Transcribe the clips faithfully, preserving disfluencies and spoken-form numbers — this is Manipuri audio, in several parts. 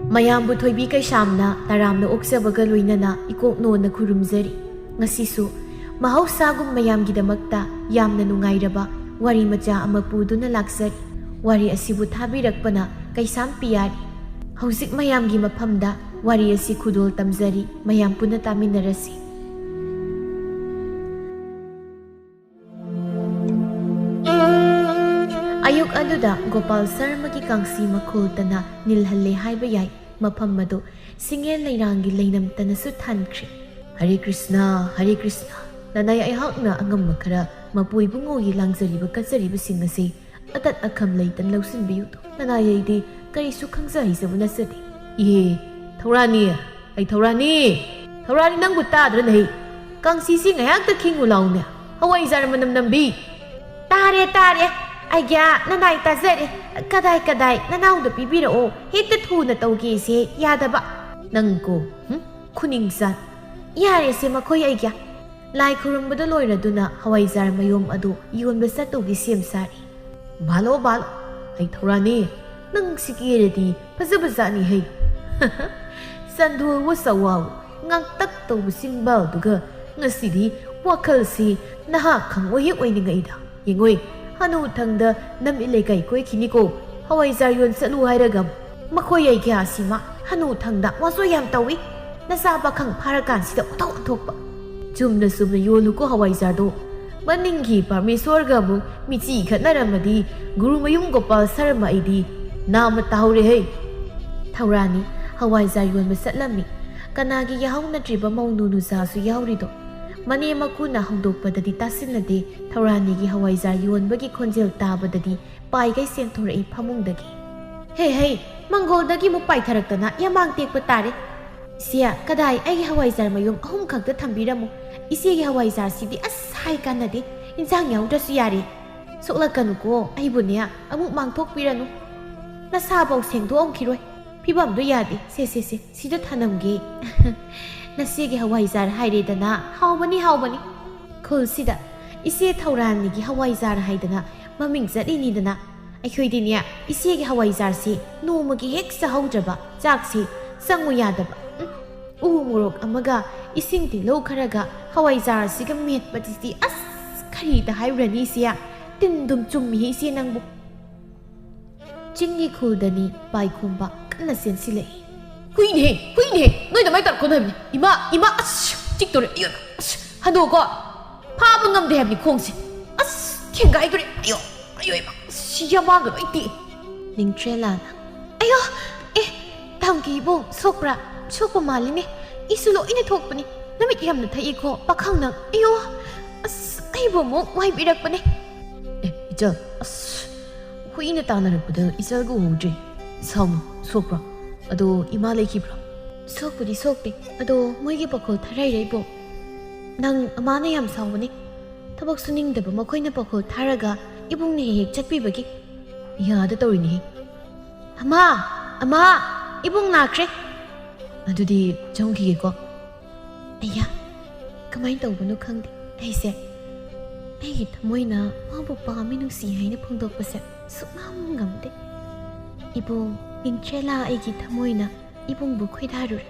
ꯃꯌꯥꯝꯕꯨ ꯊꯣꯏꯕꯤ ꯀꯩꯁꯥꯝꯅ ꯇꯔꯥꯝꯅ ꯑꯣꯛꯆꯕꯒ ꯂꯣꯏꯅꯅ ꯏꯀꯣꯛꯅꯣꯅ ꯈꯨꯔꯨꯝꯖꯔꯤ꯫ ꯉꯁꯤꯁꯨ ꯃꯍꯧꯁꯥꯒꯨꯝ ꯃꯌꯥꯝꯒꯤꯗꯃꯛꯇ ꯌꯥꯝꯅ ꯅꯨꯡꯉꯥꯏꯔꯕ ꯋꯥꯔꯤ ꯃꯆꯥ ꯑꯃ ꯄꯨꯗꯨꯅ ꯂꯥꯛꯆꯔꯤ꯫ ꯋꯥꯔꯤ ꯑꯁꯤꯕꯨ ꯊꯥꯕꯤꯔꯛꯄꯅ ꯀꯩꯁꯥꯝ ꯄꯤꯌꯥꯔꯤ꯫ ꯍꯧꯖꯤꯛ ꯃꯌꯥꯝꯒꯤ ꯃꯐꯝꯗ ꯋꯥꯔꯤ ꯑꯁꯤ ꯈꯨꯗꯣꯜ ꯇꯝꯖꯔꯤ, ꯃꯌꯥꯝ ꯄꯨꯟꯅ ꯇꯥꯃꯤꯟꯅꯔꯁꯤ꯫ ꯑꯌꯨꯛ ꯑꯗꯨꯗ ꯒꯣꯄꯥꯜ ꯁꯔꯃꯒꯤ ꯀꯥꯡꯁꯤ ꯃꯈꯣꯜꯇꯅ ꯅꯤꯜꯍꯜꯂꯦ ꯍꯥꯏꯕ ꯌꯥꯏ꯫ ꯃꯐꯝ ꯑꯗꯨ ꯁꯤꯡꯉꯦꯜ ꯂꯩꯔꯥꯡꯒꯤ ꯂꯩꯅꯝꯇꯅꯁꯨ ꯊꯥꯟꯈ꯭ꯔꯦ꯫ "ꯍꯔꯦ ꯀ꯭ꯔꯤꯁꯅ, ꯍꯔꯦ ꯀ꯭ꯔꯤꯁꯅ, ꯅꯅꯥꯏ ꯑꯩꯍꯥꯛꯅ ꯑꯉꯝꯕ ꯈꯔ ꯃꯄꯨ ꯏꯕꯨꯡꯉꯣꯒꯤ ꯂꯥꯡꯖꯔꯤꯕ ꯀꯠꯆꯔꯤꯕꯁꯤꯡ ꯑꯁꯤ ꯑꯇꯠ ꯑꯈꯝ ꯂꯩꯇꯅ ꯂꯧꯁꯤꯟꯕꯤꯌꯨ꯫ ꯅꯅꯥꯏ ꯑꯩꯗꯤ ꯀꯔꯤꯁꯨ ꯈꯪꯖ ꯍꯩꯖꯕ ꯅꯠꯆꯗꯦ꯫" "ꯏꯍꯦ, ꯊꯧꯔꯥꯅꯤ, ꯑꯩ ꯊꯧꯔꯥꯅꯤ, ꯊꯧꯔꯥꯅꯤ, ꯅꯪꯕꯨ ꯇꯥꯗ꯭ꯔꯅꯦ? ꯀꯥꯡꯁꯤꯁꯤ ꯉꯥꯏꯍꯥꯛꯇ ꯈꯤꯡꯉꯨ ꯂꯥꯎꯅꯦ, ꯍꯋꯥꯏꯖꯥꯔ ꯃꯅꯝ ꯅꯝꯕꯤ!" "ꯇꯥꯔꯦ, ꯇꯥꯔꯦ, ꯑꯩꯒ꯭ꯌꯥ ꯅꯅꯥꯏ ꯇꯥꯖꯔꯦ꯫ ꯀꯗꯥꯏ, ꯀꯗꯥꯏ, ꯅꯅꯥꯎꯗ ꯄꯤꯕꯤꯔꯛꯑꯣ, ꯍꯦꯛꯇ ꯊꯨꯅ ꯇꯧꯒꯦꯁꯦ ꯌꯥꯗꯕ꯫ ꯅꯪꯀꯣ, ꯍꯨꯝ, ꯈꯨꯅꯤꯡ ꯆꯥꯟ꯫ ꯌꯥꯔꯦꯁꯦ ꯃꯈꯣꯏ ꯑꯩꯒ꯭ꯌꯥ꯫" ꯂꯥꯏ ꯈꯨꯔꯨꯝꯕꯗ ꯂꯣꯏꯔꯗꯨꯅ ꯍꯋꯥꯏꯖꯥꯔ ꯃꯌꯣꯝ ꯑꯗꯨ ꯌꯣꯟꯕ ꯆꯠꯇꯧꯒꯤ ꯁꯦꯝ ꯁꯥꯔꯤ꯫ "ꯚꯥꯂꯣ, ꯚꯥꯂꯣ, ꯑꯩ ꯊꯧꯔꯥꯅꯤ, ꯅꯪ ꯁꯤ ꯀꯦꯔꯗꯤ ꯐꯖꯕꯖꯥꯠꯅꯤ ꯍꯩ꯫ ꯆꯟꯗꯣꯜꯋꯣ ꯆꯋꯥꯋꯣ, ꯉꯥꯡꯇꯛ ꯇꯧꯕ ꯆꯤꯝꯕꯥꯜꯗꯨꯒ ꯉꯁꯤꯗꯤ ꯋꯥꯈꯜꯁꯤ ꯅꯍꯥ ꯈꯪꯑꯣꯏ ꯍꯦꯛ ꯑꯣꯏꯅꯤꯡꯉꯛꯏꯗ꯫ ꯌꯦꯡꯉꯣꯏ, ꯍꯅꯨꯊꯪꯗ ꯅꯝꯃꯤ ꯂꯩꯀꯥꯏ ꯀꯣꯏꯈꯤꯅꯤꯀꯣ, ꯍꯋꯥꯏꯖꯥꯔ ꯌꯣꯟ ꯆꯠꯂꯨ ꯍꯥꯏꯔꯒ꯫ ꯃꯈꯣꯏ ꯑꯩꯒ꯭ꯌꯥꯁꯤꯃ ꯍꯅꯨꯊꯪꯗ ꯋꯥꯆꯣꯏ ꯌꯥꯝ ꯇꯧꯏ꯫ ꯅꯆꯥ ꯄꯥꯈꯪ ꯐꯥꯔꯀꯥꯟꯁꯤꯗ ꯑꯣꯟꯊꯣꯛ ꯑꯣꯟꯊꯣꯛꯄ꯫ ꯆꯨꯝꯅ ꯆꯨꯝꯅ ꯌꯣꯜꯂꯨꯀꯣ ꯍꯋꯥꯏꯖꯥꯔꯗꯣ꯫ ꯃꯅꯤꯡꯒꯤ ꯄꯔꯃꯦꯁꯣꯔꯒ ꯑꯃꯨꯛ ꯃꯤꯆꯤ ꯈꯠꯅꯔꯝꯃꯗꯤ ꯒꯨꯔꯨꯃꯌꯨꯝ ꯒꯣꯄꯥꯜ ꯁꯔꯃ ꯑꯩꯗꯤ ꯅꯥꯝꯃ ꯇꯥꯍꯧꯔꯦ ꯍꯩ꯫" ꯊꯧꯔꯥꯅꯤ ꯍꯋꯥꯏꯖꯥꯔ ꯌꯣꯟꯕ ꯆꯠꯂꯝꯃꯤ꯫ ꯀꯅꯥꯒꯤ ꯌꯥꯍꯧ ꯅꯠꯇ꯭ꯔꯤꯕ ꯃꯧꯅꯨ ꯅꯨꯆꯥꯁꯨ ꯌꯥꯎꯔꯤꯗꯣ꯫ ꯃꯅꯦꯝ ꯃꯀꯨꯅ ꯍꯧꯗꯣꯛꯄꯗꯗꯤ ꯇꯥꯁꯤꯟꯅꯗꯦ, ꯊꯧꯔꯥꯅꯤꯒꯤ ꯍꯋꯥꯏꯖꯥꯔ ꯌꯣꯟꯕꯒꯤ ꯈꯣꯟꯖꯦꯜ ꯇꯥꯕꯗꯗꯤ ꯄꯥꯏꯒꯩ ꯆꯦꯟꯊꯣꯔꯛꯏ ꯐꯃꯨꯡꯗꯒꯤ꯫ "ꯍꯦ, ꯍꯦ, ꯃꯪꯒꯣꯜꯗꯒꯤ ꯑꯃꯨꯛ ꯄꯥꯏꯊꯔꯛꯇꯅ ꯌꯥꯃꯥꯡ ꯇꯦꯛꯄ ꯇꯥꯔꯦ꯫ ꯏꯆꯦ, ꯀꯗꯥꯏ, ꯑꯩꯒꯤ ꯍꯋꯥꯏꯖꯥꯔ ꯃꯌꯨꯝ ꯑꯍꯨꯝ ꯈꯛꯇ ꯊꯝꯕꯤꯔꯝꯃꯨ꯫ ꯏꯆꯦꯒꯤ ꯍꯋꯥꯏꯖꯥꯔꯁꯤꯗꯤ ꯑꯁ ꯍꯥꯏ ꯀꯥꯟꯅꯗꯦ, ꯏꯟꯖꯥꯡ ꯌꯥꯎꯗ꯭ꯔꯁꯨ ꯌꯥꯔꯦ꯫ ꯁꯣꯛꯂꯛꯀꯅꯨꯀꯣ, ꯑꯩꯕꯨꯅꯦ ꯑꯃꯨꯛ ꯃꯥꯡꯊꯣꯛꯄꯤꯔꯅꯨ꯫ ꯅꯁꯥꯐꯧ ꯁꯦꯡꯗꯣꯛꯑꯝꯈꯤꯔꯣꯏ꯫ ꯐꯤꯕꯝꯗꯣ ꯌꯥꯗꯦ꯫ ꯁꯦ, ꯁꯦ, ꯁꯦ, ꯁꯤꯗ ꯊꯅꯝꯒꯦ꯫ ꯅꯆꯦꯒꯤ ꯍꯋꯥꯏꯖꯥꯔ ꯍꯥꯏꯔꯦꯗꯅ꯫ ꯍꯥꯎꯕꯅꯤ, ꯍꯥꯎꯕꯅꯤ꯫ ꯈꯨꯜꯁꯤꯗ ꯏꯆꯦ ꯊꯧꯔꯥꯅꯤꯒꯤ ꯍꯋꯥꯏꯖꯥꯔ ꯍꯥꯏꯗꯅ ꯃꯃꯤꯡ ꯆꯠꯂꯤꯅꯤꯗꯅ꯫ ꯑꯩꯈꯣꯏꯗꯤꯅꯦ, ꯏꯆꯦꯒꯤ ꯍꯋꯥꯏꯖꯥꯔꯁꯤ ꯅꯣꯡꯃꯒꯤ ꯍꯦꯛ ꯆꯥꯍꯧꯗ꯭ꯔꯕ ꯆꯥꯛꯁꯤ ꯆꯪꯉꯨ ꯌꯥꯗꯕ꯫ ꯎꯝ, ꯎ ꯃꯣꯔꯣꯛ ꯑꯃꯒ ꯏꯁꯤꯡ ꯇꯤꯜꯍꯧ ꯈꯔꯒ ꯍꯋꯥꯏꯖꯥꯔꯁꯤꯒ ꯃꯦꯠꯄꯗꯨꯗꯤ ꯑꯁ, ꯀꯔꯤꯗ ꯍꯥꯏꯔꯨꯔꯅꯤ ꯏꯆꯦ? ꯇꯤꯟꯗꯨꯝ ꯆꯨꯝꯃꯤꯍꯦ ꯏꯆꯦ ꯅꯪꯕꯨ꯫ ꯆꯤꯡꯒꯤ ꯈꯨꯜꯗꯅꯤ ꯄꯥꯏꯈꯣꯝꯕ ꯀꯟꯅ ꯆꯦꯟꯁꯤꯜꯂꯛꯏ꯫ "ꯍꯨꯏꯅꯦꯍꯦ, ꯍꯨꯏꯅꯦꯍꯦ, ꯅꯣꯏ ꯑꯗꯨꯃꯥꯏꯅ ꯇꯧꯔꯛꯀꯅꯨ ꯍꯥꯏꯕꯅꯤ꯫ ꯏꯃꯥ, ꯏꯃꯥ, ꯑꯁ, ꯆꯤꯛꯇꯧꯔꯦ, ꯑꯌꯣ, ꯑꯁ, ꯍꯟꯗꯣꯛꯀꯣ, ꯐꯥꯕ ꯉꯝꯗꯦ ꯍꯥꯏꯕꯅꯤ ꯈꯣꯡꯁꯦ꯫ ꯑꯁ, ꯊꯦꯡꯒꯥꯏꯗꯣꯔꯦ, ꯑꯌꯣ, ꯑꯌꯣ, ꯏꯃꯥ, ꯑꯁ, ꯌꯥꯝꯃꯥꯡꯒ ꯂꯣꯏ ꯇꯦꯛꯑꯦ꯫" ꯅꯤꯡꯊ꯭ꯔꯦꯂꯥꯅ, "ꯑꯌꯣ, ꯑꯦ, ꯇꯥꯡꯒꯤ ꯏꯕꯨꯡ, ꯁꯣꯛꯄ꯭ꯔꯥ? ꯁꯣꯛꯄ ꯃꯥꯜꯂꯤꯅꯦ꯫ ꯏꯁꯨ ꯂꯣꯏꯅ ꯊꯣꯛꯄꯅꯤ꯫ ꯅꯃꯤꯠ ꯌꯥꯝꯅ ꯊꯛꯏꯀꯣ, ꯄꯥꯈꯪ ꯅꯪ꯫ ꯑꯌꯣ, ꯑꯁ, ꯑꯩꯕꯨ ꯑꯃꯨꯛ ꯋꯥꯏꯕꯤꯔꯛꯄꯅꯦ꯫" "ꯑꯦ, ꯏꯆꯜ, ꯑꯁ, ꯍꯨꯏꯅ ꯇꯥꯟꯅꯔꯛꯄꯗ ꯏꯆꯜꯒ ꯎꯍꯧꯗ꯭ꯔꯦ꯫ ꯁꯥꯎꯅꯨ, ꯁꯣꯛꯄ꯭ꯔꯣ? ꯑꯗꯣ ꯏꯃꯥ ꯂꯩꯈꯤꯕ꯭ꯔꯣ?" "ꯁꯣꯛꯄꯨꯗꯤ ꯁꯣꯛꯇꯦ, ꯑꯗꯣ ꯃꯣꯏꯒꯤ ꯄꯥꯈꯣꯜ ꯊꯥꯔꯩꯔꯩꯕꯣ꯫ ꯅꯪ ꯑꯃꯥꯅ ꯌꯥꯝ ꯁꯥꯎꯕꯅꯦ꯫ ꯊꯕꯛ ꯁꯨꯅꯤꯡꯗꯕ ꯃꯈꯣꯏꯅ ꯄꯥꯈꯣꯜ ꯊꯥꯔꯒ ꯏꯕꯨꯡꯅ ꯍꯦꯛ ꯍꯦꯛ ꯆꯠꯄꯤꯕꯒꯤ ꯌꯥꯗ ꯇꯧꯔꯤꯅꯦꯍꯦ꯫ ꯑꯃꯥ, ꯑꯃꯥ, ꯏꯕꯨꯡ ꯂꯥꯛꯈ꯭ꯔꯦ꯫ ꯑꯗꯨꯗꯤ ꯆꯪꯈꯤꯒꯦꯀꯣ꯫" ꯑꯩꯌꯥ, ꯀꯃꯥꯏꯅ ꯇꯧꯕꯅꯣ ꯈꯪꯗꯦ꯫ ꯑꯩꯁꯦ, ꯑꯩꯒꯤ ꯊꯃꯣꯏꯅ ꯃꯥꯕꯨ ꯄꯥꯝꯃꯤ, ꯅꯨꯡꯁꯤ ꯍꯥꯏꯅ ꯐꯣꯡꯗꯣꯛꯄꯁꯦ ꯁꯨꯛꯉꯝ ꯉꯝꯗꯦ꯫ ꯏꯕꯨꯡ, ꯅꯤꯡꯊ꯭ꯔꯦꯂꯥ ꯑꯩꯒꯤ ꯊꯃꯣꯏꯅ ꯏꯕꯨꯡꯕꯨ ꯈꯣꯏꯗꯥꯔꯨꯔꯦ꯫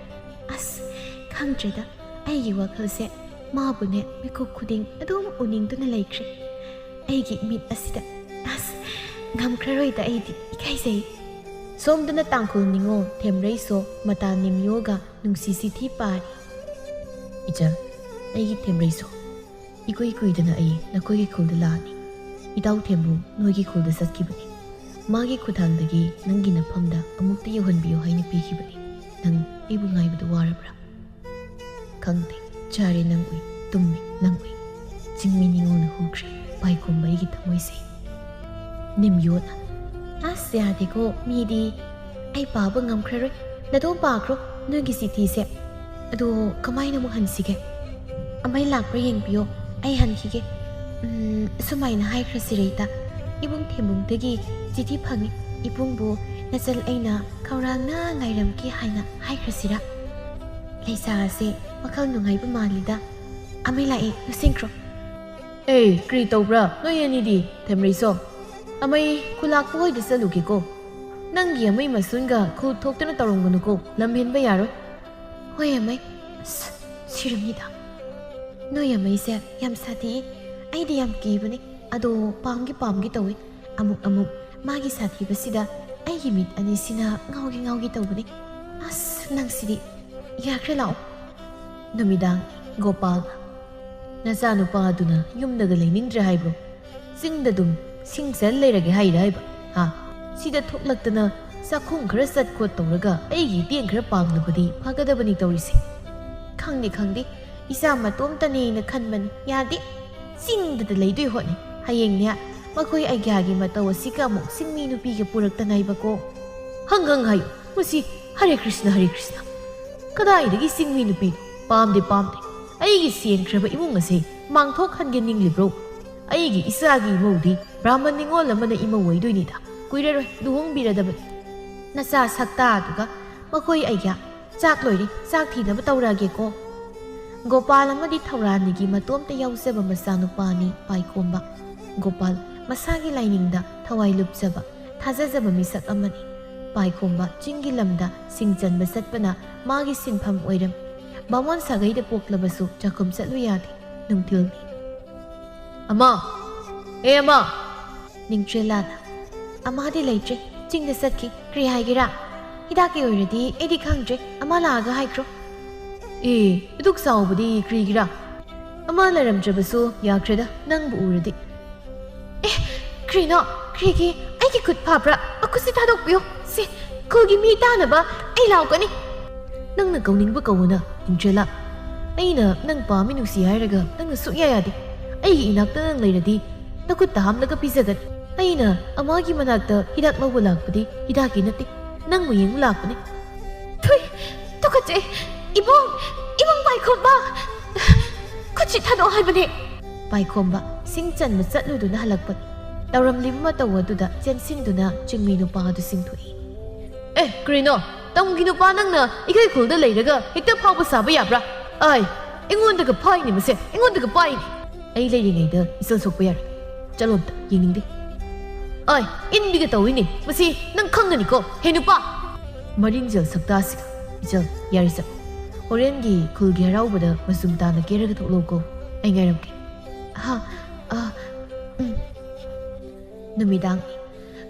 ꯑꯁ, ꯈꯪꯗ꯭ꯔꯦꯗ, ꯑꯩꯒꯤ ꯋꯥꯈꯜꯁꯦ ꯃꯥꯕꯨꯅꯦ ꯃꯤꯀꯨꯞ ꯈꯨꯗꯤꯡ ꯑꯗꯨꯝ ꯎꯅꯤꯡꯗꯨꯅ ꯂꯩꯈ꯭ꯔꯦ꯫ ꯑꯩꯒꯤ ꯃꯤꯠ ꯑꯁꯤꯗ, ꯑꯁ, ꯉꯝꯈ꯭ꯔꯔꯣꯏꯗ ꯑꯩꯗꯤ, ꯏꯀꯥꯏꯖꯩ꯫ ꯁꯣꯝꯗꯅ ꯇꯥꯡꯈꯨꯜ ꯅꯤꯉꯣꯜ ꯊꯦꯝꯔꯩꯁꯣ ꯃꯇꯥ ꯅꯤꯝꯌꯣꯒ ꯅꯨꯡꯁꯤ ꯆꯤꯊꯤ ꯄꯥꯔꯤ꯫ ꯏꯆꯜ, ꯑꯩꯒꯤ ꯊꯦꯝꯔꯩꯁꯣ, ꯏꯀꯨꯏ ꯀꯨꯏꯗꯅ ꯑꯩ ꯅꯈꯣꯏꯒꯤ ꯈꯨꯜꯗ ꯂꯥꯛꯑꯅꯤ꯫ ꯏꯇꯥꯎ ꯊꯦꯝꯕꯨ ꯅꯣꯏꯒꯤ ꯈꯨꯜꯗ ꯆꯠꯈꯤꯕꯅꯤ꯫ ꯃꯥꯒꯤ ꯈꯨꯠꯊꯥꯡꯗꯒꯤ ꯅꯪꯒꯤ ꯅꯐꯝꯗ ꯑꯃꯨꯛꯇ ꯌꯧꯍꯟꯕꯤꯌꯨ ꯍꯥꯏꯅ ꯄꯤꯈꯤꯕꯅꯤ꯫ ꯅꯪ ꯑꯩꯕꯨ ꯉꯥꯏꯕꯗ ꯋꯥꯔꯕ꯭ꯔꯥ? ꯈꯪꯗꯦ, ꯆꯥꯔꯦ ꯅꯪ ꯎꯏ, ꯇꯨꯝꯃꯦ ꯅꯪ ꯎꯏ꯫ ꯆꯤꯡꯃꯤ ꯅꯤꯉꯣꯜꯅ ꯍꯨꯈ꯭ꯔꯦ ꯄꯥꯏꯈꯣꯝꯕ ꯑꯩꯒꯤ ꯊꯃꯣꯏꯁꯦ꯫ ꯅꯤꯝꯌꯣꯅ, ꯑꯁ, ꯌꯥꯗꯦꯀꯣ ꯃꯤꯗꯤ꯫ ꯑꯩ ꯄꯥꯕ ꯉꯝꯈ꯭ꯔꯔꯣꯏ꯫ ꯅꯗꯣꯝ ꯄꯥꯈ꯭ꯔꯣ ꯅꯣꯏꯒꯤ ꯆꯤꯊꯤꯁꯦ꯫ ꯑꯗꯣ ꯀꯃꯥꯏꯅ ꯑꯃꯨꯛ ꯍꯟꯁꯤꯒꯦ? ꯑꯃꯩ ꯂꯥꯛꯄ꯭ꯔꯥ ꯌꯦꯡꯕꯤꯌꯣ, ꯑꯩ ꯍꯟꯈꯤꯒꯦ꯫ ꯎꯝ, ꯁꯨꯃꯥꯏꯅ ꯍꯥꯏꯈ꯭ꯔꯁꯤ ꯔꯤꯇꯥ, ꯏꯕꯨꯡ ꯊꯦꯝꯕꯨꯡꯗꯒꯤ ꯆꯤꯊꯤ ꯐꯪꯉꯤ꯫ ꯏꯕꯨꯡꯕꯨ ꯅꯆꯜ ꯑꯩꯅ ꯈꯧꯔꯥꯡꯅ ꯉꯥꯏꯔꯝꯒꯦ ꯍꯥꯏꯅ ꯍꯥꯏꯈ꯭ꯔꯁꯤꯔꯥ? ꯂꯩꯁꯥ ꯑꯁꯦ ꯋꯥꯈꯜ ꯅꯨꯡꯉꯥꯏꯕ ꯃꯥꯜꯂꯤꯗ꯫ ꯑꯃꯩ ꯂꯥꯛꯑꯦ, ꯂꯨꯁꯤꯟꯈ꯭ꯔꯣ꯫ ꯑꯦ, ꯀ꯭ꯔꯤ ꯇꯧꯕ꯭ꯔꯥ ꯅꯣꯏ ꯑꯅꯤꯗꯤ? ꯊꯦꯝꯔꯩꯁꯣ, ꯑꯃꯩ, ꯈꯨꯂꯥꯛꯄ ꯍꯣꯏꯗ ꯆꯠꯂꯨꯒꯦꯀꯣ꯫ ꯅꯪꯒꯤ ꯑꯃꯩ ꯃꯁꯨꯟꯒ ꯈꯨ ꯊꯣꯛꯇꯅ ꯇꯧꯔꯝꯒꯅꯨꯀꯣ, ꯂꯝꯍꯦꯟꯕ ꯌꯥꯔꯣꯏ꯫ ꯍꯣꯏ ꯑꯃꯩ꯫ ꯑꯁ, ꯁꯤꯔꯝꯅꯤꯗ꯫ ꯅꯣꯏ ꯑꯃꯩꯁꯦ ꯌꯥꯝ ꯁꯥꯊꯤꯌꯦ꯫ ꯑꯩꯗꯤ ꯌꯥꯝ ꯀꯤꯕꯅꯦ꯫ ꯑꯗꯣ ꯄꯥꯝꯒꯤ ꯄꯥꯝꯒꯤ ꯇꯧꯋꯦ꯫ ꯑꯃꯨꯛ ꯑꯃꯨꯛ ꯃꯥꯒꯤ ꯁꯥꯊꯤꯕꯁꯤꯗ ꯑꯩꯒꯤ ꯃꯤꯠ ꯑꯅꯤꯁꯤꯅ ꯉꯥꯎꯒꯦ ꯉꯥꯎꯒꯦ ꯇꯧꯕꯅꯦ꯫ ꯑꯁ, ꯅꯪꯁꯤꯗꯤ꯫ ꯌꯥꯈ꯭ꯔꯦ, ꯂꯥꯛꯑꯣ꯫ ꯅꯨꯃꯤꯗꯥꯡ꯫ ꯒꯣꯄꯥꯜ꯫ ꯅꯆꯥꯅꯨꯄꯥꯗꯨꯅ ꯌꯨꯝꯗꯒ ꯂꯩꯅꯤꯡꯗ꯭ꯔꯦ ꯍꯥꯏꯕ꯭ꯔꯣ? ꯆꯤꯡꯗ ꯑꯗꯨꯝ ꯁꯤꯡ ꯆꯟ ꯂꯩꯔꯒꯦ ꯍꯥꯏꯔ ꯍꯥꯏꯕ? ꯍꯥ? ꯁꯤꯗ ꯊꯣꯛꯂꯛꯇꯅ ꯆꯥꯛꯈꯨꯝ ꯈꯔ ꯆꯠ ꯈꯣꯠ ꯇꯧꯔꯒ ꯑꯩꯒꯤ ꯏꯇꯦꯡ ꯈꯔ ꯄꯥꯡꯂꯕꯗꯤ ꯐꯒꯗꯕꯅꯤ ꯇꯧꯔꯤꯁꯦ꯫ ꯈꯪꯗꯦ, ꯈꯪꯗꯦ꯫ ꯏꯆꯥ ꯃꯇꯣꯝꯇꯅꯦꯅ ꯈꯟꯕꯅꯤ꯫ ꯌꯥꯗꯦ꯫ ꯆꯤꯡꯗꯇ ꯂꯩꯗꯣꯏ ꯍꯣꯠꯅꯩ꯫ ꯍꯌꯦꯡꯅꯦ, ꯃꯈꯣꯏ ꯑꯩꯒ꯭ꯌꯥꯒꯤ ꯃꯇꯧ ꯑꯁꯤꯒ ꯑꯃꯨꯛ ꯆꯤꯡꯃꯤ ꯅꯨꯄꯤꯒ ꯄꯨꯔꯛꯇꯅꯩꯕꯀꯣ꯫ ꯍꯪ ꯍꯪ ꯍꯥꯏꯌꯨ꯫ ꯃꯁꯤ ꯍꯔꯦ ꯀ꯭ꯔꯤꯁꯅ, ꯍꯔꯦ ꯀ꯭ꯔꯤꯁꯅ꯫ ꯀꯗꯥꯏꯗꯒꯤ ꯆꯤꯡꯃꯤ ꯅꯨꯄꯤꯅꯣ? ꯄꯥꯝꯗꯦ, ꯄꯥꯝꯗꯦ꯫ ꯑꯩꯒꯤ ꯁꯦꯡꯈ꯭ꯔꯕ ꯏꯃꯨꯡ ꯑꯁꯦ ꯃꯥꯡꯊꯣꯛꯍꯟꯒꯦ ꯅꯤꯡꯂꯤꯕ꯭ꯔꯣ? ꯑꯩꯒꯤ ꯏꯆꯥꯒꯤ ꯏꯃꯧꯗꯤ ꯕ꯭ꯔꯥꯍꯃꯟ ꯅꯤꯉꯣꯜ ꯑꯃꯅ ꯏꯃꯧ ꯑꯣꯏꯗꯣꯏꯅꯤꯗ꯫ ꯀꯨꯏꯔꯔꯣꯏ ꯂꯨꯍꯣꯡꯕꯤꯔꯗꯕꯅꯤ꯫ ꯅꯆꯥ ꯁꯛꯇꯥꯗꯨꯒ꯫ ꯃꯈꯣꯏ ꯑꯩꯒ꯭ꯌꯥ꯫ ꯆꯥꯛ ꯂꯣꯏꯔꯦ, ꯆꯥꯛ ꯊꯤꯅꯕ ꯇꯧꯔꯛꯑꯒꯦꯀꯣ꯫ ꯒꯣꯄꯥꯜ ꯑꯃꯗꯤ ꯊꯧꯔꯥꯅꯤꯒꯤ ꯃꯇꯣꯝꯇ ꯌꯥꯎꯖꯕ ꯃꯆꯥꯅꯨꯄꯥꯅꯤ ꯄꯥꯏꯈꯣꯝꯕ꯫ ꯒꯣꯄꯥꯜ ꯃꯁꯥꯒꯤ ꯂꯥꯏꯅꯤꯡꯗ ꯊꯋꯥꯏ ꯂꯨꯞꯆꯕ, ꯊꯥꯖꯖꯕ ꯃꯤꯁꯛ ꯑꯃꯅꯤ꯫ ꯄꯥꯏꯈꯣꯝꯕ ꯆꯤꯡꯒꯤ ꯂꯝꯗ ꯁꯤꯡ ꯆꯟꯕ ꯆꯠꯄꯅ ꯃꯥꯒꯤ ꯁꯤꯟꯐꯝ ꯑꯣꯏꯔꯝ꯫ ꯕꯥꯃꯣꯟ ꯁꯥꯒꯩꯗ ꯄꯣꯛꯂꯕꯁꯨ ꯆꯥꯛꯈꯨꯝ ꯆꯠꯂꯨ ꯌꯥꯗꯦ꯫ ꯅꯨꯡꯊꯤꯜꯅꯤ꯫ ꯑꯃ! ꯑꯦ ꯑꯃ! ꯅꯤꯡꯊ꯭ꯔꯦꯂꯥꯅ꯫ ꯑꯃꯗꯤ ꯂꯩꯇ꯭ꯔꯦ, ꯆꯤꯡꯗ ꯆꯠꯈꯤ꯫ ꯀꯔꯤ ꯍꯥꯏꯒꯦꯔꯥ? ꯍꯤꯗꯥꯛꯀꯤ ꯑꯣꯏꯔꯗꯤ ꯑꯩꯗꯤ ꯈꯪꯗ꯭ꯔꯦ, ꯑꯃ ꯂꯥꯛꯑꯒ ꯍꯥꯏꯈ꯭ꯔꯣ꯫ ꯑꯦ, ꯑꯗꯨꯛ ꯆꯥꯎꯕꯗꯤ ꯀꯔꯤꯒꯤꯔꯥ? ꯑꯃ ꯂꯩꯔꯝꯗ꯭ꯔꯕꯁꯨ ꯌꯥꯈ꯭ꯔꯦꯗ, ꯅꯪꯕꯨ ꯎꯔꯗꯤ꯫ ꯑꯦ, ꯀꯔꯤꯅꯣ? ꯀꯔꯤꯒꯤ ꯑꯩꯒꯤ ꯈꯨꯠ ꯐꯥꯕ꯭ꯔꯥ? ꯃꯈꯨꯠꯁꯤ ꯊꯥꯗꯣꯛꯄꯤꯌꯨ꯫ ꯁꯤ ꯈꯨꯜꯒꯤ ꯃꯤ ꯇꯥꯅꯕ ꯑꯩ ꯂꯥꯎꯒꯅꯤ꯫ ꯅꯪꯅ ꯀꯧꯅꯤꯡꯕ ꯀꯧꯋꯣꯅ, ꯅꯤꯡꯊ꯭ꯔꯦꯂꯥ꯫ ꯑꯩꯅ ꯅꯪ ꯄꯥꯝꯃꯤ ꯅꯨꯡꯁꯤ ꯍꯥꯏꯔꯒ ꯅꯪꯅ ꯁꯨꯛꯌꯥ ꯌꯥꯗꯦ꯫ ꯑꯩꯒꯤ ꯏꯅꯥꯛꯇ ꯅꯪ ꯂꯩꯔꯗꯤ ꯅꯈꯨꯠꯇ ꯍꯥꯝꯂꯒ ꯄꯤꯖꯒꯅꯤ꯫ ꯑꯩꯅ ꯑꯃꯒꯤ ꯃꯅꯥꯛꯇ ꯍꯤꯗꯥꯛ ꯂꯧꯕ ꯂꯥꯛꯄꯗꯤ ꯍꯤꯗꯥꯛꯀꯤ ꯅꯠꯇꯦ, ꯅꯪꯕꯨ ꯌꯦꯡꯕ ꯂꯥꯛꯄꯅꯤ꯫ ꯊꯨꯏ! ꯇꯨꯀꯠꯆꯩ! ꯏꯕꯨꯡ! ꯏꯕꯨꯡ ꯄꯥꯏꯈꯣꯝꯕ! ꯈꯨꯠꯁꯤ ꯊꯥꯗꯣꯛꯑꯣ ꯍꯥꯏꯕꯅꯦ! ꯄꯥꯏꯈꯣꯝꯕ ꯁꯤꯡ ꯆꯟꯕ ꯆꯠꯂꯨꯗꯨꯅ ꯍꯜꯂꯛꯄꯅꯤ꯫ ꯇꯧꯔꯝꯂꯤꯕ ꯃꯇꯧ ꯑꯗꯨꯗ ꯆꯦꯟꯁꯤꯟꯗꯨꯅ ꯆꯤꯡꯃꯤ ꯅꯨꯄꯥ ꯑꯗꯨ ꯆꯤꯡꯊꯣꯛꯏ꯫ ꯑꯦ, ꯀꯔꯤꯅꯣ? ꯇꯝꯒꯤ ꯅꯨꯄꯥ ꯅꯪꯅ ꯏꯀꯥꯏ ꯈꯨꯜꯗ ꯂꯩꯔꯒ ꯍꯦꯛꯇ ꯐꯥꯎꯕ ꯁꯥꯕ ꯌꯥꯕ꯭ꯔꯥ? ꯑꯩ, ꯑꯩꯉꯣꯟꯗꯒ ꯐꯥꯏꯅꯦ ꯃꯁꯦ, ꯑꯩꯉꯣꯟꯗꯒ ꯄꯥꯏꯅꯦ꯫ ꯑꯩ ꯂꯩꯔꯤꯉꯩꯗ ꯏꯆꯜ ꯁꯣꯛꯄ ꯌꯥꯔꯣꯏ꯫ ꯆꯠꯂꯣ ꯑꯝꯇ, ꯌꯦꯡꯅꯤꯡꯗꯦ꯫ ꯑꯩ, ꯏꯟꯕꯤꯒ ꯇꯧꯏꯅꯦ ꯃꯁꯤ, ꯅꯪ ꯈꯪꯒꯅꯤꯀꯣ, ꯍꯦ ꯅꯨꯄꯥ! ꯃꯔꯤꯡꯖꯦꯜ ꯁꯛꯇꯥꯁꯤꯒ꯫ ꯏꯆꯜ, ꯌꯥꯔꯦ ꯆꯠꯂꯣ꯫ ꯍꯣꯔꯦꯟꯒꯤ ꯈꯨꯜꯒꯤ ꯍꯔꯥꯎꯕꯗ ꯃꯆꯨꯝ ꯇꯥꯅ ꯀꯦꯔꯒ ꯊꯣꯛꯂꯛꯎꯀꯣ꯫ ꯑꯩ ꯉꯥꯏꯔꯝꯒꯦ꯫ ꯍꯥ, ꯑ, ꯎꯝ꯫ ꯅꯨꯃꯤꯗꯥꯡ꯫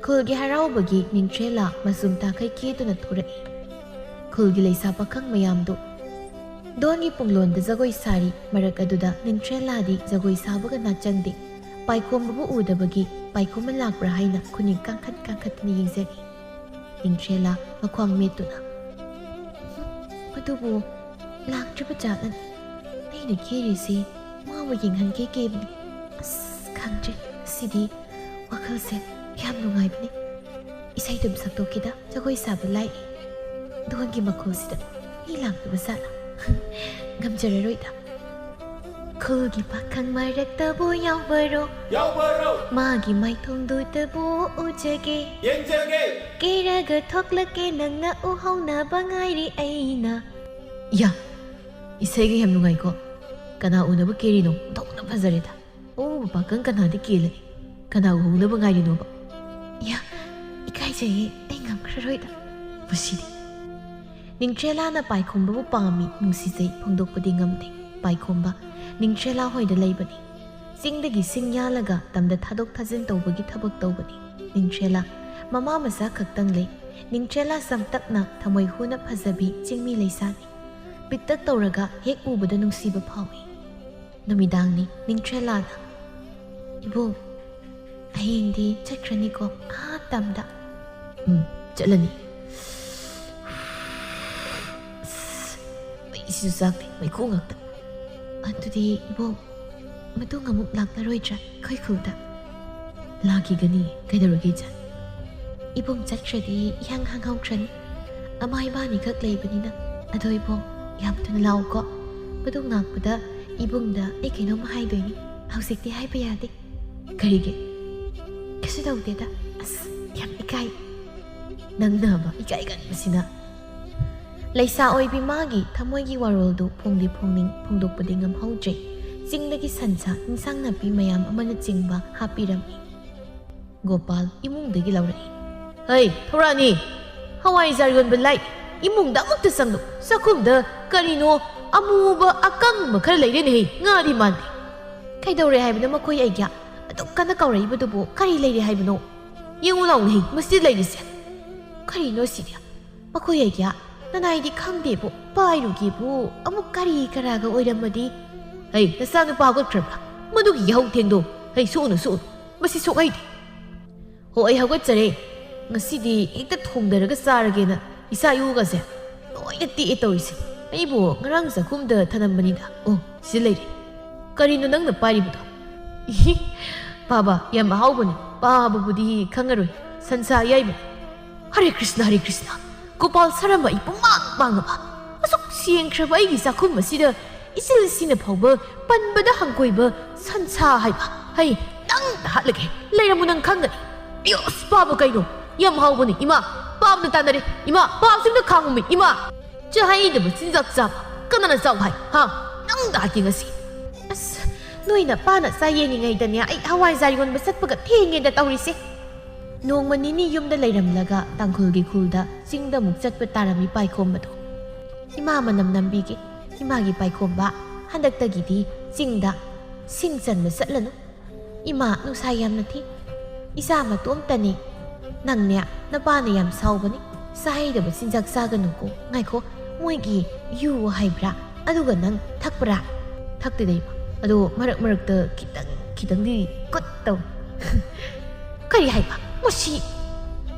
ꯈꯨꯜꯒꯤ ꯍꯔꯥꯎꯕꯒꯤ ꯅꯤꯡꯊ꯭ꯔꯦꯂꯥ ꯃꯆꯨꯝ ꯇꯥꯈꯩ ꯀꯦꯗꯨꯅ ꯊꯣꯔꯛꯏ꯫ ꯈꯨꯜꯒꯤ ꯂꯩꯁꯥ ꯄꯥꯈꯪ ꯃꯌꯥꯝꯗꯨ ꯗꯣꯟꯒꯤ ꯄꯨꯡꯂꯣꯟꯗ ꯖꯒꯣꯏ ꯁꯥꯔꯤ꯫ ꯃꯔꯛ ꯑꯗꯨꯗ ꯅꯤꯡꯊ꯭ꯔꯦꯂꯥꯗꯤ ꯖꯒꯣꯏ ꯁꯥꯕꯒ ꯅꯥꯆꯪꯗꯦ꯫ ꯄꯥꯏꯈꯣꯝꯕꯕꯨ ꯎꯗꯕꯒꯤ ꯄꯥꯏꯈꯣꯝꯕ ꯂꯥꯛꯄ꯭ꯔꯥ ꯍꯥꯏꯅ ꯈꯨꯅꯤꯡ ꯀꯥꯡꯈꯠ ꯀꯥꯡꯈꯠꯇꯨꯅ ꯌꯦꯡꯖꯔꯤ꯫ ꯅꯤꯡꯊ꯭ꯔꯦꯂꯥ ꯃꯈ꯭ꯋꯥꯡ ꯃꯦꯠꯇꯨꯅ, "ꯑꯗꯨꯕꯨ ꯂꯥꯛꯇ꯭ꯔꯤꯕ ꯖꯥꯠꯂꯅꯦ? ꯑꯩꯅ ꯀꯦꯔꯤꯁꯤ ꯃꯥꯕꯨ ꯌꯦꯡꯍꯟꯒꯦ ꯀꯦꯕꯅꯤ꯫ ꯑꯁ, ꯈꯪꯗ꯭ꯔꯦ, ꯉꯁꯤꯗꯤ ꯋꯥꯈꯜꯁꯦ ꯌꯥꯝ ꯅꯨꯡꯉꯥꯏꯕꯅꯤ꯫ ꯏꯁꯩꯗꯨꯝ ꯁꯛꯇꯣꯛꯀꯦꯗ, ꯖꯒꯣꯏ ꯁꯥꯕ ꯂꯥꯛꯏ꯫ ꯗꯣꯟꯒꯤ ꯃꯈꯣꯜꯁꯤꯗ ꯃꯤ ꯂꯥꯛꯇꯕ ꯖꯥꯠꯂ? ꯉꯝꯖꯔꯔꯣꯏꯗ꯫ ꯈꯨꯜꯒꯤ ꯄꯥꯈꯪ ꯃꯔꯛꯇꯕꯨ ꯌꯥꯎꯕꯔꯣ? ꯌꯥꯎꯕꯔꯣ? ꯃꯥꯒꯤ ꯃꯥꯏꯊꯣꯡꯗꯨꯗꯕꯨ ꯎꯖꯒꯦ꯫ ꯌꯦꯡꯖꯒꯦ꯫ ꯀꯦꯔꯒ ꯊꯣꯛꯂꯛꯀꯦ, ꯅꯪꯅ ꯎꯍꯧꯅꯕ ꯉꯥꯏꯔꯤ ꯑꯩꯅ꯫" ꯌꯥ, ꯏꯁꯩꯒ ꯌꯥꯝ ꯅꯨꯡꯉꯥꯏꯀꯣ꯫ ꯀꯅꯥ ꯎꯅꯕ ꯀꯦꯔꯤꯅꯣ? ꯑꯣꯟꯊꯣꯛꯅ ꯐꯖꯔꯦꯗ꯫ ꯑꯣ, ꯄꯥꯈꯪ ꯀꯅꯥꯗ ꯀꯦꯜꯂꯦ? ꯀꯅꯥ ꯎꯍꯧꯅꯕ ꯉꯥꯏꯔꯤꯅꯣꯕ? ꯌꯥ, ꯏꯀꯥꯏꯖꯩꯌꯦ, ꯑꯩ ꯉꯝꯈ꯭ꯔꯔꯣꯏꯗ꯫ ꯃꯁꯤꯗꯤ꯫ ꯅꯤꯡꯊ꯭ꯔꯦꯂꯥꯅ ꯄꯥꯏꯈꯣꯝꯕꯕꯨ ꯄꯥꯝꯃꯤ, ꯅꯨꯡꯁꯤꯖꯩ ꯐꯣꯡꯗꯣꯛꯄꯗꯤ ꯉꯝꯗꯦ꯫ ꯄꯥꯏꯈꯣꯝꯕ ꯅꯤꯡꯊ꯭ꯔꯦꯂꯥ ꯍꯣꯏꯗ ꯂꯩꯕꯅꯤ꯫ ꯆꯤꯡꯗꯒꯤ ꯁꯤꯡ ꯌꯥꯜꯂꯒ ꯇꯝꯗ ꯊꯥꯗꯣꯛ ꯊꯥꯖꯤꯟ ꯇꯧꯕꯒꯤ ꯊꯕꯛ ꯇꯧꯕꯅꯤ꯫ ꯅꯤꯡꯊ꯭ꯔꯦꯂꯥ ꯃꯃꯥ ꯃꯆꯥ ꯈꯛꯇꯪ ꯂꯩ꯫ ꯅꯤꯡꯊ꯭ꯔꯦꯂꯥ ꯆꯝꯇꯛꯅ ꯊꯃꯣꯏ ꯍꯨꯅ ꯐꯖꯕꯤ ꯆꯤꯡꯃꯤ ꯂꯩꯁꯥꯅꯤ꯫ ꯄꯤꯛꯇꯛ ꯇꯧꯔꯒ ꯍꯦꯛ ꯎꯕꯗ ꯅꯨꯡꯁꯤꯕ ꯐꯥꯎꯏ꯫ ꯅꯨꯃꯤꯗꯥꯡꯅꯤ꯫ ꯅꯤꯡꯊ꯭ꯔꯦꯂꯥꯅ, "ꯏꯕꯨꯡ, ꯍꯌꯦꯡꯗꯤ ꯆꯠꯈ꯭ꯔꯅꯤꯀꯣ ꯑꯥ ꯇꯝꯗ?" "ꯎꯝ, ꯆꯠꯂꯅꯤ꯫" ꯑꯁ, ꯃꯩꯁꯤꯁꯨ ꯆꯥꯛꯇꯦ, ꯃꯩꯈꯨ ꯉꯥꯛꯇ꯫ "ꯑꯗꯨꯗꯤ ꯏꯕꯨꯡ, ꯃꯇꯨꯡ ꯑꯃꯨꯛ ꯂꯥꯛꯂꯔꯣꯏꯗ꯭ꯔꯥ ꯑꯩꯈꯣꯏ ꯈꯨꯜꯗ?" "ꯂꯥꯛꯈꯤꯒꯅꯤ, ꯀꯩꯗꯧꯔꯒꯦ ꯏꯆꯟ?" "ꯏꯕꯨꯡ ꯆꯠꯈ꯭ꯔꯗꯤ ꯏꯍꯥꯡ ꯍꯥꯡꯍꯧꯈ꯭ꯔꯅꯤ꯫ ꯑꯃꯥ ꯏꯕꯥꯅꯤꯈꯛ ꯂꯩꯕꯅꯤꯅ꯫ ꯑꯗꯣ ꯏꯕꯨꯡ, ꯌꯥꯝ ꯊꯨꯅ ꯂꯥꯛꯎꯀꯣ꯫ ꯃꯇꯨꯡ ꯂꯥꯛꯄꯗ ꯏꯕꯨꯡꯗ ꯑꯩ ꯀꯩꯅꯣꯝ ꯍꯥꯏꯗꯣꯏꯅꯤ꯫ ꯍꯧꯖꯤꯛꯇꯤ ꯍꯥꯏꯕ ꯌꯥꯗꯦ꯫" "ꯀꯔꯤꯒꯤ?" "ꯀꯩꯁꯨ ꯇꯧꯗꯦꯗ꯫ ꯑꯁ, ꯌꯥꯝ ꯏꯀꯥꯏ꯫" ꯅꯪꯅꯕ ꯏꯀꯥꯏꯒꯟꯕꯁꯤꯅ꯫ ꯂꯩꯁꯥ ꯑꯣꯏꯕꯤ ꯃꯥꯒꯤ ꯊꯃꯣꯏꯒꯤ ꯋꯥꯔꯣꯜꯗꯨ ꯐꯣꯡꯗꯤ ꯐꯣꯡꯅꯤꯡ, ꯐꯣꯡꯗꯣꯛꯄꯗꯤ ꯉꯝꯍꯧꯗ꯭ꯔꯦ꯫ ꯆꯤꯡꯗꯒꯤ ꯁꯟꯁꯥ, ꯏꯟꯁꯥꯡ ꯅꯥꯄꯤ ꯃꯌꯥꯝ ꯑꯃꯅꯆꯤꯡꯕ ꯍꯥꯞꯄꯤꯔꯝꯃꯤ꯫ ꯒꯣꯄꯥꯜ ꯏꯃꯨꯡꯗꯒꯤ ꯂꯧꯔꯛꯏ꯫ "ꯍꯩ, ꯊꯧꯔꯥꯅꯤ! ꯍꯋꯥꯏꯖꯥꯔ ꯌꯣꯟꯕ ꯂꯥꯏ, ꯏꯃꯨꯡꯗ ꯑꯃꯨꯛꯇ ꯆꯪꯂꯨ꯫ ꯆꯥꯛꯈꯨꯝꯗ ꯀꯔꯤꯅꯣ ꯑꯃꯨꯕ ꯑꯀꯪꯕ ꯈꯔ ꯂꯩꯔꯦꯅꯦꯍꯦ, ꯉꯥꯗꯤ ꯃꯥꯟꯗꯦ꯫ ꯀꯩꯗꯧꯔꯦ ꯍꯥꯏꯕꯅꯣ ꯃꯈꯣꯏ ꯑꯩꯒꯤ? ꯑꯗꯨꯛ ꯀꯟꯅ ꯀꯧꯔꯛꯏꯕꯗꯨꯕꯨ ꯀꯔꯤ ꯂꯩꯔꯦ ꯍꯥꯏꯕꯅꯣ? ꯌꯦꯡꯉꯨ ꯂꯥꯎꯅꯦꯍꯦ, ꯃꯁꯤ ꯂꯩꯔꯤꯁꯦ꯫ ꯀꯔꯤꯅꯣ ꯁꯤꯗꯤ? ꯃꯈꯣꯏ ꯑꯩꯒꯤ ꯅꯅꯥꯏꯗꯤ ꯈꯪꯗꯦꯕꯨ, ꯄꯥꯏꯔꯨꯒꯦꯕꯨ ꯑꯃꯨꯛ ꯀꯔꯤ ꯀꯔꯥꯒ ꯑꯣꯏꯔꯝꯃꯗꯤ?" "ꯍꯩ, ꯅꯆꯥꯅꯨꯄꯥ ꯍꯧꯒꯠꯈ꯭ꯔꯕ꯭ꯔꯥ? ꯃꯗꯨꯒꯤ ꯌꯥꯍꯧ ꯊꯦꯡꯗꯣ꯫ ꯍꯩ, ꯁꯣꯛꯎꯅꯨ, ꯁꯣꯛꯎꯅꯨ꯫ ꯃꯁꯤ ꯁꯣꯛꯍꯩꯗꯦ꯫" "ꯍꯣ, ꯑꯩ ꯍꯧꯒꯠꯆꯔꯦ꯫ ꯉꯁꯤꯗꯤ ꯍꯦꯛꯇ ꯊꯣꯡꯗꯔꯒ ꯆꯥꯔꯒꯦꯅ ꯏꯁꯥ ꯏꯎꯒꯁꯦ ꯂꯣꯏꯅ ꯇꯦꯛꯑꯦ ꯇꯧꯔꯤꯁꯦ꯫ ꯑꯩꯕꯨ ꯉꯔꯥꯡ ꯆꯥꯛꯈꯨꯝꯗ ꯊꯅꯝꯕꯅꯤꯗ꯫ ꯑꯣ, ꯁꯤꯗ ꯂꯩꯔꯦ꯫ ꯀꯔꯤꯅꯣ ꯅꯪꯅ ꯄꯥꯏꯔꯤꯕꯗꯣ?" "ꯏꯍꯤ, ꯄꯥꯕ, ꯌꯥꯝ ꯑꯍꯥꯎꯕꯅꯤ꯫ ꯄꯥꯕꯕꯨꯗꯤ ꯈꯪꯉꯔꯣꯏ꯫ ꯁꯟꯁꯥ ꯑꯌꯥꯏꯕꯅꯤ꯫" "ꯍꯔꯦ ꯀ꯭ꯔꯤꯁꯅ, ꯍꯔꯦ ꯀ꯭ꯔꯤꯁꯅ! ꯒꯣꯄꯥꯜ ꯁꯔꯝꯕ ꯑꯩ ꯄꯨꯡꯃꯥꯡ ꯃꯥꯡꯉꯕ? ꯑꯁꯨꯛ ꯁꯦꯡꯈ꯭ꯔꯕ ꯑꯩꯒꯤ ꯆꯥꯛꯈꯨꯝ ꯑꯁꯤꯗ ꯏꯆꯤꯜ ꯏꯆꯤꯅ ꯐꯥꯎꯕ ꯄꯟꯕꯗ ꯍꯪꯒꯣꯏꯕ ꯁꯟꯁꯥ ꯍꯥꯏꯕ? ꯍꯩ, ꯅꯪꯗ ꯍꯥꯠꯂꯒꯦ꯫ ꯂꯩꯔꯝꯃꯨ, ꯅꯪ ꯈꯪꯒꯅꯤ꯫" "ꯑꯌꯣ, ꯑꯁ, ꯄꯥꯕ ꯀꯩꯅꯣ? ꯌꯥꯝ ꯍꯥꯎꯕꯅꯤ, ꯏꯃꯥ꯫ ꯄꯥꯕꯅ ꯇꯥꯟꯅꯔꯦ꯫ ꯏꯃꯥ, ꯄꯥꯕꯁꯤꯡꯗ ꯈꯥꯡꯉꯨꯃꯤ, ꯏꯃꯥ꯫ ꯆꯥꯍꯩꯗꯕ ꯆꯤꯟꯖꯥꯛ ꯆꯥꯕ ꯀꯅꯥꯅ ꯆꯥꯎ ꯍꯥꯏ? ꯍꯥ? ꯅꯪꯗ ꯍꯥꯠꯀꯦ ꯉꯁꯤ꯫" "ꯑꯁ, ꯅꯣꯏꯅ ꯄꯥꯅ ꯆꯥ ꯌꯦꯡꯉꯤꯉꯩꯗꯅꯦ ꯑꯩ ꯍꯋꯥꯏꯖꯥꯔ ꯌꯣꯟꯕ ꯆꯠꯄꯒ ꯊꯦꯡꯉꯦꯗ ꯇꯧꯔꯤꯁꯦ꯫" ꯅꯣꯡꯃ ꯅꯤꯅꯤ ꯌꯨꯝꯗ ꯂꯩꯔꯝꯂꯒ ꯇꯥꯡꯈꯨꯜꯒꯤ ꯈꯨꯜꯗ ꯆꯤꯡꯗ ꯑꯃꯨꯛ ꯆꯠꯄ ꯇꯥꯔꯝꯃꯤ ꯄꯥꯏꯈꯣꯝꯕꯗꯣ꯫ "ꯏꯃꯥ ꯃꯅꯝ ꯅꯝꯕꯤꯒꯦ, ꯏꯃꯥꯒꯤ ꯄꯥꯏꯈꯣꯝꯕ, ꯍꯟꯗꯛꯇꯒꯤꯗꯤ ꯆꯤꯡꯗ ꯁꯤꯡ ꯆꯟꯕ ꯆꯠꯂꯅꯨ꯫ ꯏꯃꯥ, ꯅꯨꯡꯁꯥ ꯌꯥꯝꯅ ꯊꯤ꯫ ꯏꯆꯥ ꯃꯇꯣꯝꯇꯅꯤ꯫ ꯅꯪꯅꯦ, ꯅꯄꯥꯅ ꯌꯥꯝ ꯁꯥꯎꯕꯅꯤ꯫ ꯆꯥꯍꯩꯗꯕ ꯆꯤꯟꯖꯥꯛ ꯆꯥꯒꯅꯨꯀꯣ꯫ ꯉꯥꯏꯈꯣ, ꯃꯣꯏꯒꯤ ꯌꯨ ꯍꯥꯏꯕ꯭ꯔꯥ? ꯑꯗꯨꯒ ꯅꯪ ꯊꯛꯄ꯭ꯔꯥ?" "ꯊꯛꯇꯦꯗ, ꯏꯃꯥ꯫ ꯑꯗꯣ ꯃꯔꯛ ꯃꯔꯛꯇ ꯈꯤꯇꯪ, ꯈꯤꯇꯪꯗꯤ ꯀꯨꯠ ꯇꯧꯏ꯫" "ꯀꯔꯤ ꯍꯥꯏꯕ? ꯃꯁꯤ!"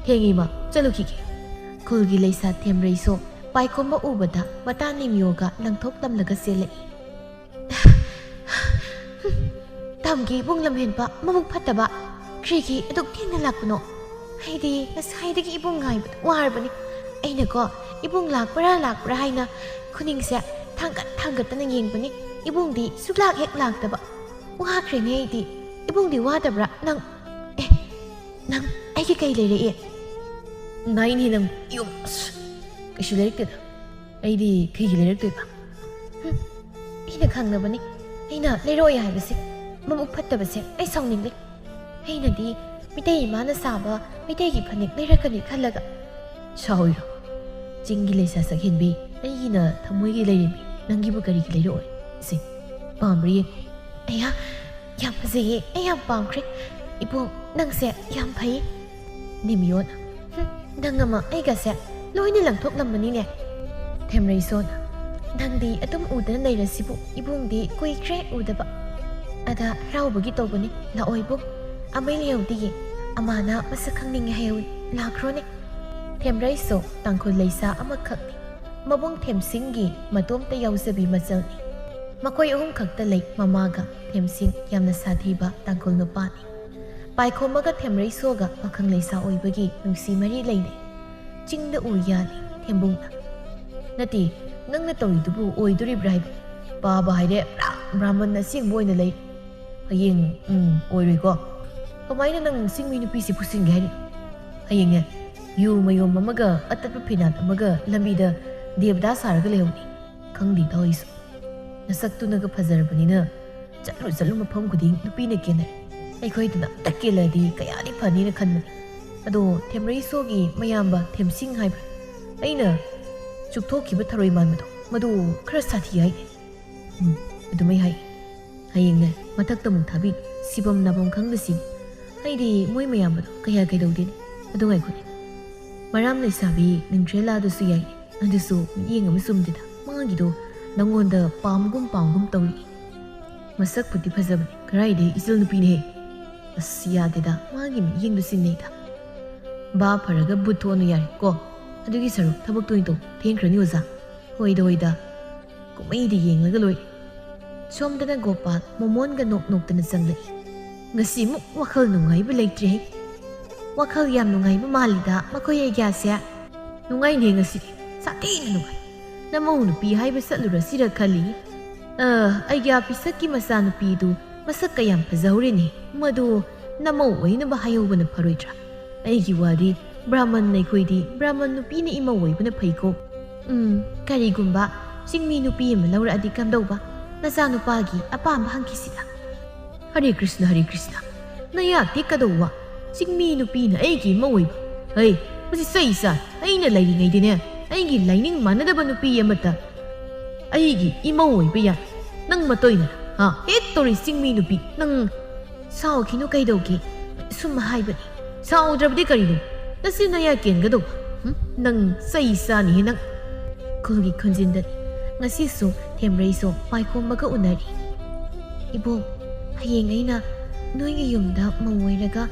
"ꯊꯦꯡꯉꯤ, ꯏꯃꯥ꯫ ꯆꯠꯂꯨꯈꯤꯒꯦ꯫" ꯈꯨꯜꯒꯤ ꯂꯩꯁꯥ ꯊꯦꯝꯔꯩꯁꯨ ꯄꯥꯏꯈꯣꯝꯕ ꯎꯕꯗ ꯃꯇꯥ ꯅꯤꯝꯌꯣꯒ ꯂꯪꯊꯣꯛ ꯂꯝꯂꯒ ꯆꯦꯜꯂꯛꯏ꯫ "ꯇꯝꯒꯦ ꯏꯕꯨꯡ ꯂꯝꯍꯦꯟꯕ, ꯃꯕꯨꯛ ꯐꯠꯇꯕ꯫ ꯀꯔꯤꯒꯤ ꯑꯗꯨꯛ ꯊꯦꯡꯅ ꯂꯥꯛꯄꯅꯣ? ꯑꯩꯗꯤ ꯉꯁꯥꯏꯗꯒꯤ ꯏꯕꯨꯡ ꯉꯥꯏꯕꯗ ꯋꯥꯔꯕꯅꯤ꯫ ꯑꯩꯅꯀꯣ, ꯏꯕꯨꯡ ꯂꯥꯛꯄ꯭ꯔꯥ ꯂꯥꯛꯄ꯭ꯔꯥ ꯍꯥꯏꯅ ꯈꯨꯅꯤꯡꯁꯦ ꯊꯥꯡꯒꯠ ꯊꯥꯡꯒꯠꯇꯅ ꯌꯦꯡꯕꯅꯤ꯫ ꯏꯕꯨꯡꯗꯤ ꯁꯨꯛꯂꯥꯛ ꯍꯦꯛ ꯂꯥꯛꯇꯕ꯫ ꯋꯥꯈ꯭ꯔꯦꯅꯦ ꯑꯩꯗꯤ꯫ ꯏꯕꯨꯡꯗꯤ ꯋꯥꯗꯕ꯭ꯔꯥ? ꯅꯪ, ꯑꯦ, ꯅꯪ ꯑꯩꯒꯤ ꯀꯩ ꯂꯩꯔꯛꯑꯦ?" ꯅꯥꯏꯟ ꯍꯦꯟꯅ ꯌꯨꯝ, ꯑꯁ, ꯀꯩꯁꯨ ꯂꯩꯔꯛꯇꯦꯗ꯫ ꯑꯩꯗꯤ ꯀꯩꯒꯤ ꯂꯩꯔꯛꯇꯣꯏꯕ? ꯍꯨꯝ, ꯑꯩꯅ ꯈꯪꯅꯕꯅꯤ꯫ ꯑꯩꯅ ꯂꯩꯔꯛꯑꯣꯏ ꯍꯥꯏꯕꯁꯦ, ꯃꯕꯨꯛ ꯐꯠꯇꯕꯁꯦ ꯑꯩ ꯁꯥꯎꯅꯤꯡꯂꯦ꯫ ꯑꯩꯅꯗꯤ ꯃꯤꯇꯩ ꯏꯃꯥꯅ ꯁꯥꯕ ꯃꯩꯇꯩꯒꯤ ꯐꯅꯦꯛ ꯂꯩꯔꯛꯀꯅꯤ ꯈꯜꯂꯒ꯫ ꯁꯥꯎꯏꯔꯣ? ꯆꯤꯡꯒꯤ ꯂꯩꯁꯥ ꯁꯛꯍꯦꯟꯕꯤ, ꯑꯩꯒꯤꯅ ꯊꯃꯣꯏꯒꯤ ꯂꯩꯔꯦꯝꯕꯤ, ꯅꯪꯒꯤꯕꯨ ꯀꯔꯤꯒꯤ ꯂꯩꯔꯛꯑꯣꯏ? ꯁꯦ, ꯄꯥꯝꯕ꯭ꯔꯥ ꯌꯦꯡꯉꯨ꯫ ꯑꯩꯌꯥ, ꯌꯥꯝ ꯐꯖꯩꯌꯦ, ꯑꯩ ꯌꯥꯝ ꯄꯥꯝꯈ꯭ꯔꯦ꯫ ꯏꯕꯨꯡ, ꯅꯪꯁꯦ ꯌꯥꯝ ꯐꯩ꯫ ꯅꯤꯃꯤꯌꯣꯟ, ꯍꯨꯝ, ꯅꯪ ꯑꯃ ꯑꯩꯒꯁꯦ ꯂꯣꯏꯅ ꯂꯪꯊꯣꯛꯂꯝꯃꯅꯤꯅꯦ꯫ ꯊꯦꯝꯔꯩꯁꯣꯟ, ꯅꯪꯗꯤ ꯑꯗꯨꯝ ꯎꯗꯅ ꯂꯩꯔꯁꯤꯕꯨ, ꯏꯕꯨꯡꯗꯤ ꯀꯨꯏꯈ꯭ꯔꯦ ꯎꯗꯕ꯫ ꯑꯗ ꯍꯔꯥꯎꯕꯒꯤ ꯇꯧꯕꯅꯤ, ꯂꯥꯛꯑꯣ ꯏꯕꯨꯡ꯫ ꯑꯃꯩ ꯂꯩꯍꯧꯗꯤꯌꯦ, ꯑꯃꯥꯅ ꯃꯁꯛ ꯈꯪꯅꯤꯡꯉꯦ ꯍꯥꯏꯍꯧꯏ, ꯂꯥꯛꯈ꯭ꯔꯣꯅꯦ꯫ ꯊꯦꯝꯔꯩꯁꯨ ꯇꯥꯡꯈꯨꯜ ꯂꯩꯁꯥ ꯑꯃꯈꯛꯅꯤ꯫ ꯃꯕꯨꯡ ꯊꯦꯝꯁꯤꯡꯒꯤ ꯃꯇꯣꯝꯇ ꯌꯥꯎꯖꯕꯤ ꯃꯆꯜꯅꯤ꯫ ꯃꯈꯣꯏ ꯑꯍꯨꯝ ꯈꯛꯇ ꯂꯩ꯫ ꯃꯃꯥꯒ ꯊꯦꯝꯁꯤꯡ ꯌꯥꯝꯅ ꯁꯥꯊꯤꯕ ꯇꯥꯡꯈꯨꯜ ꯅꯨꯄꯥꯅꯤ꯫ ꯄꯥꯏꯈꯣꯝꯕꯒ ꯊꯦꯝꯔꯩꯁꯣꯒ ꯄꯥꯈꯪ ꯂꯩꯁꯥ ꯑꯣꯏꯕꯒꯤ ꯅꯨꯡꯁꯤ ꯃꯔꯤ ꯂꯩꯅꯩ꯫ ꯆꯤꯡꯗ ꯎ ꯌꯥꯜꯂꯤ ꯊꯦꯝꯕꯨꯡꯅ꯫ "ꯅꯠꯇꯦ, ꯅꯪꯅ ꯇꯧꯔꯤꯗꯨꯕꯨ ꯑꯣꯏꯗꯣꯔꯤꯕ꯭ꯔꯥ ꯍꯥꯏꯕ? ꯄꯥꯕ ꯍꯥꯏꯔꯦ ꯄꯨꯔꯥ ꯕ꯭ꯔꯥꯍꯃꯟ ꯑꯁꯦꯡꯕ ꯑꯣꯏꯅ ꯂꯩꯔꯦ꯫ ꯍꯌꯦꯡ, ꯎꯝ, ꯑꯣꯏꯔꯣꯏꯀꯣ? ꯀꯃꯥꯏꯅ ꯅꯪ ꯆꯤꯡꯃꯤ ꯅꯨꯄꯤꯁꯤ ꯄꯨꯁꯤꯟꯒꯦ ꯍꯥꯏꯔꯤ? ꯍꯌꯦꯡꯅꯦ, ꯌꯨ ꯃꯌꯣꯝ ꯑꯃꯒ ꯑꯇꯠꯄ ꯐꯤꯅꯥꯟ ꯑꯃꯒ ꯂꯝꯕꯤꯗ ꯗꯦꯕꯗꯥ ꯁꯥꯔꯒ ꯂꯩꯍꯧꯅꯤ꯫ ꯈꯪꯗꯦ ꯇꯧꯔꯤꯁꯨ꯫ ꯅꯁꯛꯇꯨꯅꯒ ꯐꯖꯔꯕꯅꯤꯅ ꯆꯠꯂꯨ ꯆꯠꯂꯨ ꯃꯐꯝ ꯈꯨꯗꯤꯡ ꯅꯨꯄꯤꯅ ꯀꯦꯟꯅꯔꯦ꯫ ꯑꯩꯈꯣꯏꯗꯨꯅ ꯑꯝꯇ ꯀꯦꯜꯂꯗꯤ ꯀꯌꯥꯗꯤ ꯐꯅꯤꯅ ꯈꯟꯕꯅꯤ꯫ ꯑꯗꯣ ꯊꯦꯝꯔꯩꯁꯣꯒꯤ ꯃꯌꯥꯝꯕ ꯊꯦꯝꯁꯤꯡ ꯍꯥꯏꯕ꯭ꯔꯥ? ꯑꯩꯅ ꯆꯨꯞꯊꯣꯛꯈꯤꯕ ꯊꯔꯣꯏ ꯃꯥꯟꯕꯗꯣ, ꯃꯗꯨ ꯈꯔ ꯁꯥꯊꯤ ꯍꯥꯏꯅꯦ꯫ ꯎꯝ, ꯑꯗꯨꯃꯥꯏ ꯍꯥꯏ꯫ ꯍꯌꯦꯡꯅꯦ, ꯃꯊꯛꯇ ꯑꯃꯨꯛ ꯊꯥꯕꯤ, ꯁꯤꯐꯝ ꯅꯥꯐꯝ ꯈꯪꯗ ꯁꯤꯅꯤ꯫ ꯑꯩꯗꯤ ꯃꯣꯏ ꯃꯌꯥꯝꯕꯗꯣ ꯀꯌꯥ ꯀꯩꯗꯧꯗꯦꯅꯦ꯫ ꯑꯗꯨ ꯉꯥꯏꯈꯣꯅꯦ꯫ ꯃꯔꯥꯝ ꯂꯩꯁꯥꯕꯤ ꯅꯤꯡꯊ꯭ꯔꯦꯂꯥꯗꯨꯁꯨ ꯌꯥꯏꯅꯦ꯫ ꯑꯗꯨꯁꯨ ꯃꯤꯠꯌꯦꯡ ꯑꯃ ꯆꯨꯝꯗꯦꯗ꯫ ꯃꯥꯒꯤꯗꯣ ꯅꯪꯉꯣꯟꯗ ꯄꯥꯝꯒꯨꯝ ꯄꯥꯝꯒꯨꯝ ꯇꯧꯔꯤ꯫ ꯃꯁꯛꯄꯨꯗꯤ ꯐꯖꯕꯅꯦ꯫ ꯀꯔꯥꯏꯗꯩ ꯏꯆꯜ ꯅꯨꯄꯤꯅꯦꯍꯦ? ꯑꯁ, ꯌꯥꯗꯦꯗ꯫ ꯃꯥꯒꯤ ꯃꯤꯠꯌꯦꯡꯗꯨ ꯆꯤꯡꯅꯩꯗ꯫ ꯚꯥꯞ ꯐꯔꯒ ꯕꯨꯠ ꯊꯣꯛꯑꯅꯨ ꯌꯥꯔꯦ ꯀꯣ꯫ ꯑꯗꯨꯒꯤ ꯁꯔꯨꯛ ꯊꯕꯛꯇꯣ ꯑꯣꯏꯅ ꯇꯧ꯫ ꯊꯦꯡꯈ꯭ꯔꯅꯤ ꯑꯣꯖꯥ꯫ ꯍꯣꯏꯗ, ꯍꯣꯏꯗ꯫ ꯀꯨꯝꯍꯩꯗꯤ ꯌꯦꯡꯂꯒ ꯂꯣꯏꯔꯦ꯫ ꯁꯣꯝꯗꯅ ꯒꯣꯄꯥꯜ ꯃꯣꯃꯣꯟꯒ ꯅꯣꯛ ꯅꯣꯛꯇꯅ ꯆꯪꯂꯛꯏ꯫ ꯉꯁꯤꯃꯨꯛ ꯋꯥꯈꯜ ꯅꯨꯡꯉꯥꯏꯕ ꯂꯩꯇ꯭ꯔꯦꯍꯦ꯫ ꯋꯥꯈꯜ ꯌꯥꯝ ꯅꯨꯡꯉꯥꯏꯕ ꯃꯥꯜꯂꯤꯗ ꯃꯈꯣꯏ ꯑꯥꯏꯗꯤꯌꯥꯁꯦ꯫ ꯅꯨꯡꯉꯥꯏꯅꯦ ꯉꯁꯤꯗꯤ꯫ ꯁꯥꯊꯤꯅ ꯅꯨꯡꯉꯥꯏ꯫ ꯅꯃꯧ ꯅꯨꯄꯤ ꯍꯥꯏꯕ ꯆꯠꯂꯨꯔꯁꯤꯔ ꯈꯜꯂꯤ꯫ ꯑ, ꯑꯥꯏꯗꯤꯌꯥ ꯄꯤꯁꯛꯀꯤ ꯃꯆꯥꯅꯨꯄꯤꯗꯨ ꯃꯁꯛ ꯀꯌꯥꯝ ꯐꯖꯍꯧꯔꯦꯅꯦ꯫ ꯃꯗꯨ ꯅꯃꯧ ꯑꯣꯏꯅꯕ ꯍꯥꯏꯍꯧꯕꯅ ꯐꯔꯣꯏꯗ꯭ꯔꯥ? ꯑꯩꯒꯤ ꯋꯥꯗꯤ ꯕ꯭ꯔꯥꯍꯃꯟ ꯑꯩꯈꯣꯏꯗꯤ ꯕ꯭ꯔꯥꯍꯃꯟ ꯅꯨꯄꯤꯅ ꯏꯃꯧ ꯑꯣꯏꯕꯅ ꯐꯩꯀꯣ꯫ ꯎꯝ, ꯀꯔꯤꯒꯨꯝꯕ ꯆꯤꯡꯃꯤ ꯅꯨꯄꯤ ꯑꯃ ꯂꯧꯔꯛꯑꯗꯤ ꯀꯝꯗꯧꯕ? ꯅꯆꯥꯅꯨꯄꯥꯒꯤ ꯑꯄꯥꯝꯕ ꯍꯪꯈꯤꯁꯤꯗ꯫ ꯍꯔꯦ ꯀ꯭ꯔꯤꯁꯅ, ꯍꯔꯦ ꯀ꯭ꯔꯤꯁꯅ꯫ ꯅꯌꯥ ꯇꯦꯛꯀꯗꯧꯕ꯫ ꯆꯤꯡꯃꯤ ꯅꯨꯄꯤꯅ ꯑꯩꯒꯤ ꯏꯃꯧ ꯑꯣꯏꯕ꯫ ꯍꯩ, ꯃꯁꯤ ꯆꯩ ꯆꯥꯏ꯫ ꯑꯩꯅ ꯂꯩꯔꯤꯉꯩꯗꯅꯦ, ꯑꯩꯒꯤ ꯂꯥꯏꯅꯤꯡ ꯃꯥꯟꯅꯗꯕ ꯅꯨꯄꯤ ꯑꯃꯠꯇ ꯑꯩꯒꯤ ꯏꯃꯧ ꯑꯣꯏꯕ ꯌꯥꯏ꯫ ꯅꯪ ꯃꯇꯣꯏꯅ, ꯍꯥ? ꯍꯦꯠ ꯇꯧꯔꯤ ꯆꯤꯡꯃꯤ ꯅꯨꯄꯤ꯫ ꯅꯪ ꯁꯥꯎꯈꯤꯅꯨ ꯀꯩꯗꯧꯒꯦ? ꯁꯨꯝ ꯍꯥꯏꯕꯅꯤ꯫ ꯁꯥꯎꯗ꯭ꯔꯕꯗꯤ ꯀꯔꯤꯅꯣ? ꯅꯆꯤꯟ ꯅꯌꯥ ꯀꯦꯟꯒꯗꯧꯕ꯫ ꯍꯨꯝ? ꯅꯪ ꯆꯩ ꯆꯥꯅꯤꯍꯦ ꯅꯪ꯫ ꯈꯨꯜꯒꯤ ꯈꯨꯟꯖꯤꯟꯗꯅꯤ꯫ ꯉꯁꯤꯁꯨ ꯊꯦꯝꯔꯩꯁꯣ ꯄꯥꯏꯈꯣꯝꯕꯒ ꯎꯅꯔꯤ꯫ "ꯏꯕꯣꯛ, ꯍꯌꯦꯡ ꯑꯩꯅ ꯅꯣꯏꯒꯤ ꯌꯨꯝꯗ ꯃꯧ ꯑꯣꯏꯔꯒ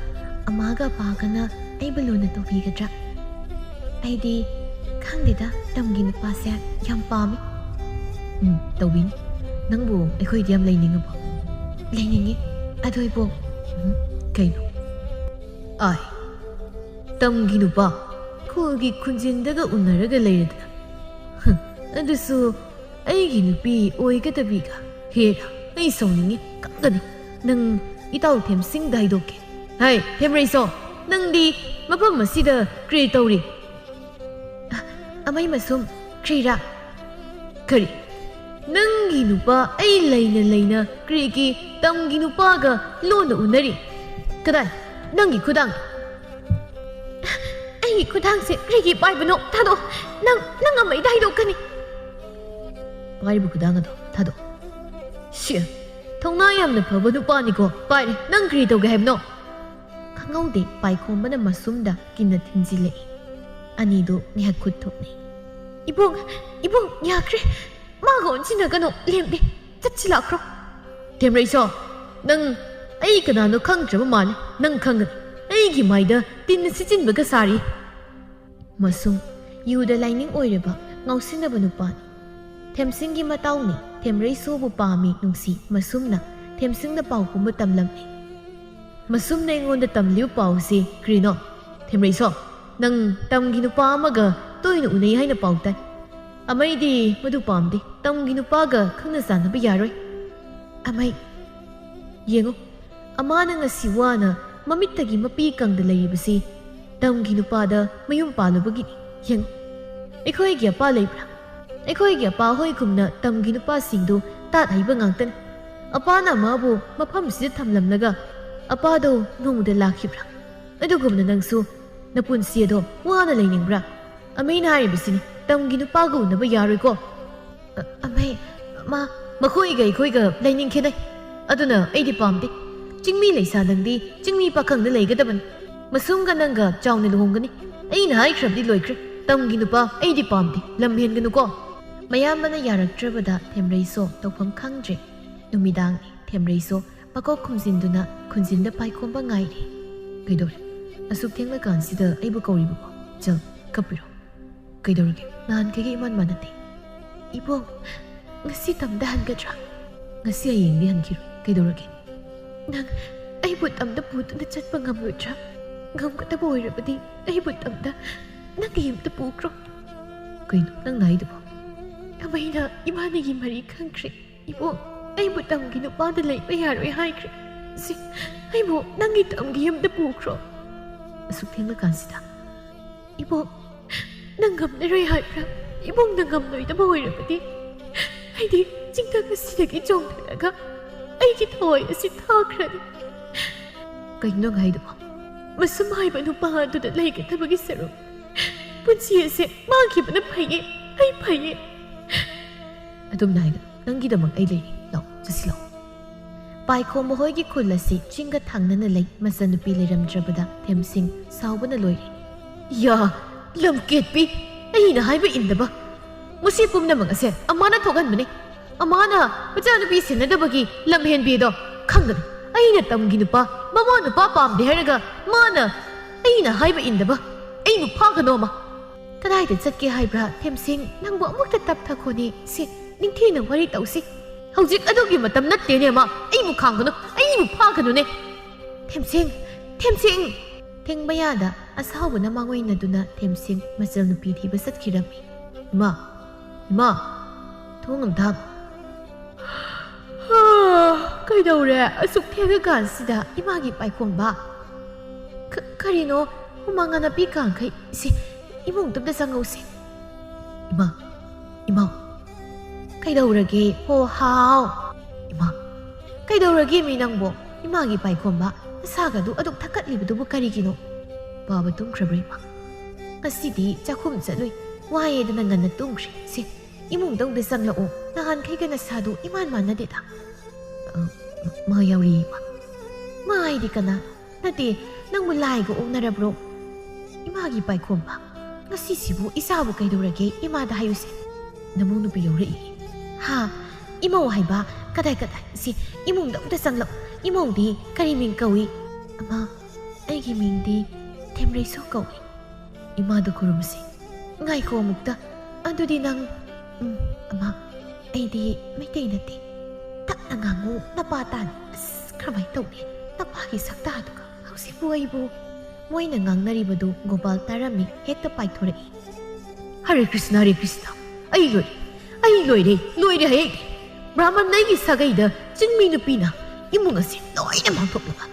ꯑꯃꯥꯒ ꯑꯄꯥꯒꯅ ꯑꯩꯕꯨ ꯂꯨꯅ ꯇꯧꯕꯤꯒꯗ꯭ꯔꯥ? ꯑꯩꯗꯤ ꯈꯪꯗꯦꯗ, ꯇꯝꯒꯤ ꯅꯨꯄꯥꯁꯦ ꯌꯥꯝ ꯄꯥꯝꯃꯤ꯫" "ꯎꯝ, ꯇꯧꯕꯤꯅꯤ꯫ ꯅꯪꯕꯨ ꯑꯩꯈꯣꯏꯗ ꯌꯥꯝ ꯂꯩꯅꯤꯡꯉꯕꯣ?" "ꯂꯩꯅꯤꯡꯉꯤ꯫ ꯑꯗꯣ ꯏꯕꯣꯛ꯫" "ꯎꯝ, ꯀꯩꯅꯣ?" "ꯑꯥꯏ, ꯇꯝꯒꯤ ꯅꯨꯄꯥ, ꯈꯨꯜꯒꯤ ꯈꯨꯟꯖꯤꯟꯗꯒ ꯎꯅꯔꯒ ꯂꯩꯔꯗꯅ꯫ ꯍ, ꯑꯗꯨꯁꯨ ꯑꯩꯒꯤ ꯅꯨꯄꯤ ꯑꯣꯏꯒꯗꯕꯤꯒ꯫ ꯍꯦꯔꯥ, ꯑꯩ ꯁꯥꯎꯅꯤꯡꯉꯤ, ꯀꯞꯀꯅꯤ꯫ ꯅꯪ ꯏꯇꯥꯎ ꯊꯦꯝꯁꯤꯡꯗ ꯍꯥꯏꯗꯣꯛꯀꯦ꯫" "ꯍꯥꯏ, ꯊꯦꯝꯔꯩꯁꯣ, ꯅꯪꯗꯤ ꯃꯐꯝ ꯑꯁꯤꯗ ꯀꯔꯤ ꯇꯧꯔꯤ?" "ꯑ, ꯑꯃꯩ ꯃꯁꯨꯝ, ꯀ꯭ꯔꯤꯔꯥ?" "ꯀꯔꯤ? ꯅꯪꯒꯤ ꯅꯨꯄꯥ ꯑꯩ ꯂꯩꯅ ꯂꯩꯅ ꯀ꯭ꯔꯤꯒꯤ ꯇꯝꯒꯤ ꯅꯨꯄꯥꯒ ꯂꯣꯟꯅ ꯎꯅꯔꯤ? ꯀꯗꯥꯏ? ꯅꯪꯒꯤ ꯈꯨꯗꯥꯡ?" "ꯑꯩꯒꯤ ꯈꯨꯗꯥꯡꯁꯦ ꯀ꯭ꯔꯤꯒꯤ ꯄꯥꯏꯕꯅꯣ? ꯊꯥꯗꯣꯛꯑꯣ꯫ ꯅꯪ, ꯅꯪ ꯑꯃꯩꯗ ꯍꯥꯏꯗꯣꯛꯀꯅꯤ꯫" "ꯄꯥꯏꯔꯤꯕ ꯈꯨꯗꯥꯡ ꯑꯗꯣ ꯊꯥꯗꯣꯛꯑꯣ꯫" "ꯁꯤ, ꯊꯧꯅꯥ ꯌꯥꯝꯅ ꯐꯕ ꯅꯨꯄꯥꯅꯤꯀꯣ꯫ ꯄꯥꯏꯔꯦ꯫ ꯅꯪ ꯀꯔꯤ ꯇꯧꯒꯦ ꯍꯥꯏꯕꯅꯣ?" ꯈꯪꯍꯧꯗꯦ, ꯄꯥꯏꯈꯣꯝꯕꯅ ꯃꯁꯨꯝꯗ ꯀꯤꯟꯅ ꯊꯤꯟꯖꯤꯜꯂꯛꯏ꯫ ꯑꯅꯤꯗꯨ ꯉꯥꯏꯍꯥꯛ ꯈꯨꯠ ꯊꯣꯛꯅꯩ꯫ "ꯏꯕꯨꯡ, ꯏꯕꯨꯡ, ꯌꯥꯈ꯭ꯔꯦ꯫ ꯃꯥꯒ ꯑꯣꯟꯁꯤꯟꯅꯒꯅꯨ, ꯂꯦꯝꯗꯦ꯫ ꯆꯠꯁꯤ ꯂꯥꯛꯈ꯭ꯔꯣ꯫" "ꯊꯦꯝꯔꯩꯁꯣ, ꯅꯪ ꯑꯩ ꯀꯅꯥꯅꯣ ꯈꯪꯗ꯭ꯔꯕ ꯃꯥꯜꯂꯦ꯫ ꯅꯪ ꯈꯪꯒꯅꯤ꯫ ꯑꯩꯒꯤ ꯃꯥꯏꯗ ꯇꯤꯟꯅ ꯁꯤꯠꯆꯤꯟꯕꯒ ꯁꯥꯔꯤ꯫" ꯃꯁꯨꯝ, ꯌꯨꯗ ꯂꯥꯏꯅꯤꯡ ꯑꯣꯏꯔꯕ ꯉꯥꯎꯁꯤꯟꯅꯕ ꯅꯨꯄꯥꯅꯤ꯫ ꯊꯦꯝꯁꯤꯡꯒꯤ ꯃꯇꯥꯎꯅꯤ꯫ ꯊꯦꯝꯔꯩꯁꯣꯕꯨ ꯄꯥꯝꯃꯤ ꯅꯨꯡꯁꯤ ꯃꯁꯨꯝꯅ ꯊꯦꯝꯁꯤꯡꯅ ꯄꯥꯎ ꯄꯨꯝꯕ ꯇꯝꯂꯝꯃꯤ꯫ "ꯃꯁꯨꯝꯅ ꯑꯩꯉꯣꯟꯗ ꯇꯝꯂꯤꯕ ꯄꯥꯎꯁꯤ ꯀꯔꯤꯅꯣ? ꯊꯦꯝꯔꯩꯁꯣ, ꯅꯪ ꯇꯝꯒꯤ ꯅꯨꯄꯥ ꯑꯃꯒ ꯇꯣꯏꯅ ꯎꯅꯩ ꯍꯥꯏꯅ ꯄꯥꯎ ꯇꯥꯏ꯫ ꯑꯃꯩꯗꯤ ꯃꯗꯨ ꯄꯥꯝꯗꯦ꯫ ꯇꯝꯒꯤ ꯅꯨꯄꯥꯒ ꯈꯪꯅ ꯆꯥꯟꯅꯕ ꯌꯥꯔꯣꯏ꯫" "ꯑꯃꯩ, ꯌꯦꯡꯉꯨ, ꯑꯃꯥꯅ ꯉꯁꯤ ꯋꯥꯅ ꯃꯃꯤꯠꯇꯒꯤ ꯃꯄꯤ ꯀꯪꯗ ꯂꯩꯔꯤꯕꯁꯤ ꯇꯝꯒꯤ ꯅꯨꯄꯥꯗ ꯃꯌꯨꯝ ꯄꯥꯜꯂꯨꯕꯒꯤꯅꯤ꯫ ꯌꯦꯡꯉꯨ, ꯑꯩꯈꯣꯏꯒꯤ ꯑꯄꯥ ꯂꯩꯕ꯭ꯔꯥ? ꯑꯩꯈꯣꯏꯒꯤ ꯑꯄꯥ ꯍꯣꯏꯒꯨꯝꯅ ꯇꯝꯒꯤ ꯅꯨꯄꯥꯁꯤꯡꯗꯨ ꯇꯥꯠ ꯍꯩꯕ ꯉꯥꯛꯇꯅꯤ꯫ ꯑꯄꯥꯅ ꯃꯥꯕꯨ ꯃꯐꯝꯁꯤꯗ ꯊꯝꯂꯝꯂꯒ ꯑꯄꯥꯗꯣ ꯅꯣꯡꯃꯗ ꯂꯥꯛꯈꯤꯕ꯭ꯔꯥ? ꯑꯗꯨꯒꯨꯝꯅ ꯅꯪꯁꯨ ꯅꯄꯨꯟꯁꯤ ꯑꯗꯣ ꯋꯥꯅ ꯂꯩꯅꯤꯡꯕ꯭ꯔꯥ? ꯑꯃꯩꯅ ꯍꯥꯏꯔꯤꯕꯁꯤꯅꯤ, ꯇꯝꯒꯤ ꯅꯨꯄꯥꯒ ꯎꯅꯕ ꯌꯥꯔꯣꯏꯀꯣ꯫ ꯑ, ꯑꯃꯩ, ꯃꯥ, ꯃꯈꯣꯏꯒ ꯑꯩꯈꯣꯏꯒ ꯂꯩꯅꯤꯡ ꯈꯦꯠꯅꯩ꯫ ꯑꯗꯨꯅ ꯑꯩꯗꯤ ꯄꯥꯝꯗꯦ꯫ ꯆꯤꯡꯃꯤ ꯂꯩꯁꯥ ꯅꯪꯗꯤ ꯆꯤꯡꯃꯤ ꯄꯥꯈꯪꯗ ꯂꯩꯒꯗꯕꯅꯤ꯫ ꯃꯁꯨꯝꯒ ꯅꯪꯒ ꯆꯥꯎꯅ ꯂꯨꯍꯣꯡꯒꯅꯤ꯫ ꯑꯩꯅ ꯍꯥꯏꯈ꯭ꯔꯕꯗꯤ ꯂꯣꯏꯈ꯭ꯔꯦ꯫ ꯇꯝꯒꯤ ꯅꯨꯄꯥ ꯑꯩꯗꯤ ꯄꯥꯝꯗꯦ꯫ ꯂꯝ ꯍꯦꯟꯒꯅꯨꯀꯣ꯫ ꯃꯌꯥꯝꯕꯅ ꯌꯥꯔꯛꯇ꯭ꯔꯕꯗ ꯊꯦꯝꯔꯩꯁꯣ ꯇꯧꯐꯝ ꯈꯪꯗ꯭ꯔꯦ꯫ ꯅꯨꯃꯤꯗꯥꯡꯅꯤ꯫ ꯊꯦꯝꯔꯩꯁꯣ ꯃꯀꯣꯛ ꯈꯨꯝꯖꯤꯟꯗꯨꯅ ꯈꯨꯟꯖꯤꯟꯗ ꯄꯥꯏꯈꯣꯝꯕ ꯉꯥꯏꯔꯤ꯫ ꯀꯩꯗꯧꯔꯦ? ꯑꯁꯨꯛ ꯊꯦꯡꯂꯀꯥꯟꯁꯤꯗ ꯑꯩꯕꯨ ꯀꯧꯔꯤꯕꯀꯣ? ꯆꯜ, ꯀꯞꯄꯤꯔꯣ? ꯀꯩꯗꯧꯔꯒꯦ? ꯅꯍꯥꯟꯈꯩꯒ ꯏꯃꯥꯟ ꯃꯥꯟꯅꯗꯦ꯫ ꯏꯕꯣꯡ, ꯉꯁꯤ ꯇꯝꯗ ꯍꯟꯒꯗ꯭ꯔꯥ? ꯉꯁꯤ ꯍꯌꯦꯡꯗꯤ ꯍꯟꯈꯤꯔꯣꯏ꯫ ꯀꯩꯗꯧꯔꯒꯦ? ꯅꯪ ꯑꯩꯕꯨ ꯇꯝꯗ ꯄꯨꯗꯨꯅ ꯆꯠꯄ ꯉꯝꯂꯣꯏꯗ꯭ꯔꯥ? ꯉꯝꯒꯗꯕ ꯑꯣꯏꯔꯕꯗꯤ ꯑꯩꯕꯨ ꯇꯝꯗ ꯅꯪꯒꯤ ꯌꯨꯝꯗ ꯄꯨꯈ꯭ꯔꯣ꯫ ꯀꯩꯅꯣ ꯅꯪꯅ ꯍꯥꯏꯗꯨꯕꯣ? ꯑꯃꯩꯅ ꯏꯕꯥꯅꯤꯒꯤ ꯃꯔꯤ ꯈꯪꯈ꯭ꯔꯦ꯫ ꯏꯕꯣꯡ, ꯑꯩꯕꯨ ꯇꯝꯒꯤ ꯅꯨꯄꯥꯗ ꯂꯩꯕ ꯌꯥꯔꯣꯏ ꯍꯥꯏꯈ꯭ꯔꯦ꯫ ꯁꯤ, ꯑꯩꯕꯨ ꯅꯪꯒꯤ ꯇꯝꯒꯤ ꯌꯨꯝꯗ ꯄꯨꯈ꯭ꯔꯣ꯫ ꯑꯁꯨꯛ ꯊꯦꯡꯂꯀꯥꯟꯁꯤꯗ꯫ ꯏꯕꯣꯡ, ꯅꯪ ꯉꯝꯂꯔꯣꯏ ꯍꯥꯏꯕ꯭ꯔꯥ? ꯏꯕꯣꯡꯅ ꯉꯝꯂꯣꯏꯗꯕ ꯑꯣꯏꯔꯕꯗꯤ ꯑꯩꯗꯤ ꯆꯤꯡꯊꯛ ꯑꯁꯤꯗꯒꯤ ꯆꯣꯡꯊꯔꯒ ꯑꯩꯒꯤ ꯊꯋꯥꯏ ꯑꯁꯤ ꯊꯥꯈ꯭ꯔꯅꯤ꯫ ꯀꯩꯅꯣ ꯅꯪ ꯍꯥꯏꯗꯨꯕꯣ? ꯃꯁꯨꯝ ꯍꯥꯏꯕ ꯅꯨꯄꯥ ꯑꯗꯨꯗ ꯂꯩꯒꯗꯕꯒꯤ ꯁꯔꯨꯛ ꯄꯨꯟꯁꯤ ꯑꯁꯦ ꯃꯥꯡꯈꯤꯕꯅ ꯐꯩꯌꯦ꯫ ꯑꯩ ꯐꯩꯌꯦ꯫ ꯑꯗꯨꯝꯅ ꯍꯥꯏꯒꯅꯨ꯫ ꯅꯪꯒꯤꯗꯃꯛ ꯑꯩ ꯂꯩꯔꯤ꯫ ꯂꯥꯛꯑꯣ, ꯆꯠꯁꯤ ꯂꯥꯛꯑꯣ꯫ ꯄꯥꯏꯈꯣꯝꯕ ꯍꯣꯏꯒꯤ ꯈꯨꯜ ꯑꯁꯤ ꯆꯤꯡꯒ ꯊꯪꯅꯅ ꯂꯩ꯫ ꯃꯆꯟꯅꯨꯄꯤ ꯂꯩꯔꯝꯗ꯭ꯔꯕꯗ ꯊꯦꯝꯁꯤꯡ ꯁꯥꯎꯕꯅ ꯂꯣꯏꯔꯦ꯫ ꯌꯥ, ꯂꯝꯀꯦꯠꯄꯤ! ꯑꯩꯅ ꯍꯥꯏꯕ ꯏꯟꯗꯕ! ꯃꯁꯤ ꯄꯨꯝꯅꯃꯛ ꯑꯁꯦ ꯑꯃꯥꯅ ꯊꯣꯛꯍꯟꯕꯅꯤ꯫ ꯑꯃꯥꯅ ꯃꯆꯥꯅꯨꯄꯤ ꯁꯦꯟꯅꯗꯕꯒꯤ ꯂꯝꯍꯦꯟꯕꯤꯗꯣ ꯈꯪꯒꯅꯤ꯫ ꯑꯩꯅ ꯇꯝꯒꯤ ꯅꯨꯄꯥ, ꯃꯃꯥ ꯅꯨꯄꯥ ꯄꯥꯝꯗꯦ ꯍꯥꯏꯔꯒ ꯃꯥꯅ ꯑꯩꯅ ꯍꯥꯏꯕ ꯏꯟꯗꯕ꯫ ꯑꯩꯕꯨ ꯐꯥꯒꯅꯣ ꯑꯃ꯫ ꯀꯗꯥꯏꯗ ꯆꯠꯀꯦ ꯍꯥꯏꯕ꯭ꯔꯥ, ꯊꯦꯝꯁꯤꯡ? ꯅꯪꯕꯨ ꯑꯃꯨꯛꯇ ꯇꯞꯊꯈꯣꯅꯦ꯫ ꯁꯤ, ꯅꯤꯡꯊꯤꯅ ꯋꯥꯔꯤ ꯇꯧꯁꯤ꯫ ꯍꯧꯖꯤꯛ ꯑꯗꯨꯒꯤ ꯃꯇꯝ ꯅꯠꯇꯦꯅꯦ, ꯑꯃ꯫ ꯑꯩꯕꯨ ꯈꯥꯡꯒꯅꯨ, ꯑꯩꯕꯨ ꯐꯥꯒꯅꯨꯅꯦ꯫ ꯊꯦꯝꯁꯤꯡ! ꯊꯦꯝꯁꯤꯡ! ꯊꯤꯡꯕ ꯌꯥꯗ ꯑꯁꯥꯎꯕꯅ ꯃꯥꯡꯑꯣꯏꯅꯗꯨꯅ ꯊꯦꯝꯁꯤꯡ ꯃꯆꯜ ꯅꯨꯄꯤ ꯊꯤꯕ ꯆꯠꯈꯤꯔꯝꯃꯤ꯫ ꯏꯃꯥ! ꯏꯃꯥ! ꯊꯣꯡ ꯑꯝꯇ ꯍꯥꯡ-, ꯀꯩꯗꯧꯔꯦ? ꯑꯁꯨꯛ ꯊꯦꯡꯉꯀꯥꯟꯁꯤꯗ ꯏꯃꯥꯒꯤ ꯄꯥꯏꯈꯣꯝꯕ? ꯀ-, ꯀꯔꯤꯅꯣ? ꯍꯨꯃꯥꯡ ꯅꯞꯄꯤ ꯀꯥꯡꯈꯩ꯫ ꯁꯦ, ꯏꯃꯨꯡꯗ ꯑꯝꯇ ꯆꯪꯉꯧꯁꯦ꯫ ꯏꯃꯥ, ꯏꯃꯥ, ꯀꯩꯗꯧꯔꯒꯦ? ꯍꯣ, ꯍꯥꯎ꯫ ꯏꯃꯥ, ꯀꯩꯗꯧꯔꯒꯦ ꯃꯤ ꯅꯪꯕꯣ? ꯏꯃꯥꯒꯤ ꯄꯥꯏꯈꯣꯝꯕ, ꯅꯁꯥꯒꯗꯨ ꯑꯗꯨꯛ ꯊꯛꯀꯠꯂꯤꯕꯗꯨꯕꯨ ꯀꯔꯤꯒꯤꯅꯣ? ꯕꯥꯕ ꯇꯨꯝꯈ꯭ꯔꯕ꯭ꯔꯥ ꯏꯃꯥ? ꯉꯁꯤꯗꯤ ꯆꯥꯛꯈꯨꯝ ꯆꯠꯂꯨꯏ, ꯋꯥꯏꯌꯦꯗꯅ ꯉꯟꯅ ꯇꯨꯝꯈ꯭ꯔꯦ꯫ ꯁꯦ, ꯏꯃꯨꯡꯗ ꯑꯝꯇ ꯆꯪꯂꯛꯑꯣ꯫ ꯅꯍꯥꯟꯈꯩꯒ ꯅꯁꯥꯗꯨ ꯏꯃꯥꯟ ꯃꯥꯟꯅꯗꯦꯗ꯫ ꯑ, ꯃꯥ ꯌꯥꯎꯔꯤ ꯏꯃꯥ꯫ ꯃꯥ ꯍꯥꯏꯗꯤ ꯀꯅꯥ? ꯅꯠꯇꯦ, ꯅꯪꯕꯨ ꯂꯥꯏꯒ ꯑꯣꯛꯅꯔꯕ꯭ꯔꯣ? ꯏꯃꯥꯒꯤ ꯄꯥꯏꯈꯣꯝꯕ, ꯉꯁꯤꯁꯤꯕꯨ ꯏꯆꯥꯕꯨ ꯀꯩꯗꯧꯔꯒꯦ? ꯏꯃꯥꯗ ꯍꯥꯏꯌꯨꯁꯦ꯫ ꯅꯃꯧ ꯅꯨꯄꯤ ꯌꯧꯔꯛꯏ꯫ ꯍꯥ? ꯏꯃꯧ ꯍꯥꯏꯕ? ꯀꯗꯥꯏ, ꯀꯗꯥꯏ? ꯁꯤ ꯏꯃꯨꯡꯗ ꯑꯝꯇ ꯆꯪꯂꯛꯎ꯫ ꯏꯃꯧꯗꯤ ꯀꯔꯤ ꯃꯤꯡ ꯀꯧꯏ? ꯑꯃ, ꯑꯩꯒꯤ ꯃꯤꯡꯗꯤ ꯊꯦꯝꯔꯩꯁꯣ ꯀꯧꯏ꯫ ꯏꯃꯥꯗꯨ ꯈꯨꯔꯨꯝꯁꯤ꯫ ꯉꯥꯏꯈꯣ ꯑꯃꯨꯛꯇ꯫ ꯑꯗꯨꯗꯤ ꯅꯪ, ꯎꯝ, ꯑꯃ, ꯑꯩꯗꯤ ꯃꯩꯇꯩ ꯅꯠꯇꯦ꯫ ꯇꯞꯅ ꯉꯥꯡꯉꯨ, ꯅꯄꯥ ꯇꯥꯅꯤ꯫ ꯑꯁ, ꯀꯔꯝꯍꯥꯏꯅ ꯇꯧꯅꯤ? ꯅꯄꯥꯒꯤ ꯁꯛꯇꯥꯗꯨꯒ꯫ ꯍꯧꯖꯤꯛꯄꯨ ꯑꯩꯕꯨ ꯃꯣꯏꯅ ꯉꯥꯡꯅꯔꯤꯕꯗꯨ ꯒꯣꯄꯥꯜ ꯇꯥꯔꯝꯃꯤ, ꯍꯦꯛꯇ ꯄꯥꯏꯊꯣꯔꯛꯏ꯫ ꯍꯔꯦ ꯀ꯭ꯔꯤꯁꯅ, ꯍꯔꯦ ꯀ꯭ꯔꯤꯁꯅ, ꯑꯩ ꯂꯣꯏꯔꯦ, ꯑꯩ ꯂꯣꯏꯔꯦ, ꯂꯣꯏꯔꯦ ꯍꯥꯏ ꯑꯩꯗꯤ꯫ ꯕ꯭ꯔꯥꯍꯃꯟ ꯑꯩꯒꯤ ꯁꯥꯒꯩꯗ ꯆꯤꯡꯃꯤ ꯅꯨꯄꯤꯅ ꯏꯃꯨꯡ ꯑꯁꯤ ꯂꯣꯏꯅ ꯃꯥꯡꯊꯣꯛꯂꯒ,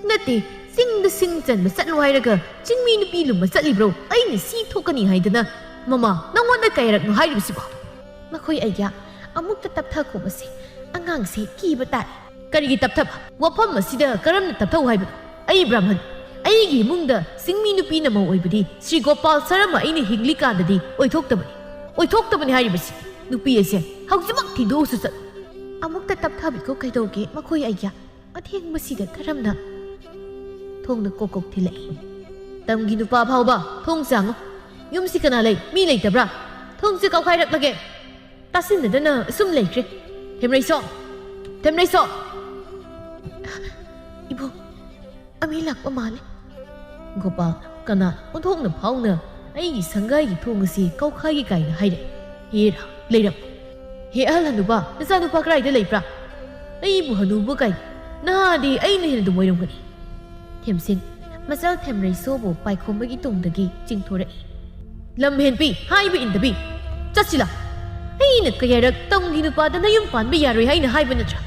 ꯅꯠꯇꯦ, ꯆꯤꯡꯗ ꯁꯤꯡ ꯆꯟꯕ ꯆꯠꯂꯨ ꯍꯥꯏꯔꯒ ꯆꯤꯡꯃꯤ ꯅꯨꯄꯤ ꯂꯨꯝꯕ ꯆꯠꯂꯤꯕ꯭ꯔꯣ? ꯑꯩꯅ ꯁꯤ ꯊꯣꯛꯀꯅꯤ ꯍꯥꯏꯗꯅ ꯃꯃꯥ ꯅꯪꯉꯣꯟꯗ ꯀꯌꯥꯔꯛꯅꯣ ꯍꯥꯏꯔꯤꯕꯁꯤꯕꯣ? ꯃꯈꯣꯏ ꯑꯩꯒ ꯑꯃꯨꯛꯇ ꯇꯞꯊꯈꯣꯕꯁꯦ ꯑꯉꯥꯡꯁꯦ ꯀꯤꯕ ꯇꯥꯔꯦ꯫ ꯀꯔꯤꯒꯤ ꯇꯞꯊꯕ? ꯋꯥꯐꯝ ꯑꯁꯤꯗ ꯀꯔꯝꯅ ꯇꯞꯊꯧ ꯍꯥꯏꯕꯅꯣ? ꯑꯩ ꯕ꯭ꯔꯥꯍꯃꯟ, ꯑꯩꯒꯤ ꯏꯃꯨꯡꯗ ꯆꯤꯡꯃꯤ ꯅꯨꯄꯤꯅ ꯃꯧ ꯑꯣꯏꯕꯗꯤ ꯁ꯭ꯔꯤ ꯒꯣꯄꯥꯜ ꯁꯔꯃ ꯑꯩꯅ ꯍꯤꯡꯂꯤꯀꯥꯟꯗꯗꯤ ꯑꯣꯏꯊꯣꯛꯇꯕꯅꯤ꯫ ꯑꯣꯏꯊꯣꯛꯇꯕꯅꯤ ꯍꯥꯏꯔꯤꯕꯁꯤ꯫ ꯅꯨꯄꯤ ꯑꯁꯦ ꯍꯧꯖꯤꯛꯃꯛ ꯊꯤꯗꯣꯛꯎꯁꯨ ꯆꯠꯂꯨ꯫ ꯑꯃꯨꯛꯇ ꯇꯞꯊꯕꯤꯈꯣ ꯀꯩꯗꯧꯒꯦ ꯃꯈꯣꯏ ꯑꯩꯒ? ꯑꯊꯦꯡꯕꯁꯤꯗ ꯀꯔꯝꯅ? ꯊꯣꯡꯗ ꯀꯣꯛ ꯀꯣꯛ ꯊꯤꯜꯂꯛꯏ꯫ ꯇꯝꯒꯤ ꯅꯨꯄꯥ ꯐꯥꯎꯕ ꯊꯣꯡ ꯆꯥꯡꯉꯨ꯫ ꯌꯨꯝꯁꯤ ꯀꯅꯥ ꯂꯩ? ꯃꯤ ꯂꯩꯇꯕ꯭ꯔꯥ? ꯊꯣꯡꯁꯦ ꯀꯥꯎꯈꯥꯏꯔꯛꯂꯒꯦ꯫ ꯇꯥꯁꯤꯟꯅꯗꯅ ꯑꯁꯨꯝ ꯂꯩꯈ꯭ꯔꯦ꯫ ꯊꯦꯝꯔꯩꯁꯣ! ꯊꯦꯝꯔꯩꯁꯣ! ꯏꯕꯣ, ꯑꯃꯤ ꯂꯥꯛꯄ ꯃꯥꯜꯂꯦ꯫ ꯒꯣꯄꯥꯜ ꯀꯅꯥ ꯑꯣꯟꯊꯣꯛꯅ ꯐꯥꯎꯅ ꯑꯩꯒꯤ ꯁꯪꯒꯥꯏꯒꯤ ꯊꯣꯡ ꯑꯁꯤ ꯀꯥꯎꯈꯥꯏꯒꯦ ꯀꯥꯏꯅ ꯍꯥꯏꯔꯦ꯫ ꯍꯦꯔꯥ, ꯂꯩꯔꯝ꯫ ꯍꯦ ꯑꯍꯜ ꯍꯅꯨꯕ, ꯅꯆꯥꯅꯨꯄꯥ ꯀꯗꯥꯏꯗ ꯂꯩꯕ꯭ꯔꯥ? ꯑꯩꯕꯨ ꯍꯅꯨꯕ ꯀꯥꯏꯅ, ꯅꯍꯥꯗꯤ ꯑꯩꯅ ꯍꯦꯟꯅ ꯑꯗꯨꯝ ꯑꯣꯏꯔꯝꯒꯅꯤ꯫ ꯊꯦꯝꯁꯤꯡ, ꯃꯆꯜ ꯊꯦꯝꯔꯩꯁꯣꯕꯨ ꯄꯥꯏꯈꯣꯝꯕꯒꯤ ꯇꯨꯡꯗꯒꯤ ꯆꯤꯡꯊꯣꯔꯛꯏ꯫ ꯂꯝ ꯍꯦꯟꯕꯤ, ꯍꯥꯏꯕ ꯏꯟꯗꯕꯤ, ꯆꯠꯁꯤꯂꯥ꯫ ꯑꯩꯅ ꯀꯌꯥꯔꯛ ꯇꯝꯒꯤ ꯅꯨꯄꯥꯗ ꯅꯌꯨꯝ ꯄꯥꯟꯕ ꯌꯥꯔꯣꯏ ꯍꯥꯏꯅ ꯍꯥꯏꯕ ꯅꯠꯇ꯭ꯔꯥ?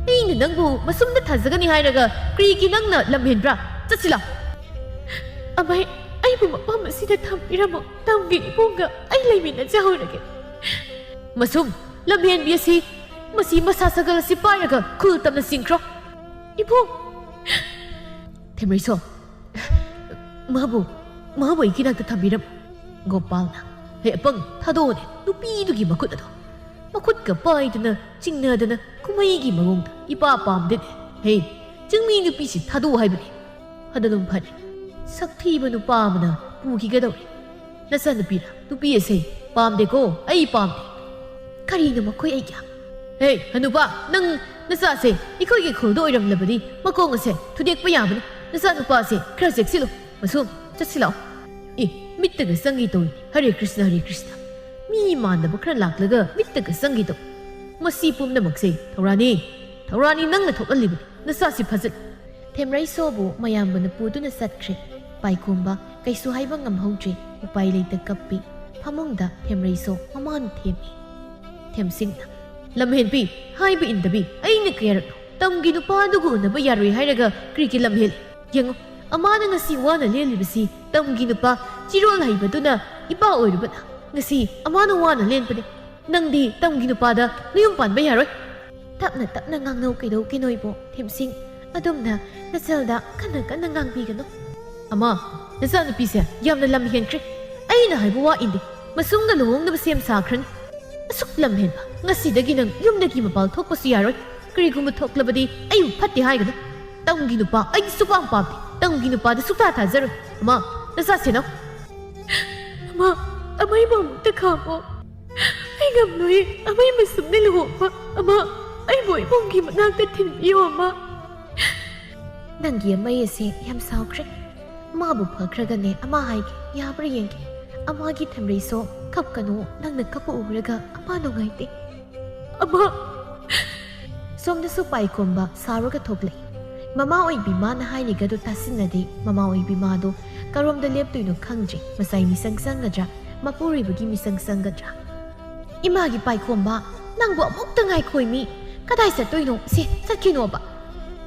ꯑꯩꯅ ꯅꯪꯕꯨ ꯃꯁꯨꯝꯗ ꯊꯥꯖꯒꯅꯤ ꯍꯥꯏꯔꯒ ꯀꯔꯤꯒꯤ ꯅꯪꯅ ꯂꯝ ꯍꯦꯟꯕ꯭ꯔꯥ? ꯆꯠꯁꯤꯂꯥ꯫ ꯑꯃꯩ, ꯑꯩꯕꯨ ꯃꯐꯝ ꯑꯁꯤꯗ ꯊꯝꯕꯤꯔꯝꯃꯣ꯫ ꯇꯝꯒꯤ ꯏꯕꯨꯡꯒ ꯑꯩ ꯂꯩꯃꯤꯟꯅꯖꯍꯧꯔꯒꯦ꯫ ꯃꯁꯨꯝ, ꯂꯝꯍꯦꯟꯕꯤ ꯑꯁꯤ, ꯃꯁꯤ ꯃꯁꯥ ꯁꯒꯜ ꯑꯁꯤ ꯄꯥꯏꯔꯒ ꯈꯨꯜ ꯇꯝꯅ ꯆꯤꯡꯈ꯭ꯔꯣ꯫ ꯏꯕꯨꯡ! ꯊꯦꯝꯔꯩꯁꯣ, ꯃꯥꯕꯨ, ꯃꯥꯕꯨ ꯑꯩꯒꯤ ꯅꯥꯛꯇ ꯊꯝꯕꯤꯔꯝꯃꯨ꯫ ꯒꯣꯄꯥꯜꯅ, ꯍꯦ ꯑꯄꯪ, ꯊꯥꯗꯣꯛꯑꯣꯅꯦ, ꯅꯨꯄꯤꯗꯨꯒꯤ ꯃꯈꯨꯠ ꯑꯗꯣ꯫ ꯃꯈꯨꯠꯀ ꯄꯥꯏꯗꯅ, ꯆꯤꯡꯅꯗꯅ, ꯀꯨꯝꯍꯩꯒꯤ ꯃꯑꯣꯡꯗ ꯏꯄꯥ ꯄꯥꯝꯗꯦꯅꯦ꯫ ꯍꯦ, ꯆꯤꯡꯃꯤ ꯅꯨꯄꯤꯁꯤ ꯊꯥꯗꯣꯛꯑꯣ ꯍꯥꯏꯕꯅꯤ꯫ ꯍꯗꯂꯨꯝ ꯐꯔꯦ꯫ ꯁꯛꯊꯤꯕ ꯅꯨꯄꯥ ꯑꯃꯅ ꯄꯨꯈꯤꯒꯗꯧꯔꯦ꯫ ꯅꯆꯥꯅꯨꯄꯤꯔ? ꯅꯨꯄꯤ ꯑꯁꯦ ꯄꯥꯝꯗꯦꯀꯣ, ꯑꯩ ꯄꯥꯝꯗꯦ꯫ ꯀꯔꯤꯅꯣ ꯃꯈꯣꯏ ꯑꯩꯒ? ꯍꯦ, ꯍꯅꯨꯄꯥ, ꯅꯪ ꯅꯆꯥꯁꯦ ꯑꯩꯈꯣꯏꯒꯤ ꯈꯨꯜꯗ ꯑꯣꯏꯔꯝꯂꯕꯗꯤ ꯃꯈꯣꯡ ꯑꯁꯦ ꯊꯨꯗꯦꯛꯄ ꯌꯥꯕꯅꯤ꯫ ꯅꯆꯥꯅꯨꯄꯥꯁꯦ ꯈꯔ ꯆꯦꯛꯁꯤꯜꯂꯨ꯫ ꯃꯁꯨꯝ, ꯆꯠꯁꯤꯜꯂꯛꯑꯣ꯫ ꯑꯦ, ꯃꯤꯠꯇꯒ ꯆꯪꯒꯦ ꯇꯧꯏ꯫ ꯍꯔꯦ ꯀ꯭ꯔꯤꯁꯅ, ꯍꯔꯦ ꯀ꯭ꯔꯤꯁꯅ꯫ ꯃꯤ ꯃꯥꯟꯗꯕ ꯈꯔ ꯂꯥꯛꯂꯒ ꯃꯤꯠꯇꯒ ꯆꯪꯒꯦ ꯇꯧꯏ꯫ ꯃꯁꯤ ꯄꯨꯝꯅꯃꯛꯁꯦ ꯊꯧꯔꯥꯅꯤ꯫ ꯊꯧꯔꯥꯅꯤ ꯅꯪꯅ ꯊꯣꯛꯍꯜꯂꯤꯕꯅꯤ꯫ ꯅꯆꯥꯁꯤ ꯐꯖꯅ ꯊꯦꯝꯔꯩꯁꯣꯕꯨ ꯃꯌꯥꯝꯕꯅ ꯄꯨꯗꯨꯅ ꯆꯠꯈ꯭ꯔꯦ꯫ ꯄꯥꯏꯈꯣꯝꯕ ꯀꯩꯁꯨ ꯍꯥꯏꯕ ꯉꯝꯍꯧꯗ꯭ꯔꯦ꯫ ꯎꯄꯥꯏ ꯂꯩꯇ ꯀꯞꯄꯤ꯫ ꯐꯃꯨꯡꯗ ꯊꯦꯝꯔꯩꯁꯣ ꯃꯃꯥꯅ ꯊꯦꯝꯃꯤ꯫ ꯊꯦꯝꯁꯤꯡꯅ, "ꯂꯝꯍꯦꯟꯕꯤ, ꯍꯥꯏꯕ ꯏꯟꯗꯕꯤ, ꯑꯩꯅ ꯀꯌꯥꯔꯛꯅꯣ ꯇꯝꯒꯤ ꯅꯨꯄꯥ ꯑꯗꯨꯒ ꯎꯅꯕ ꯌꯥꯔꯣꯏ ꯍꯥꯏꯔꯒ ꯀꯔꯤꯒꯤ ꯂꯝꯍꯦꯜꯂꯤ? ꯌꯦꯡꯉꯨ, ꯑꯃꯥꯅ ꯉꯁꯤ ꯋꯥꯅ ꯂꯦꯜꯂꯤꯕꯁꯤ ꯇꯝꯒꯤ ꯅꯨꯄꯥ ꯆꯤꯔꯣꯜ ꯍꯩꯕꯗꯨꯅ ꯏꯄꯥ ꯑꯣꯏꯔꯨꯕꯅ ꯉꯁꯤ ꯑꯃꯥꯅ ꯋꯥꯅ ꯂꯦꯟꯕꯅꯤ꯫ ꯅꯪꯗꯤ ꯇꯝꯒꯤ ꯅꯨꯄꯥꯗ ꯅꯌꯨꯝ ꯄꯥꯟꯕ ꯌꯥꯔꯣꯏ꯫" "ꯇꯞꯅ ꯇꯞꯅ ꯉꯥꯡꯅꯧ ꯀꯩꯗꯧꯒꯦ ꯅꯣꯏꯕꯣ, ꯊꯦꯝꯁꯤꯡ꯫ ꯑꯗꯨꯝꯅ ꯅꯆꯜꯗ ꯀꯟꯅ ꯀꯟꯅ ꯉꯥꯡꯕꯤꯒꯅꯨ꯫" "ꯑꯃꯥ, ꯅꯆꯥꯅꯨꯄꯤꯁꯦ ꯌꯥꯝꯅ ꯂꯝ ꯍꯦꯟꯈ꯭ꯔꯦ꯫ ꯑꯩꯅ ꯍꯥꯏꯕ ꯋꯥ ꯏꯟꯗꯦ꯫ ꯃꯁꯨꯝꯒ ꯂꯨꯍꯣꯡꯅꯕ ꯁꯦꯝ ꯁꯥꯈ꯭ꯔꯅꯤ꯫ ꯑꯁꯨꯛ ꯂꯝ ꯍꯦꯟꯕ, ꯉꯁꯤꯗꯒꯤ ꯅꯪ ꯌꯨꯝꯗꯒꯤ ꯃꯄꯥꯜ ꯊꯣꯛꯄꯁꯨ ꯌꯥꯔꯣꯏ꯫ ꯀꯔꯤꯒꯨꯝꯕ ꯊꯣꯛꯂꯕꯗꯤ ꯑꯩꯕꯨ ꯐꯠꯇꯦ ꯍꯥꯏꯒꯅꯨ꯫ ꯇꯝꯒꯤ ꯅꯨꯄꯥ ꯑꯩꯗꯤ ꯁꯨꯄꯥꯝ ꯄꯥꯝꯗꯦ꯫ ꯇꯝꯒꯤ ꯅꯨꯄꯥꯗ ꯁꯨꯛꯊꯥ ꯊꯥꯖꯔꯣꯏ꯫ ꯑꯃꯥ, ꯅꯆꯥ ꯁꯦꯟꯅꯧ꯫" "ꯑꯃꯥ, ꯑꯃꯩꯕꯨ ꯑꯃꯨꯛꯇ ꯈꯥꯝꯃꯣ꯫ ꯑꯩ ꯉꯝꯂꯣꯏꯌꯦ ꯑꯃꯩ ꯃꯁꯨꯝꯅ ꯂꯨꯍꯣꯡꯕ꯫ ꯑꯃꯥ, ꯑꯩꯕꯨ ꯏꯕꯨꯡꯒꯤ ꯃꯅꯥꯛꯇ ꯊꯤꯟꯕꯤꯌꯣ, ꯑꯃꯥ꯫" "ꯅꯪꯒꯤ ꯑꯃꯩ ꯑꯁꯤ ꯌꯥꯝ ꯁꯥꯎꯈ꯭ꯔꯦ꯫ ꯃꯥꯕꯨ ꯐꯈ꯭ꯔꯒꯅꯦ ꯑꯃꯥ ꯍꯥꯏꯒꯦ, ꯌꯥꯕ꯭ꯔꯥ ꯌꯦꯡꯒꯦ꯫ ꯑꯃꯥꯒꯤ ꯊꯦꯝꯔꯩꯁꯣ, ꯀꯞꯀꯅꯨ, ꯅꯪꯅ ꯀꯞꯄ ꯎꯔꯒ ꯑꯃꯥ ꯅꯨꯡꯉꯥꯏꯇꯦ꯫" "ꯑꯃꯥ!" ꯁꯣꯝꯗꯁꯨ ꯄꯥꯏꯈꯣꯝꯕ ꯁꯥꯎꯔꯒ ꯊꯣꯛꯂꯛꯏ꯫ ꯃꯃꯥ ꯑꯣꯏꯕꯤ ꯃꯥꯅ ꯍꯥꯏꯔꯤꯒꯗꯨ ꯇꯥꯁꯤꯟꯅꯗꯦ꯫ ꯃꯃꯥ ꯑꯣꯏꯕꯤ ꯃꯥꯗꯣ ꯀꯔꯣꯝꯗ ꯂꯦꯞꯇꯣꯏꯅꯣ ꯈꯪꯗ꯭ꯔꯦ꯫ ꯃꯆꯥꯏ ꯃꯤꯆꯪ ꯆꯪꯒꯗ꯭ꯔꯥ, ꯃꯄꯨꯔꯣꯏꯕꯒꯤ ꯃꯤꯆꯪ ꯆꯪꯒꯗ꯭ꯔꯥ? "ꯏꯃꯥꯒꯤ ꯄꯥꯏꯈꯣꯝꯕ, ꯅꯪꯕꯨ ꯑꯃꯨꯛꯇ ꯉꯥꯏꯈꯣꯏ ꯃꯤ꯫ ꯀꯗꯥꯏ ꯆꯠꯇꯣꯏꯅꯣ? ꯁꯦ, ꯆꯠꯈꯤꯅꯣꯕ꯫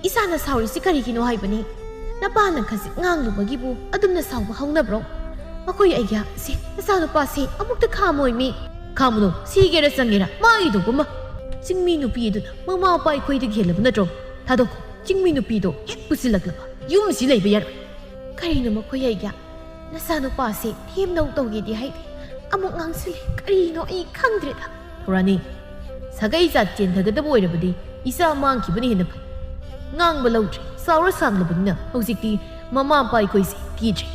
ꯏꯆꯥꯅ ꯁꯥꯎꯔꯤꯁꯤ ꯀꯔꯤꯒꯤꯅꯣ ꯍꯥꯏꯕꯅꯤ?" ꯅꯄꯥꯅ ꯈꯖꯤꯛ ꯉꯥꯡꯂꯨꯕꯒꯤꯕꯨ ꯑꯗꯨꯝꯅ ꯁꯥꯎꯕ ꯍꯧꯅꯕ꯭ꯔꯣ? ꯃꯈꯣꯏ ꯑꯩꯒ꯭ꯌꯥ, ꯁꯤ ꯅꯆꯥꯅꯨꯄꯥꯁꯤ ꯑꯃꯨꯛꯇ ꯈꯥꯝꯃꯣꯏ ꯃꯤ꯫ ꯈꯥꯝꯃꯨꯅꯨ, ꯁꯤꯒꯦꯔꯥ ꯆꯪꯒꯦꯔꯥ ꯃꯥꯒꯤ ꯊꯣꯛꯄ ꯑꯃ꯫ ꯆꯤꯡꯃꯤ ꯅꯨꯄꯤ ꯑꯗꯨꯅ ꯃꯃꯥ ꯃꯄꯥ ꯑꯩꯈꯣꯏꯗꯒꯤ ꯍꯦꯜꯂꯕ ꯅꯠꯇ꯭ꯔꯣ? ꯊꯥꯗꯣꯛꯈꯣ, ꯆꯤꯡꯃꯤ ꯅꯨꯄꯤꯗꯣ ꯍꯦꯛ ꯄꯨꯁꯤꯜꯂꯛꯂꯕ ꯌꯨꯝꯁꯤ ꯂꯩꯕ ꯌꯥꯔꯣꯏ꯫ ꯀꯔꯤꯅꯣ ꯃꯈꯣꯏ ꯑꯩꯒ꯭ꯌꯥ? ꯅꯆꯥꯅꯨꯄꯥꯁꯦ ꯊꯦꯝꯅꯧ ꯇꯧꯒꯦꯗꯤ ꯍꯥꯏꯗꯦ꯫ ꯑꯃꯨꯛ ꯉꯥꯡꯁꯤꯜꯂꯦ꯫ ꯀꯔꯤꯅꯣ ꯑꯩ ꯈꯪꯗ꯭ꯔꯦꯗ꯫ ꯊꯧꯔꯥꯅꯤ, ꯁꯥꯒꯩ ꯖꯥꯠ ꯆꯦꯟꯊꯒꯗꯕ ꯑꯣꯏꯔꯕꯗꯤ ꯏꯆꯥ ꯃꯥꯡꯈꯤꯕꯅ ꯍꯦꯟꯅ ꯐꯩ꯫ ꯉꯥꯡꯕ ꯂꯧꯗ꯭ꯔꯦ꯫ ꯆꯥꯎꯔ ꯁꯥꯡꯂꯕꯅꯤꯅ ꯍꯧꯖꯤꯛꯇꯤ ꯃꯃꯥ ꯃꯄꯥ ꯑꯩꯈꯣꯏꯁꯦ ꯀꯤꯗ꯭ꯔꯦ꯫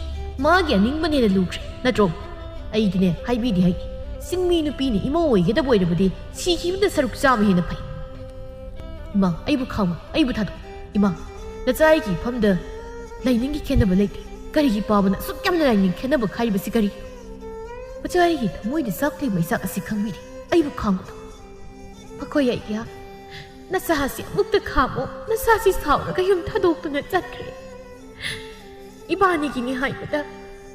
ꯃꯥꯒꯤ ꯑꯅꯤꯡꯕꯅ ꯍꯦꯟꯅ ꯂꯨꯈ꯭ꯔꯦ꯫ ꯅꯠꯇ꯭ꯔꯣ? ꯑꯩꯗꯤꯅꯦ, ꯍꯥꯏꯕꯤꯗꯤ ꯍꯥꯏꯒꯦ꯫ ꯆꯤꯡꯃꯤ ꯅꯨꯄꯤꯅ ꯏꯃꯧ ꯑꯣꯏꯒꯗꯕ ꯑꯣꯏꯔꯕꯗꯤ ꯁꯤꯈꯤꯕꯗ ꯁꯔꯨꯛ ꯆꯥꯕ ꯍꯦꯟꯅ ꯐꯩ꯫ ꯏꯃꯥ, ꯑꯩꯕꯨ ꯈꯥꯝꯃꯨ, ꯑꯩꯕꯨ ꯊꯥꯗꯣꯛꯎ꯫ ꯏꯃꯥ, ꯅꯆꯥ ꯑꯩꯒꯤ ꯏꯐꯝꯗ ꯂꯥꯏꯅꯤꯡꯒꯤ ꯈꯦꯠꯅꯕ ꯂꯩꯇꯦ꯫ ꯀꯔꯤꯒꯤ ꯄꯥꯕꯅ ꯑꯁꯨꯛ ꯌꯥꯝꯅ ꯂꯥꯏꯅꯤꯡ ꯈꯦꯠꯅꯕ ꯈꯥꯏꯔꯤꯕꯁꯤ ꯀꯔꯤ? ꯃꯆꯥ ꯑꯩꯒꯤ ꯊꯃꯣꯏꯗ ꯆꯥꯛꯂꯤ ꯃꯩꯆꯥꯛ ꯑꯁꯤ ꯈꯪꯕꯤꯔꯦ꯫ ꯑꯩꯕꯨ ꯈꯥꯝꯒꯅꯨ꯫ ꯃꯈꯣꯏ ꯑꯩꯒꯤ ꯅꯆꯥꯁꯤ ꯑꯃꯨꯛꯇ ꯈꯥꯝꯃꯨ꯫ ꯅꯆꯥꯁꯤ ꯁꯥꯎꯔꯒ ꯌꯨꯝ ꯊꯥꯗꯣꯛꯇꯨꯅ ꯆꯠꯈ꯭ꯔꯦ꯫ ꯏꯕꯥꯅꯤꯒꯤꯅꯤ ꯍꯥꯏꯕꯗ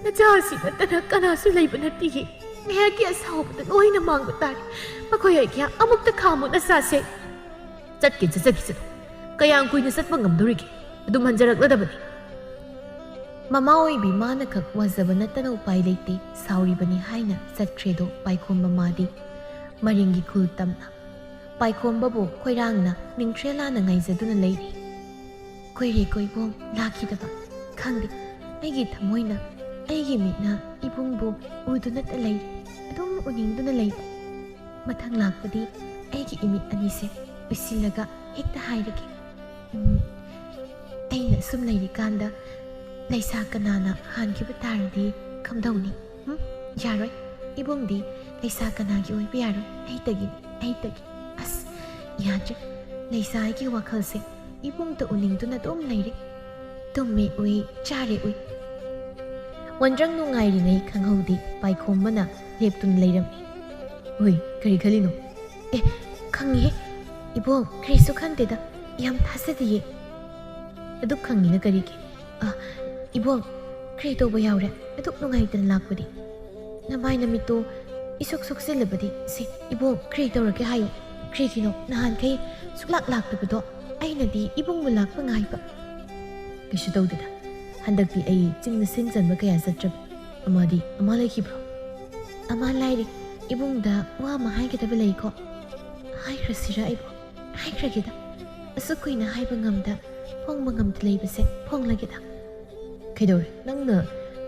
ꯅꯆꯥ ꯑꯁꯤ ꯅꯠꯇꯅ ꯀꯅꯥꯁꯨ ꯂꯩꯕ ꯅꯠꯇꯤꯌꯦ꯫ ꯉꯥꯏꯍꯥꯛꯀꯤ ꯑꯁꯥꯎꯕꯗ ꯂꯣꯏꯅ ꯃꯥꯡꯕ ꯇꯥꯔꯦ꯫ ꯃꯈꯣꯏ ꯑꯩꯒꯤ ꯑꯃꯨꯛꯇ ꯈꯥꯝꯃꯨ ꯅꯆꯥꯁꯦ꯫ ꯆꯠꯀꯦ ꯆꯠꯆꯈꯤꯁꯅꯨ꯫ ꯀꯌꯥꯝ ꯀꯨꯏꯅ ꯆꯠꯄ ꯉꯝꯗꯧꯔꯤꯒꯦ? ꯑꯗꯨꯝ ꯍꯟꯖꯔꯛꯂꯗꯕꯅꯤ꯫ ꯃꯃꯥ ꯑꯣꯏꯕꯤ ꯃꯥꯅ ꯈꯛ ꯋꯥꯖꯕ ꯅꯠꯇꯅ ꯎꯄꯥꯏ ꯂꯩꯇꯦ, ꯁꯥꯎꯔꯤꯕꯅꯤ ꯍꯥꯏꯅ ꯆꯠꯈ꯭ꯔꯦꯗꯣ ꯄꯥꯏꯈꯣꯝꯕ ꯃꯥꯗꯤ꯫ ꯃꯔꯤꯡꯒꯤ ꯈꯨꯜ ꯇꯝꯅ ꯄꯥꯏꯈꯣꯝꯕꯕꯨ ꯈꯣꯏꯔꯥꯡꯅ ꯃꯤꯡꯊ꯭ꯔꯦꯂꯥꯅ ꯉꯥꯏꯖꯗꯨꯅ ꯂꯩꯔꯤ꯫ ꯀꯨꯏꯔꯦꯀꯣ ꯏꯕꯣꯡ ꯂꯥꯛꯈꯤꯗꯕ꯫ ꯈꯪꯗꯦ, ꯑꯩꯒꯤ ꯊꯃꯣꯏꯅ, ꯑꯩꯒꯤ ꯃꯤꯠꯅ ꯏꯕꯨꯡꯕꯨ ꯎꯗꯨꯅꯇ ꯂꯩꯔꯤ꯫ ꯑꯗꯨꯝ ꯎꯅꯤꯡꯗꯨꯅ ꯂꯩꯕ꯫ ꯃꯊꯪ ꯂꯥꯛꯄꯗꯤ ꯑꯩꯒꯤ ꯏꯃꯤꯠ ꯑꯅꯤꯁꯦ ꯎꯏꯁꯤꯜꯂꯒ ꯍꯦꯛꯇ ꯍꯥꯏꯔꯒꯦ꯫ ꯎꯝ, ꯑꯩꯅ ꯁꯨꯝ ꯂꯩꯔꯤꯀꯥꯟꯗ ꯂꯩꯁꯥ ꯀꯅꯥꯅ ꯍꯥꯟꯈꯤꯕ ꯇꯥꯔꯗꯤ ꯀꯝꯗꯧꯅꯤ? ꯎꯝ? ꯌꯥꯔꯣꯏ꯫ ꯏꯕꯨꯡꯗꯤ ꯂꯩꯁꯥ ꯀꯅꯥꯒꯤ ꯑꯣꯏꯕ ꯌꯥꯔꯣꯏ꯫ ꯑꯩꯇꯒꯤꯅꯤ, ꯑꯩꯇꯒꯤ꯫ ꯑꯁ, ꯌꯥꯗ꯭ꯔꯦ꯫ ꯂꯩꯁꯥ ꯑꯩꯒꯤ ꯋꯥꯈꯜꯁꯦ ꯏꯕꯨꯡꯇ ꯎꯅꯤꯡꯗꯨꯅ ꯑꯗꯨꯝ ꯂꯩꯔꯦ꯫ ꯇꯨꯝꯃꯦ ꯎꯏ, ꯆꯥꯔꯦ ꯎꯏ꯫ ꯋꯥꯟꯗ꯭ꯔꯪ ꯅꯨꯡꯉꯥꯏꯔꯤꯉꯩ ꯈꯪꯍꯧꯗꯦ ꯄꯥꯏꯈꯣꯝꯕꯅ ꯂꯦꯞꯇꯨꯅ ꯂꯩꯔꯝꯃꯤ꯫ ꯍꯣꯏ, ꯀꯔꯤ ꯈꯜꯂꯤꯅꯣ? ꯑꯦ, ꯈꯪꯉꯤꯍꯦ꯫ ꯏꯕꯣꯡ, ꯀꯔꯤꯁꯨ ꯈꯟꯗꯦꯗ꯫ ꯌꯥꯝ ꯊꯥꯖꯗꯤꯌꯦ꯫ ꯑꯗꯨꯛ ꯈꯪꯉꯤꯅ ꯀꯔꯤꯒꯤ? ꯑ, ꯏꯕꯣꯡ, ꯀꯔꯤ ꯇꯧꯕ ꯌꯥꯎꯔꯦ? ꯑꯗꯨꯛ ꯅꯨꯡꯉꯥꯏꯇꯅ ꯂꯥꯛꯄꯗꯤ꯫ ꯅꯃꯥꯏ ꯅꯃꯤꯠꯇꯣ ꯏꯁꯨꯛ ꯁꯨꯛꯆꯤꯜꯂꯕꯗꯤ꯫ ꯁꯦ, ꯏꯕꯣꯡ, ꯀꯔꯤ ꯇꯧꯔꯒꯦ ꯍꯥꯏꯌꯨ꯫ ꯀꯔꯤꯒꯤꯅꯣ ꯅꯍꯥꯟꯈꯩ ꯁꯨꯛꯂꯥꯛ ꯂꯥꯛꯇꯕꯗꯣ? ꯑꯩꯅꯗꯤ ꯏꯕꯨꯡꯕꯨ ꯂꯥꯛꯄ ꯉꯥꯏꯕ꯫ ꯀꯩꯁꯨ ꯇꯧꯗꯦꯗ꯫ ꯍꯟꯗꯛꯇꯤ ꯑꯩ ꯆꯤꯡꯗ ꯁꯤꯟ ꯆꯟꯕ ꯀꯌꯥ ꯆꯠꯇ꯭ꯔꯕ꯫ ꯑꯃꯗꯤ ꯑꯃ ꯂꯩꯈꯤꯕ꯭ꯔꯣ? ꯑꯃ ꯂꯥꯏꯔꯤ꯫ ꯏꯕꯨꯡꯗ ꯋꯥ ꯑꯃ ꯍꯥꯏꯒꯗꯕ ꯂꯩꯀꯣ꯫ ꯍꯥꯏꯈ꯭ꯔꯁꯤꯔ ꯑꯩꯕꯨ? ꯍꯥꯏꯈ꯭ꯔꯒꯦꯗ꯫ ꯑꯁꯨꯛ ꯀꯨꯏꯅ ꯍꯥꯏꯕ ꯉꯝꯗ, ꯐꯣꯡꯕ ꯉꯝꯗ ꯂꯩꯕꯁꯦ ꯐꯣꯡꯂꯒꯦꯗ꯫ ꯀꯩꯗꯧꯔꯦ? ꯅꯪꯅ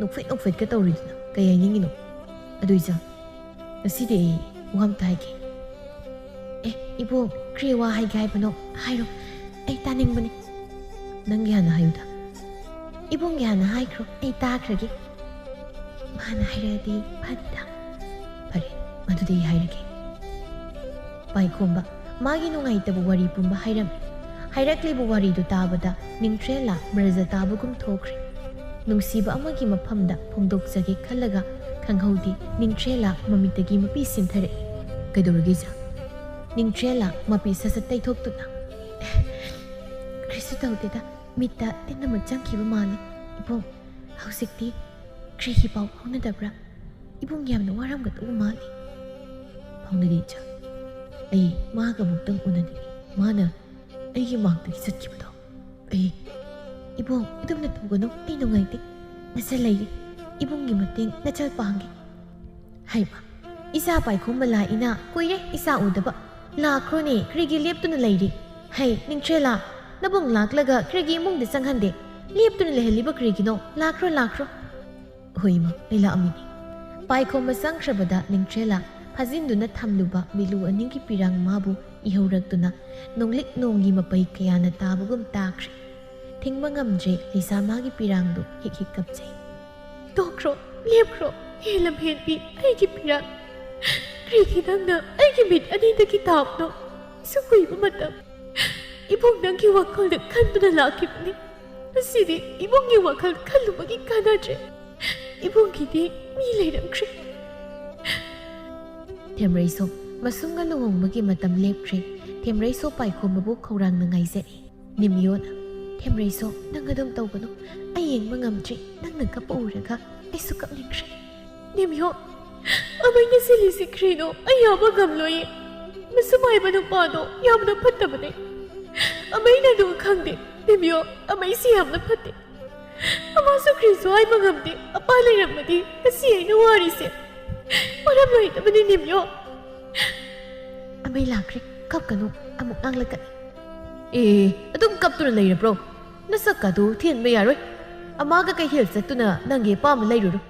ꯅꯣꯛꯐꯦꯠ ꯅꯣꯛꯐꯦꯠꯀ ꯇꯧꯔꯤꯗꯨꯅ ꯀꯩ ꯍꯥꯏꯅꯤꯡꯉꯤꯅꯣ? ꯑꯗꯨꯏꯖ, ꯉꯁꯤꯗꯤ ꯑꯩ ꯋꯥ ꯑꯝꯇ ꯍꯥꯏꯒꯦ꯫ ꯑꯦ, ꯏꯕꯣꯛ, ꯀꯔꯤ ꯋꯥ ꯍꯥꯏꯒꯦ ꯍꯥꯏꯕꯅꯣ? ꯍꯥꯏꯔꯣ, ꯑꯩ ꯇꯥꯅꯤꯡꯕꯅꯤ꯫ ꯅꯪꯒꯤ ꯍꯥꯟꯅ ꯍꯥꯏꯌꯨꯗ꯫ ꯏꯕꯨꯡꯒꯤ ꯍꯥꯟꯅ ꯍꯥꯏꯈ꯭ꯔꯣ, ꯑꯩ ꯇꯥꯈ꯭ꯔꯒꯦ꯫ ꯃꯥꯅ ꯍꯥꯏꯔꯛꯑꯗꯤ ꯐꯅꯤꯗ꯫ ꯐꯔꯦ, ꯑꯗꯨꯗꯤ ꯑꯩ ꯍꯥꯏꯔꯒꯦ꯫ ꯄꯥꯏꯈꯣꯝꯕ ꯃꯥꯒꯤ ꯅꯨꯡꯉꯥꯏꯇꯕ ꯋꯥꯔꯤ ꯄꯨꯝꯕ ꯍꯥꯏꯔꯝꯃꯤ꯫ ꯍꯥꯏꯔꯛꯂꯤꯕ ꯋꯥꯔꯤꯗꯨ ꯇꯥꯕꯗ ꯅꯤꯡꯊ꯭ꯔꯦꯜꯂ ꯃ꯭ꯔꯖ ꯇꯥꯕꯒꯨꯝ ꯊꯣꯛꯈ꯭ꯔꯦ꯫ ꯅꯨꯡꯁꯤꯕ ꯑꯃꯒꯤ ꯃꯐꯝꯗ ꯐꯣꯡꯗꯣꯛꯆꯒꯦ ꯈꯜꯂꯒ ꯈꯪꯍꯧꯗꯦ, ꯅꯤꯡꯊ꯭ꯔꯦꯜꯂ ꯃꯃꯤꯠꯇꯒꯤ ꯃꯄꯤ ꯁꯤꯟꯊꯔꯛꯏ꯫ ꯀꯩꯗꯧꯔꯒꯦ ꯏꯆꯥ? ꯅꯤꯡꯊ꯭ꯔꯦꯜꯂ ꯃꯄꯤ ꯁꯠ ꯁꯠ ꯇꯩꯊꯣꯛꯇꯨꯅ, "ꯀꯔꯤꯁꯨ ꯇꯧꯗꯦꯗ, ꯃꯤꯠꯇ ꯇꯤꯟ ꯑꯃ ꯆꯪꯈꯤꯕ ꯃꯥꯜꯂꯤ꯫ ꯏꯕꯨꯡ, ꯍꯧꯖꯤꯛꯇꯤ ꯀꯔꯤꯒꯤ ꯄꯥꯎ ꯐꯥꯎꯅꯗꯕ꯭ꯔꯥ? ꯏꯕꯨꯡ ꯌꯥꯝꯅ ꯋꯥꯔꯝꯒꯗꯧꯕ ꯃꯥꯜꯂꯤ꯫" "ꯐꯥꯎꯅꯗꯦ ꯏꯆꯥ꯫ ꯑꯩ ꯃꯥꯒ ꯑꯃꯨꯛꯇꯪ ꯎꯅꯅꯤꯡꯉꯤ꯫ ꯃꯥꯅ ꯑꯩꯒꯤ ꯃꯥꯡꯗꯒꯤ ꯆꯠꯈꯤꯕꯗꯣ ꯑꯩ..." "ꯏꯕꯨꯡ, ꯑꯗꯨꯝꯅ ꯇꯧꯒꯅꯨ, ꯑꯩ ꯅꯨꯡꯉꯥꯏꯇꯦ꯫ ꯅꯆꯜ ꯂꯩꯌꯦ, ꯏꯕꯨꯡꯒꯤ ꯃꯇꯦꯡ ꯅꯆꯜ ꯄꯥꯡꯒꯦ꯫" "ꯍꯩꯃ, ꯏꯆꯥ ꯄꯥꯏꯈꯣꯝꯕ ꯂꯥꯛꯏꯅ, ꯀꯨꯏꯔꯦ ꯏꯆꯥ ꯎꯗꯕ꯫ ꯂꯥꯛꯈ꯭ꯔꯣꯅꯦ, ꯀꯔꯤꯒꯤ ꯂꯦꯞꯇꯨꯅ ꯂꯩꯔꯤ? ꯍꯩ, ꯅꯤꯡꯊ꯭ꯔꯦꯜꯂꯥ, ꯅꯕꯨꯡ ꯂꯥꯛꯂꯒ ꯀꯔꯤꯒꯤ ꯏꯃꯨꯡꯗ ꯆꯪꯍꯟꯗꯦ? ꯂꯦꯞꯇꯨꯅ ꯂꯩꯍꯜꯂꯤꯕ ꯀꯔꯤꯒꯤꯅꯣ? ꯂꯥꯛꯈ꯭ꯔꯣ, ꯂꯥꯛꯈ꯭ꯔꯣ꯫" "ꯍꯣꯏ ꯏꯃꯥ, ꯑꯩ ꯂꯥꯛꯑꯝꯃꯤꯅꯤ꯫" ꯄꯥꯏꯈꯣꯝꯕ ꯆꯪꯈ꯭ꯔꯕꯗ ꯅꯤꯡꯊ꯭ꯔꯦꯜꯂꯥ ꯐꯥꯖꯤꯟꯗꯨꯅ ꯊꯝꯂꯨꯕ ꯃꯤꯂꯨ ꯑꯅꯤꯒꯤ ꯄꯤꯔꯥꯡ ꯃꯥꯕꯨ ꯏꯍꯧꯔꯛꯇꯨꯅ ꯅꯣꯡꯂꯤꯛ ꯅꯣꯡꯒꯤ ꯃꯄꯩ ꯀꯌꯥꯅ ꯇꯥꯕꯒꯨꯝ ꯇꯥꯈ꯭ꯔꯦ꯫ ꯊꯤꯡꯕ ꯉꯝꯗ꯭ꯔꯦ ꯂꯤꯁꯥ ꯃꯥꯒꯤ ꯄꯤꯔꯥꯡꯗꯨ ꯍꯤꯛ ꯍꯤꯛ ꯀꯞꯆꯩ꯫ "ꯇꯣꯛꯈ꯭ꯔꯣ, ꯂꯦꯞꯈ꯭ꯔꯣ, ꯍꯦ ꯂꯝꯍꯦꯟꯕꯤ, ꯑꯩꯒꯤ ꯄꯤꯔꯥꯡ꯫ ꯀꯔꯤꯒꯤ ꯅꯪꯅ ꯑꯩꯒꯤ ꯃꯤꯠ ꯑꯅꯤꯗꯒꯤ ꯇꯥꯕꯅꯣ? ꯑꯁꯨꯛ ꯀꯨꯏꯕ ꯃꯇꯝ ꯏꯕꯨꯡ ꯅꯪꯒꯤ ꯋꯥꯈꯜꯗ ꯈꯟꯗꯨꯅ ꯂꯥꯛꯈꯤꯕꯅꯤ꯫ ꯉꯁꯤꯗꯤ ꯏꯕꯨꯡꯒꯤ ꯋꯥꯈꯜ ꯈꯜꯂꯨꯕꯒꯤ ꯀꯥꯟꯅꯗ꯭ꯔꯦ꯫ ꯏꯕꯨꯡꯒꯤꯗꯤ ꯃꯤ ꯂꯩꯔꯝꯈ꯭ꯔꯦ꯫" ꯊꯦꯝꯔꯩꯁꯣ ꯃꯁꯨꯝꯒ ꯂꯨꯍꯣꯡꯕꯒꯤ ꯃꯇꯝ ꯂꯦꯞꯈ꯭ꯔꯦ꯫ ꯊꯦꯝꯔꯩꯁꯣ ꯄꯥꯏꯈꯣꯝꯕꯕꯨ ꯈꯧꯔꯥꯡꯅ ꯉꯥꯏꯖꯔꯤ꯫ ꯅꯤꯝꯌꯣꯅ, "ꯊꯦꯝꯔꯩꯁꯣ, ꯅꯪ ꯑꯗꯨꯝ ꯇꯧꯒꯅꯨ꯫ ꯑꯩ ꯌꯦꯡꯕ ꯉꯝꯗ꯭ꯔꯤ꯫ ꯅꯪꯅ ꯀꯞꯄ ꯎꯔꯒ ꯑꯩꯁꯨ ꯀꯞꯅꯤꯡꯈ꯭ꯔꯦ꯫" "ꯅꯤꯝꯌꯣ, ꯑꯃꯩꯅ ꯁꯤꯜꯂꯤꯁꯤ ꯀꯔꯤꯅꯣ? ꯑꯩ ꯌꯥꯕ ꯉꯝꯂꯣꯏꯌꯦ꯫ ꯃꯁꯨꯝ ꯍꯥꯏꯕ ꯅꯨꯄꯥꯗꯣ ꯌꯥꯝꯅ ꯐꯠꯇꯕꯅꯦ꯫ ꯑꯃꯩꯅ ꯑꯗꯨ ꯈꯪꯗꯦ꯫ ꯅꯤꯝꯌꯣ, ꯑꯃꯩꯁꯤ ꯌꯥꯝꯅ ꯐꯠꯇꯦ꯫ ꯑꯃꯁꯨ ꯀꯔꯤꯁꯨ ꯍꯥꯏꯕ ꯉꯝꯗꯦ꯫ ꯑꯄꯥ ꯂꯩꯔꯝꯃꯗꯤ ꯉꯁꯤ ꯑꯩꯅ ꯋꯥꯔꯤꯁꯦ ꯃꯔꯝ ꯂꯩꯇꯕꯅꯤ, ꯅꯤꯝꯌꯣ꯫ ꯑꯃꯩ ꯂꯥꯛꯈ꯭ꯔꯦ꯫ ꯀꯞꯀꯅꯨ, ꯑꯃꯨꯛ ꯉꯥꯡꯂꯛꯀꯅꯤ꯫ ꯑꯦ, ꯑꯗꯨꯝ ꯀꯞꯇꯨꯅ ꯂꯩꯔꯕ꯭ꯔꯣ? ꯅꯁꯛꯀꯗꯨ ꯊꯤꯍꯟꯕ ꯌꯥꯔꯣꯏ꯫ ꯑꯃꯥꯒ ꯀꯩꯊꯦꯜ ꯆꯠꯇꯨꯅ ꯅꯪꯒꯤ ꯑꯄꯥꯝꯕ ꯂꯩꯔꯨꯔꯣ꯫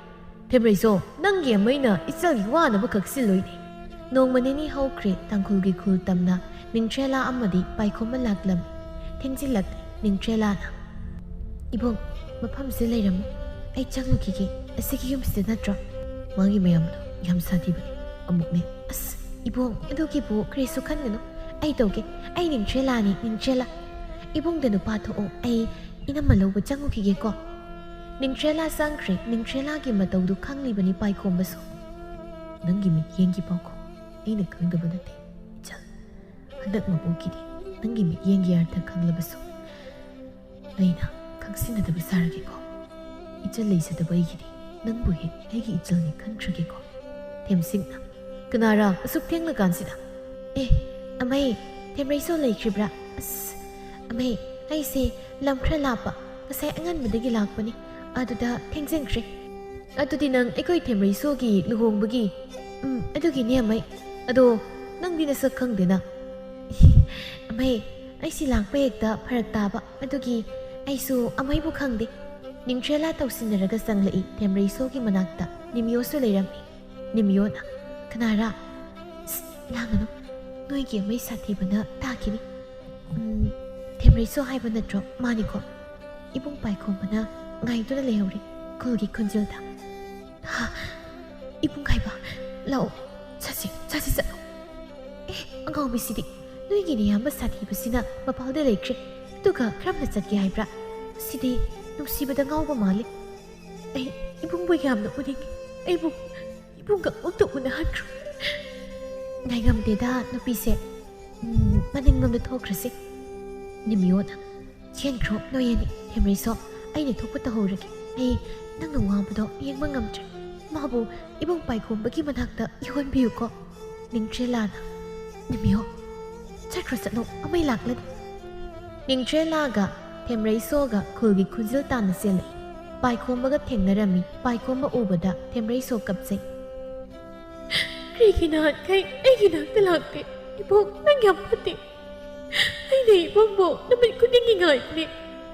ꯊꯦꯝꯔꯩꯁꯣ, ꯅꯪꯒꯤ ꯑꯃꯩꯅ ꯏꯆꯜꯒꯤ ꯋꯥꯅꯕ ꯈꯛ ꯁꯤꯜꯂꯣꯏꯅꯦ꯫ ꯅꯣꯡꯃ ꯅꯤꯅꯤ ꯍꯧꯈ꯭ꯔꯦ꯫ ꯇꯥꯡꯈꯨꯜꯒꯤ ꯈꯨꯜ ꯇꯝꯅ ꯅꯤꯡꯊ꯭ꯔꯦꯂꯥ ꯑꯃꯗꯤ ꯄꯥꯏꯈꯣꯝꯕ ꯂꯥꯛꯂꯝꯃꯤ꯫ ꯊꯦꯡꯖꯤꯜꯂꯛꯂꯦ꯫ ꯅꯤꯡꯊ꯭ꯔꯦꯂꯥꯅ, "ꯏꯕꯨꯡ, ꯃꯐꯝꯁꯤꯗ ꯂꯩꯔꯝꯃꯨ꯫ ꯑꯩ ꯆꯪꯉꯨꯈꯤꯒꯦ꯫ ꯑꯁꯤꯒꯤ ꯌꯨꯝꯁꯤꯗ ꯅꯠꯇ꯭ꯔꯣ?" ꯃꯥꯒꯤ ꯃꯌꯥꯝꯗꯣ ꯌꯥꯝ ꯁꯥꯊꯤꯕꯅꯤ꯫ ꯑꯃꯨꯛꯅꯦ꯫ "ꯑꯁ, ꯏꯕꯨꯡ, ꯑꯗꯨꯒꯤꯕꯨ ꯀꯔꯤꯁꯨ ꯈꯟꯒꯅꯨ꯫ ꯑꯩ ꯇꯧꯒꯦ꯫ ꯑꯩ ꯅꯤꯡꯊ꯭ꯔꯦꯂꯥꯅꯤ, ꯅꯤꯡꯊ꯭ꯔꯦꯂꯥ꯫ ꯏꯕꯨꯡꯗ ꯅꯨꯄꯥ ꯊꯣꯛꯑꯣ꯫ ꯑꯩ ꯏꯅꯝꯃ ꯂꯧꯕ ꯆꯪꯉꯨꯈꯤꯒꯦꯀꯣ꯫" ꯅꯤꯡꯊ꯭ꯔꯦꯂꯥ ꯆꯪꯈ꯭ꯔꯦ꯫ ꯅꯤꯡꯊ꯭ꯔꯦꯂꯥꯒꯤ ꯃꯇꯧꯗꯨ ꯈꯪꯂꯤꯕꯅꯤ ꯄꯥꯏꯈꯣꯝꯕꯁꯨ꯫ "ꯅꯪꯒꯤ ꯃꯤꯠꯌꯦꯡꯒꯤ ꯄꯥꯎꯈꯨꯝ ꯑꯩꯅ ꯈꯪꯗꯕ ꯅꯠꯇꯦ, ꯏꯆꯜ꯫ ꯍꯟꯗꯛ ꯃꯄꯣꯛꯀꯤꯗꯤ ꯅꯪꯒꯤ ꯃꯤꯠꯌꯦꯡꯒꯤ ꯑꯔꯊ ꯈꯪꯂꯕꯁꯨ, ꯑꯩꯅ ꯈꯪꯁꯤꯟꯅꯗꯕ ꯁꯥꯔꯒꯦꯀꯣ꯫ ꯏꯆꯜ ꯂꯩꯖꯗꯕ ꯑꯩꯒꯤꯗꯤ ꯅꯪꯕꯨ ꯍꯦꯛ ꯑꯩꯒꯤ ꯏꯆꯜꯅꯤ ꯈꯟꯈ꯭ꯔꯒꯦꯀꯣ꯫" ꯊꯦꯝꯁꯤꯡꯅ, "ꯀꯅꯥꯔꯥ ꯑꯁꯨꯛ ꯊꯦꯡꯂꯀꯥꯟꯁꯤꯗ?" "ꯑꯦ, ꯑꯃꯩ, ꯊꯦꯝꯔꯩꯁꯣ ꯂꯩꯈ꯭ꯔꯤꯕ꯭ꯔꯥ?" "ꯑꯁ, ꯑꯃꯩ, ꯑꯩꯁꯦ ꯂꯝ ꯈꯔ ꯂꯥꯞꯄ, ꯉꯁꯥꯏ ꯑꯉꯟꯕꯗꯒꯤ ꯂꯥꯛꯄꯅꯤ, ꯑꯗꯨꯗ ꯊꯦꯡꯖꯤꯟꯈ꯭ꯔꯦ꯫" "ꯑꯗꯨꯗꯤ ꯅꯪ ꯑꯩꯈꯣꯏ ꯊꯦꯝꯔꯩꯁꯣꯒꯤ ꯂꯨꯍꯣꯡꯕꯒꯤ?" "ꯎꯝ, ꯑꯗꯨꯒꯤꯅꯦ, ꯑꯃꯩ꯫ ꯑꯗꯣ ꯅꯪꯗꯤ ꯅꯁꯛ ꯈꯪꯗꯦꯅ?" "ꯑꯃꯩ, ꯑꯩꯁꯤ ꯂꯥꯛꯄ ꯍꯦꯛꯇ ꯐꯔꯛ ꯇꯥꯕ, ꯑꯗꯨꯒꯤ ꯑꯩꯁꯨ ꯑꯃꯩꯕꯨ ꯈꯪꯗꯦ꯫" ꯅꯤꯡꯊ꯭ꯔꯦꯂꯥ ꯇꯧꯁꯤꯟꯅꯔꯒ ꯆꯪꯂꯛꯏ꯫ ꯊꯦꯝꯔꯩꯁꯣꯒꯤ ꯃꯅꯥꯛꯇ ꯅꯤꯃꯤꯌꯣꯁꯨ ꯂꯩꯔꯝꯃꯤ꯫ ꯅꯤꯃꯤꯌꯣꯅ, "ꯀꯅꯥꯔꯥ?" "ꯁ, ꯂꯥꯡꯒꯅꯨ, ꯅꯣꯏꯒꯤ ꯑꯃꯩ ꯁꯥꯊꯤꯕꯅ ꯇꯥꯈꯤꯅꯤ꯫ ꯎꯝ, ꯊꯦꯝꯔꯩꯁꯣ ꯍꯥꯏꯕ ꯅꯠꯇ꯭ꯔꯣ?" "ꯃꯥꯅꯤꯀꯣ꯫" ꯏꯕꯨꯡ ꯄꯥꯏꯈꯣꯝꯕꯅ ꯉꯥꯏꯗꯨꯅ ꯂꯩꯍꯧꯔꯦ꯫ ꯈꯨꯜꯒꯤ ꯈꯣꯟꯖꯦꯜꯗ, "ꯍꯥ? ꯏꯕꯨꯡ ꯍꯥꯏꯕ? ꯂꯥꯛꯑꯣ, ꯆꯠꯁꯤ, ꯆꯠꯁꯤ, ꯆꯠꯂꯣ꯫" "ꯑꯦ, ꯑꯉꯥꯎꯕꯤꯁꯤꯗꯤ, ꯅꯣꯏꯒꯤ ꯅꯌꯥꯝꯕ ꯁꯥꯊꯤꯕꯁꯤꯅ ꯃꯄꯥꯜꯗ ꯂꯩꯈ꯭ꯔꯦ, ꯑꯗꯨꯒ ꯀꯔꯝꯅ ꯆꯠꯀꯦ ꯍꯥꯏꯕ꯭ꯔꯥ? ꯁꯤꯗꯤ ꯅꯨꯡꯁꯤꯕꯗ ꯉꯥꯎꯕ ꯃꯥꯜꯂꯤ꯫ ꯑꯩ ꯏꯕꯨꯡꯕꯨ ꯌꯥꯝꯅ ꯎꯅꯤꯡꯉꯤ꯫ ꯑꯩꯕꯨ ꯏꯕꯨꯡꯒ ꯑꯃꯨꯛꯇ ꯎꯅꯍꯟꯈ꯭ꯔꯣ꯫" "ꯉꯥꯏꯉꯝꯗꯦꯗ, ꯅꯨꯄꯤꯁꯦ꯫ ꯎꯝ, ꯃꯅꯤꯡꯂꯣꯝꯗ ꯊꯣꯛꯈ꯭ꯔꯁꯤ꯫" ꯅꯤꯃꯤꯌꯣꯅ, "ꯆꯦꯟꯈ꯭ꯔꯣ ꯅꯣꯏ ꯑꯅꯤ꯫ ꯊꯦꯝꯔꯩꯁꯣ, ꯑꯩꯅ ꯊꯣꯛꯄ ꯇꯧꯍꯧꯔꯒꯦ꯫ ꯑꯩ ꯅꯪꯅ ꯋꯥꯕꯗꯣ ꯌꯦꯡꯕ ꯉꯝꯗ꯭ꯔꯦ꯫ ꯃꯥꯕꯨ ꯏꯕꯨꯡ ꯄꯥꯏꯈꯣꯝꯕꯒꯤ ꯃꯅꯥꯛꯇ ꯌꯧꯍꯟꯕꯤꯌꯨꯀꯣ꯫" ꯅꯤꯡꯊ꯭ꯔꯦꯂꯥꯅ, "ꯅꯤꯃꯤꯌꯣ, ꯆꯠꯈ꯭ꯔꯣ ꯆꯠꯂꯣ, ꯑꯃꯩ ꯂꯥꯛꯂꯅꯤ꯫" ꯅꯤꯡꯊ꯭ꯔꯦꯂꯥꯒ ꯊꯦꯝꯔꯩꯁꯣꯒ ꯈꯨꯜꯒꯤ ꯈꯨꯟꯖꯤꯜ ꯇꯥꯟꯅ ꯆꯦꯜꯂꯛꯏ꯫ ꯄꯥꯏꯈꯣꯝꯕꯒ ꯊꯦꯡꯅꯔꯝꯃꯤ꯫ ꯄꯥꯏꯈꯣꯝꯕ ꯎꯕꯗ ꯊꯦꯝꯔꯩꯁꯣ ꯀꯞꯆꯩ꯫ "ꯀꯔꯤꯒꯤ ꯅꯍꯥꯟꯈꯩ ꯑꯩꯒꯤ ꯅꯥꯛꯇ ꯂꯥꯛꯇꯦ? ꯏꯕꯣꯛ, ꯅꯪ ꯌꯥꯝ ꯐꯠꯇꯦ꯫ ꯑꯩꯅ ꯏꯕꯣꯛꯕꯨ ꯅꯨꯃꯤꯠ ꯈꯨꯗꯤꯡꯒꯤ ꯉꯥꯏꯕꯅꯦ꯫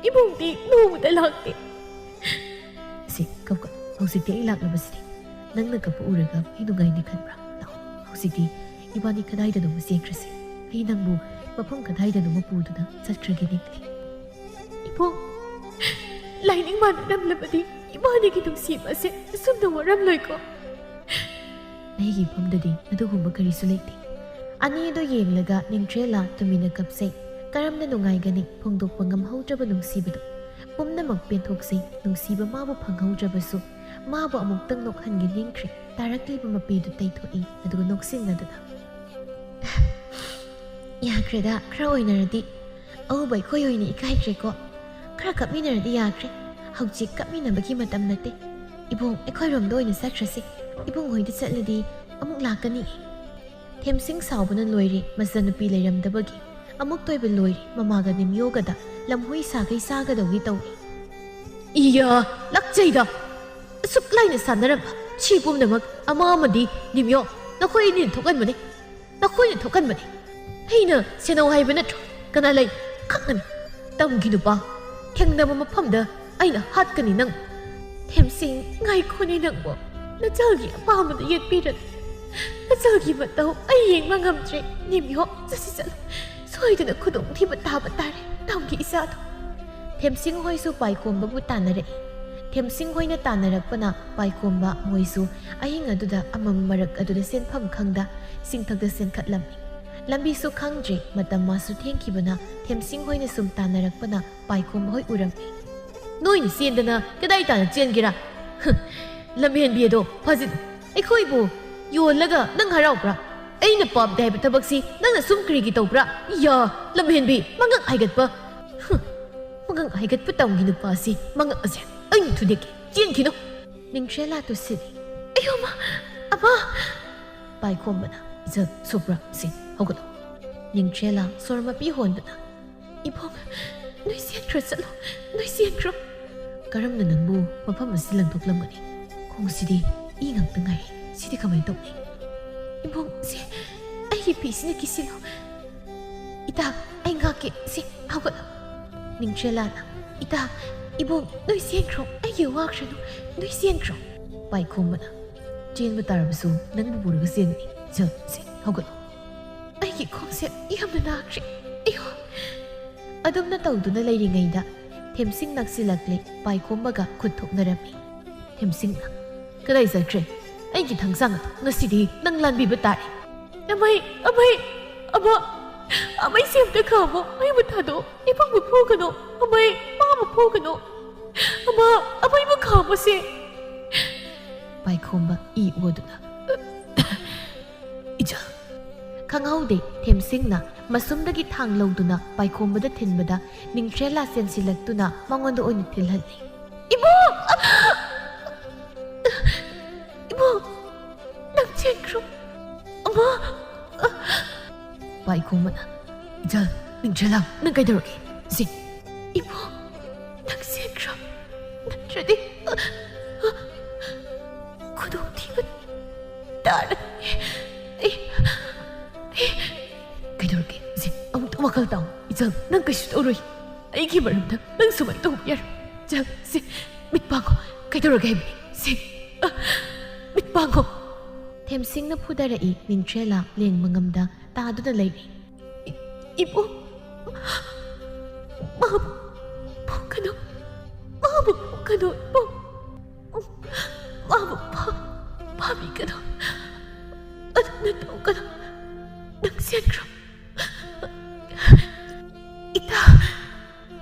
ꯏꯕꯣꯛꯇꯤ ꯅꯣꯡꯃꯇ ꯂꯥꯛꯇꯦ꯫" "ꯁꯤ, ꯀꯞꯀꯅꯨ꯫ ꯍꯧꯖꯤꯛꯇꯤ ꯑꯩ ꯂꯥꯛꯂꯕꯁꯤꯗꯤ꯫ ꯅꯪꯅ ꯀꯞꯄ ꯎꯔꯒ ꯑꯩ ꯅꯨꯡꯉꯥꯏꯅꯤ ꯈꯟꯕ꯭ꯔꯥ? ꯂꯥꯛꯑꯣ, ꯍꯧꯖꯤꯛꯇꯤ ꯏꯕꯥꯅꯤ ꯀꯗꯥꯏꯗꯅꯣꯃ ꯆꯦꯟꯈ꯭ꯔꯁꯤ꯫ ꯑꯩ ꯅꯪꯕꯨ ꯃꯐꯝ ꯀꯗꯥꯏꯗꯅꯣꯃ ꯄꯨꯗꯨꯅ ꯆꯠꯈ꯭ꯔꯒꯦꯅꯦ꯫" "ꯏꯕꯣꯛ, ꯂꯥꯏꯅꯤꯡ ꯃꯥꯟꯅꯔꯝꯂꯕꯗꯤ ꯏꯕꯥꯅꯤꯒꯤ ꯅꯨꯡꯁꯤꯕ ꯑꯁꯦ ꯑꯁꯨꯝꯅ ꯋꯥꯔꯝꯂꯣꯏꯀꯣ꯫" "ꯑꯩꯒꯤ ꯏꯐꯝꯗꯗꯤ ꯑꯗꯨꯒꯨꯝꯕ ꯀꯔꯤꯁꯨ ꯂꯩꯇꯦ꯫" ꯑꯅꯤꯗꯨ ꯌꯦꯡꯂꯒ ꯅꯤꯡꯊ꯭ꯔꯦꯂꯥ ꯇꯨꯃꯤꯟꯅ ꯀꯞꯆꯩ꯫ ꯀꯔꯝꯅ ꯅꯨꯡꯉꯥꯏꯒꯅꯤ ꯐꯣꯡꯗꯣꯛꯄ ꯉꯝꯍꯧꯗ꯭ꯔꯕ ꯅꯨꯡꯁꯤꯕꯗꯨ? ꯄꯨꯝꯅꯃꯛ ꯄꯦꯟꯊꯣꯛꯆꯩ꯫ ꯅꯨꯡꯁꯤꯕ ꯃꯥꯕꯨ ꯐꯪꯍꯧꯗ꯭ꯔꯕꯁꯨ, ꯃꯥꯕꯨ ꯑꯃꯨꯛꯇꯪ ꯅꯣꯛꯍꯟꯒꯦ ꯅꯤꯡꯈ꯭ꯔꯦ꯫ ꯇꯥꯔꯛꯂꯤꯕ ꯃꯄꯤꯗꯨ ꯇꯩꯊꯣꯛꯏ, ꯑꯗꯨꯒ ꯅꯣꯛꯁꯤꯟꯅꯗꯨꯅ, "ꯌꯥꯈ꯭ꯔꯦꯗ, ꯈꯔ ꯑꯣꯏꯅꯔꯗꯤ꯫ ꯑꯎꯕ ꯑꯩꯈꯣꯏ ꯑꯣꯏꯅ ꯏꯀꯥꯏꯈ꯭ꯔꯦꯀꯣ꯫ ꯈꯔ ꯀꯞꯃꯤꯟꯅꯔꯗꯤ ꯌꯥꯈ꯭ꯔꯦ꯫ ꯍꯧꯖꯤꯛ ꯀꯞꯃꯤꯟꯅꯕꯒꯤ ꯃꯇꯝ ꯅꯠꯇꯦ꯫ ꯏꯕꯨꯡ, ꯑꯩꯈꯣꯏꯔꯣꯝꯗ ꯑꯣꯏꯅ ꯆꯠꯈ꯭ꯔꯁꯤ꯫ ꯏꯕꯨꯡ ꯍꯣꯏꯗ ꯆꯠꯂꯗꯤ ꯑꯃꯨꯛ ꯂꯥꯛꯀꯅꯤ꯫" ꯊꯦꯝꯁꯤꯡ ꯁꯥꯎꯕꯅ ꯂꯣꯏꯔꯦ, ꯃꯆꯟꯅꯨꯄꯤ ꯂꯩꯔꯝꯗꯕꯒꯤ꯫ ꯑꯃꯨꯛꯇ ꯑꯣꯏꯕ ꯂꯣꯏꯔꯦ, ꯃꯃꯥꯒ ꯅꯤꯝꯌꯣꯒꯗ ꯂꯝꯍꯨꯏ ꯁꯥꯒꯩ ꯆꯥꯒꯗꯧꯒꯤ ꯇꯧꯏ꯫ "ꯏꯌꯥ, ꯂꯥꯛꯆꯩꯗ! ꯑꯁꯨꯛ ꯂꯥꯏꯅ ꯁꯥꯟꯅꯔꯝꯕ ꯁꯤ ꯄꯨꯝꯅꯃꯛ ꯑꯃ ꯑꯃꯗꯤ ꯅꯤꯝꯌꯣ, ꯅꯈꯣꯏ ꯑꯅꯤꯅ ꯊꯣꯛꯍꯟꯕꯅꯤ꯫ ꯅꯈꯣꯏꯅ ꯊꯣꯛꯍꯟꯕꯅꯤ꯫ ꯑꯩꯅ ꯁꯦꯟꯅꯧ ꯍꯥꯏꯕ ꯅꯠꯇ꯭ꯔꯣ? ꯀꯅꯥ ꯂꯩ? ꯈꯪꯒꯅꯤ꯫ ꯇꯝꯒꯤ ꯅꯨꯄꯥ, ꯊꯦꯡꯅꯕ ꯃꯐꯝꯗ ꯑꯩꯅ ꯍꯥꯠꯀꯅꯤ ꯅꯪ꯫" "ꯊꯦꯝꯁꯤꯡ, ꯉꯥꯏꯈꯣꯅꯦ ꯅꯪꯕꯣ꯫ ꯅꯆꯥꯒꯤ ꯑꯄꯥꯝꯕꯗꯨ ꯌꯦꯠꯄꯤꯔꯅꯨ꯫ ꯅꯆꯥꯒꯤ ꯃꯇꯧ ꯑꯩ ꯌꯦꯡꯕ ꯉꯝꯗ꯭ꯔꯦ꯫ ꯅꯤꯝꯌꯣ, ꯆꯠꯁꯤ ꯆꯠꯂꯨ꯫ ꯁꯣꯏꯗꯅ ꯈꯨꯗꯣꯡꯊꯤꯕ ꯇꯥꯕ ꯇꯥꯔꯦ, ꯇꯝꯒꯤ ꯏꯆꯥꯗꯣ꯫" ꯊꯦꯝꯁꯤꯡ ꯍꯣꯏꯁꯨ ꯄꯥꯏꯈꯣꯝꯕꯕꯨ ꯇꯥꯟꯅꯔꯛꯏ꯫ ꯊꯦꯝꯁꯤꯡ ꯍꯣꯏꯅ ꯇꯥꯟꯅꯔꯛꯄꯅ ꯄꯥꯏꯈꯣꯝꯕ ꯃꯣꯏꯁꯨ ꯑꯍꯤꯡ ꯑꯗꯨꯗ ꯑꯃꯝ ꯃꯔꯛ ꯑꯗꯨꯗ ꯆꯦꯟꯐꯝ ꯈꯪꯗ ꯆꯤꯡꯊꯛꯇ ꯆꯦꯟꯈꯠꯂꯝꯃꯤ꯫ ꯂꯝꯕꯤꯁꯨ ꯈꯪꯗ꯭ꯔꯦ, ꯃꯇꯝ ꯃꯥꯁꯨ ꯊꯦꯡꯈꯤꯕꯅ ꯊꯦꯝꯁꯤꯡ ꯍꯣꯏꯅ ꯁꯨꯝ ꯇꯥꯟꯅꯔꯛꯄꯅ ꯄꯥꯏꯈꯣꯝꯕ ꯍꯣꯏ ꯎꯔꯝꯃꯤ꯫ "ꯅꯣꯏꯅ ꯆꯦꯟꯗꯅ ꯀꯗꯥꯏ ꯇꯥꯟꯅ ꯆꯦꯟꯒꯦꯔꯥ? ꯍ, ꯂꯝꯍꯦꯟꯕꯤ ꯑꯗꯣ ꯐꯥꯖꯤꯜꯂꯨ꯫ ꯑꯩꯈꯣꯏꯕꯨ ꯌꯣꯜꯂꯒ ꯅꯪ ꯍꯔꯥꯎꯕ꯭ꯔꯥ? ꯑꯩꯅ ꯄꯥꯝꯗꯦ ꯍꯥꯏꯕ ꯊꯕꯛꯁꯤ ꯅꯪꯅ ꯁꯨꯝ ꯀꯔꯤꯒꯤ ꯇꯧꯕ꯭ꯔꯥ? ꯌꯥ, ꯂꯝꯍꯦꯟꯕꯤ, ꯃꯉꯛ ꯍꯥꯏꯒꯠꯄ꯫ ꯍ, ꯃꯉꯛ ꯍꯥꯏꯒꯠꯄ ꯇꯝꯒꯤ ꯅꯨꯄꯥꯁꯤ ꯃꯉꯛ ꯑꯁꯦ ꯑꯩꯅ ꯊꯨꯗꯦꯛꯀꯦ꯫ ꯆꯦꯟꯈꯤꯅꯨ꯫" ꯅꯤꯡꯊ꯭ꯔꯦꯂꯥ ꯇꯨꯁꯤꯜꯂꯤ꯫ "ꯑꯌꯣ ꯃꯥ! ꯑꯃ!" ꯄꯥꯏꯈꯣꯝꯕꯅ, "ꯏꯖꯠ ꯁꯨꯕ꯭ꯔꯥ ꯁꯤ? ꯍꯧꯒꯠꯂꯣ꯫" ꯅꯤꯡꯊ꯭ꯔꯦꯂꯥ ꯁꯣꯔ ꯃꯄꯤ ꯍꯣꯟꯗꯨꯅ, "ꯏꯕꯨꯡ, ꯅꯣꯏ ꯆꯦꯟꯈ꯭ꯔꯣ, ꯆꯠꯂꯣ, ꯅꯣꯏ ꯆꯦꯟꯈ꯭ꯔꯣ꯫ ꯀꯔꯝꯅ ꯅꯪꯕꯨ ꯃꯐꯝ ꯑꯁꯤꯗ ꯂꯪꯊꯣꯛꯂꯝꯒꯅꯤ? ꯈꯣꯡꯁꯤꯗꯤ ꯏ ꯉꯥꯛꯇ ꯉꯥꯏꯔꯦ꯫ ꯁꯤꯗꯤ ꯀꯃꯥꯏꯅ ꯇꯧꯅꯤ? ꯏꯕꯨꯡ, ꯁꯦ, ꯑꯩꯒꯤ ꯐꯤꯁꯤꯅ ꯀꯤꯁꯤꯜꯂꯣ꯫ ꯏꯇꯥ, ꯑꯩ ꯉꯥꯛꯀꯦ꯫ ꯁꯦ, ꯍꯧꯒꯠꯂꯣ꯫ ꯅꯤꯡꯊ꯭ꯔꯦꯂꯥꯅ, ꯏꯇꯥ, ꯏꯕꯨꯡ, ꯅꯣꯏ ꯆꯦꯟꯈ꯭ꯔꯣ꯫ ꯑꯩꯒꯤ ꯋꯥꯈ꯭ꯔꯅꯨ꯫ ꯅꯣꯏ ꯆꯦꯟꯈ꯭ꯔꯣ꯫ ꯄꯥꯏꯈꯣꯝꯕꯅ, ꯆꯦꯟꯕ ꯇꯥꯔꯕꯁꯨ ꯅꯪꯕꯨ ꯄꯨꯔꯒ ꯆꯦꯟꯒꯅꯤ꯫ ꯆꯠ, ꯁꯦ, ꯍꯧꯒꯠꯂꯣ꯫ ꯑꯩꯒꯤ ꯈꯣꯡꯁꯦ ꯌꯥꯝꯅ ꯅꯥꯈ꯭ꯔꯦ꯫ ꯑꯌꯣ! ꯑꯗꯨꯝꯅ ꯇꯧꯗꯨꯅ ꯂꯩꯔꯤꯉꯩꯗ ꯊꯦꯝꯁꯤꯡ ꯅꯛꯁꯤꯜꯂꯛꯂꯦ꯫ ꯄꯥꯏꯈꯣꯝꯕꯒ ꯈꯨꯠ ꯊꯣꯛꯅꯔꯝꯃꯤ꯫ ꯊꯦꯝꯁꯤꯡꯅ, "ꯀꯗꯥꯏ ꯆꯠꯈ꯭ꯔꯦ? ꯑꯩꯒꯤ ꯊꯥꯡꯁꯥꯡ ꯑꯗꯣ ꯉꯁꯤꯗꯤ ꯅꯪ ꯂꯥꯟꯕꯤꯕ ꯇꯥꯔꯦ꯫" "ꯑꯃꯩ, ꯑꯃꯩ, ꯑꯃ, ꯑꯃꯩꯁꯦ ꯑꯝꯇ ꯈꯥꯝꯃꯣ, ꯑꯩꯕꯨ ꯊꯥꯗꯣꯛꯑꯣ, ꯏꯕꯨꯡꯕꯨ ꯐꯨꯒꯅꯨ, ꯑꯃꯩ, ꯃꯥꯕꯨ ꯐꯨꯒꯅꯨ, ꯑꯃ, ꯑꯃꯩꯕꯨ ꯈꯥꯝꯃꯣꯁꯦ꯫" ꯄꯥꯏꯈꯣꯝꯕ ꯏ ꯑꯣꯗꯨꯅ, "ꯏꯆꯜ!" ꯈꯪꯍꯧꯗꯦ, ꯊꯦꯝꯁꯤꯡꯅ ꯃꯁꯨꯝꯗꯒꯤ ꯊꯥꯡ ꯂꯧꯗꯨꯅ ꯄꯥꯏꯈꯣꯝꯕꯗ ꯊꯤꯟꯕꯗ ꯅꯤꯡꯊ꯭ꯔꯦꯂꯥ ꯆꯦꯟꯁꯤꯜꯂꯛꯇꯨꯅ ꯃꯉꯣꯟꯗ ꯑꯣꯏꯅ ꯊꯤꯜꯍꯜꯂꯤ꯫ "ꯏꯕꯣ! ꯏꯕꯣ! ꯅꯪ ꯆꯦꯟꯈ꯭ꯔꯣ꯫ ꯑꯃ!" ꯄꯥꯏꯈꯣꯝꯕꯅ, "ꯏꯆꯜ, ꯅꯤꯡꯊ꯭ꯔꯦꯂꯥ, ꯅꯪ ꯀꯩꯗꯧꯔꯒꯦ? ꯁꯤ!" "ꯏꯕꯣ! ꯅꯪ ꯆꯦꯟꯈ꯭ꯔꯣ꯫ ꯅꯠꯇ꯭ꯔꯗꯤ ꯈꯨꯗꯣꯡꯊꯤꯕ ꯇꯥꯔꯅꯤ꯫" "ꯑꯩ, ꯑꯩ" "ꯀꯩꯗꯧꯔꯒꯦ? ꯁꯤ ꯑꯃꯨꯛꯇ ꯋꯥꯈꯜ ꯇꯥꯎ꯫ ꯏꯆꯜ, ꯅꯪ ꯀꯩꯁꯨ ꯇꯧꯔꯣꯏ꯫ ꯑꯩꯒꯤ ꯃꯔꯝꯗ ꯅꯪ ꯁꯨꯃꯥꯏꯅ ꯇꯧꯕ ꯌꯥꯔꯣꯏ꯫ ꯏꯆꯜ, ꯁꯤ ꯃꯤꯠ ꯄꯥꯡꯉꯣ꯫ ꯀꯩꯗꯧꯔꯒꯦ ꯍꯥꯏꯕꯅꯤ? ꯁꯤ, ꯑ, ꯃꯤꯠ ꯄꯥꯡꯉꯣ꯫" ꯊꯦꯝꯁꯤꯡꯅ ꯐꯨꯗꯔꯛꯏ꯫ ꯅꯤꯡꯊ꯭ꯔꯦꯂꯥ ꯂꯦꯡꯕ ꯉꯝꯗ ꯇꯥꯗꯨꯅ ꯂꯩꯔꯤ꯫ "ꯏ-, ꯏꯕꯨꯡ, ꯃꯥꯕꯨ ꯐꯨꯒꯅꯨ, ꯃꯥꯕꯨ ꯐꯨꯒꯅꯨ, ꯏꯕꯨꯡ꯫ ꯃꯥꯕꯨ ꯐꯥ-, ꯐꯥꯕꯤꯒꯅꯨ꯫ ꯑꯗꯨꯝꯅ ꯇꯧꯒꯅꯨ꯫ ꯅꯪ ꯆꯦꯟꯈ꯭ꯔꯣ꯫ ꯏꯇꯥ꯫"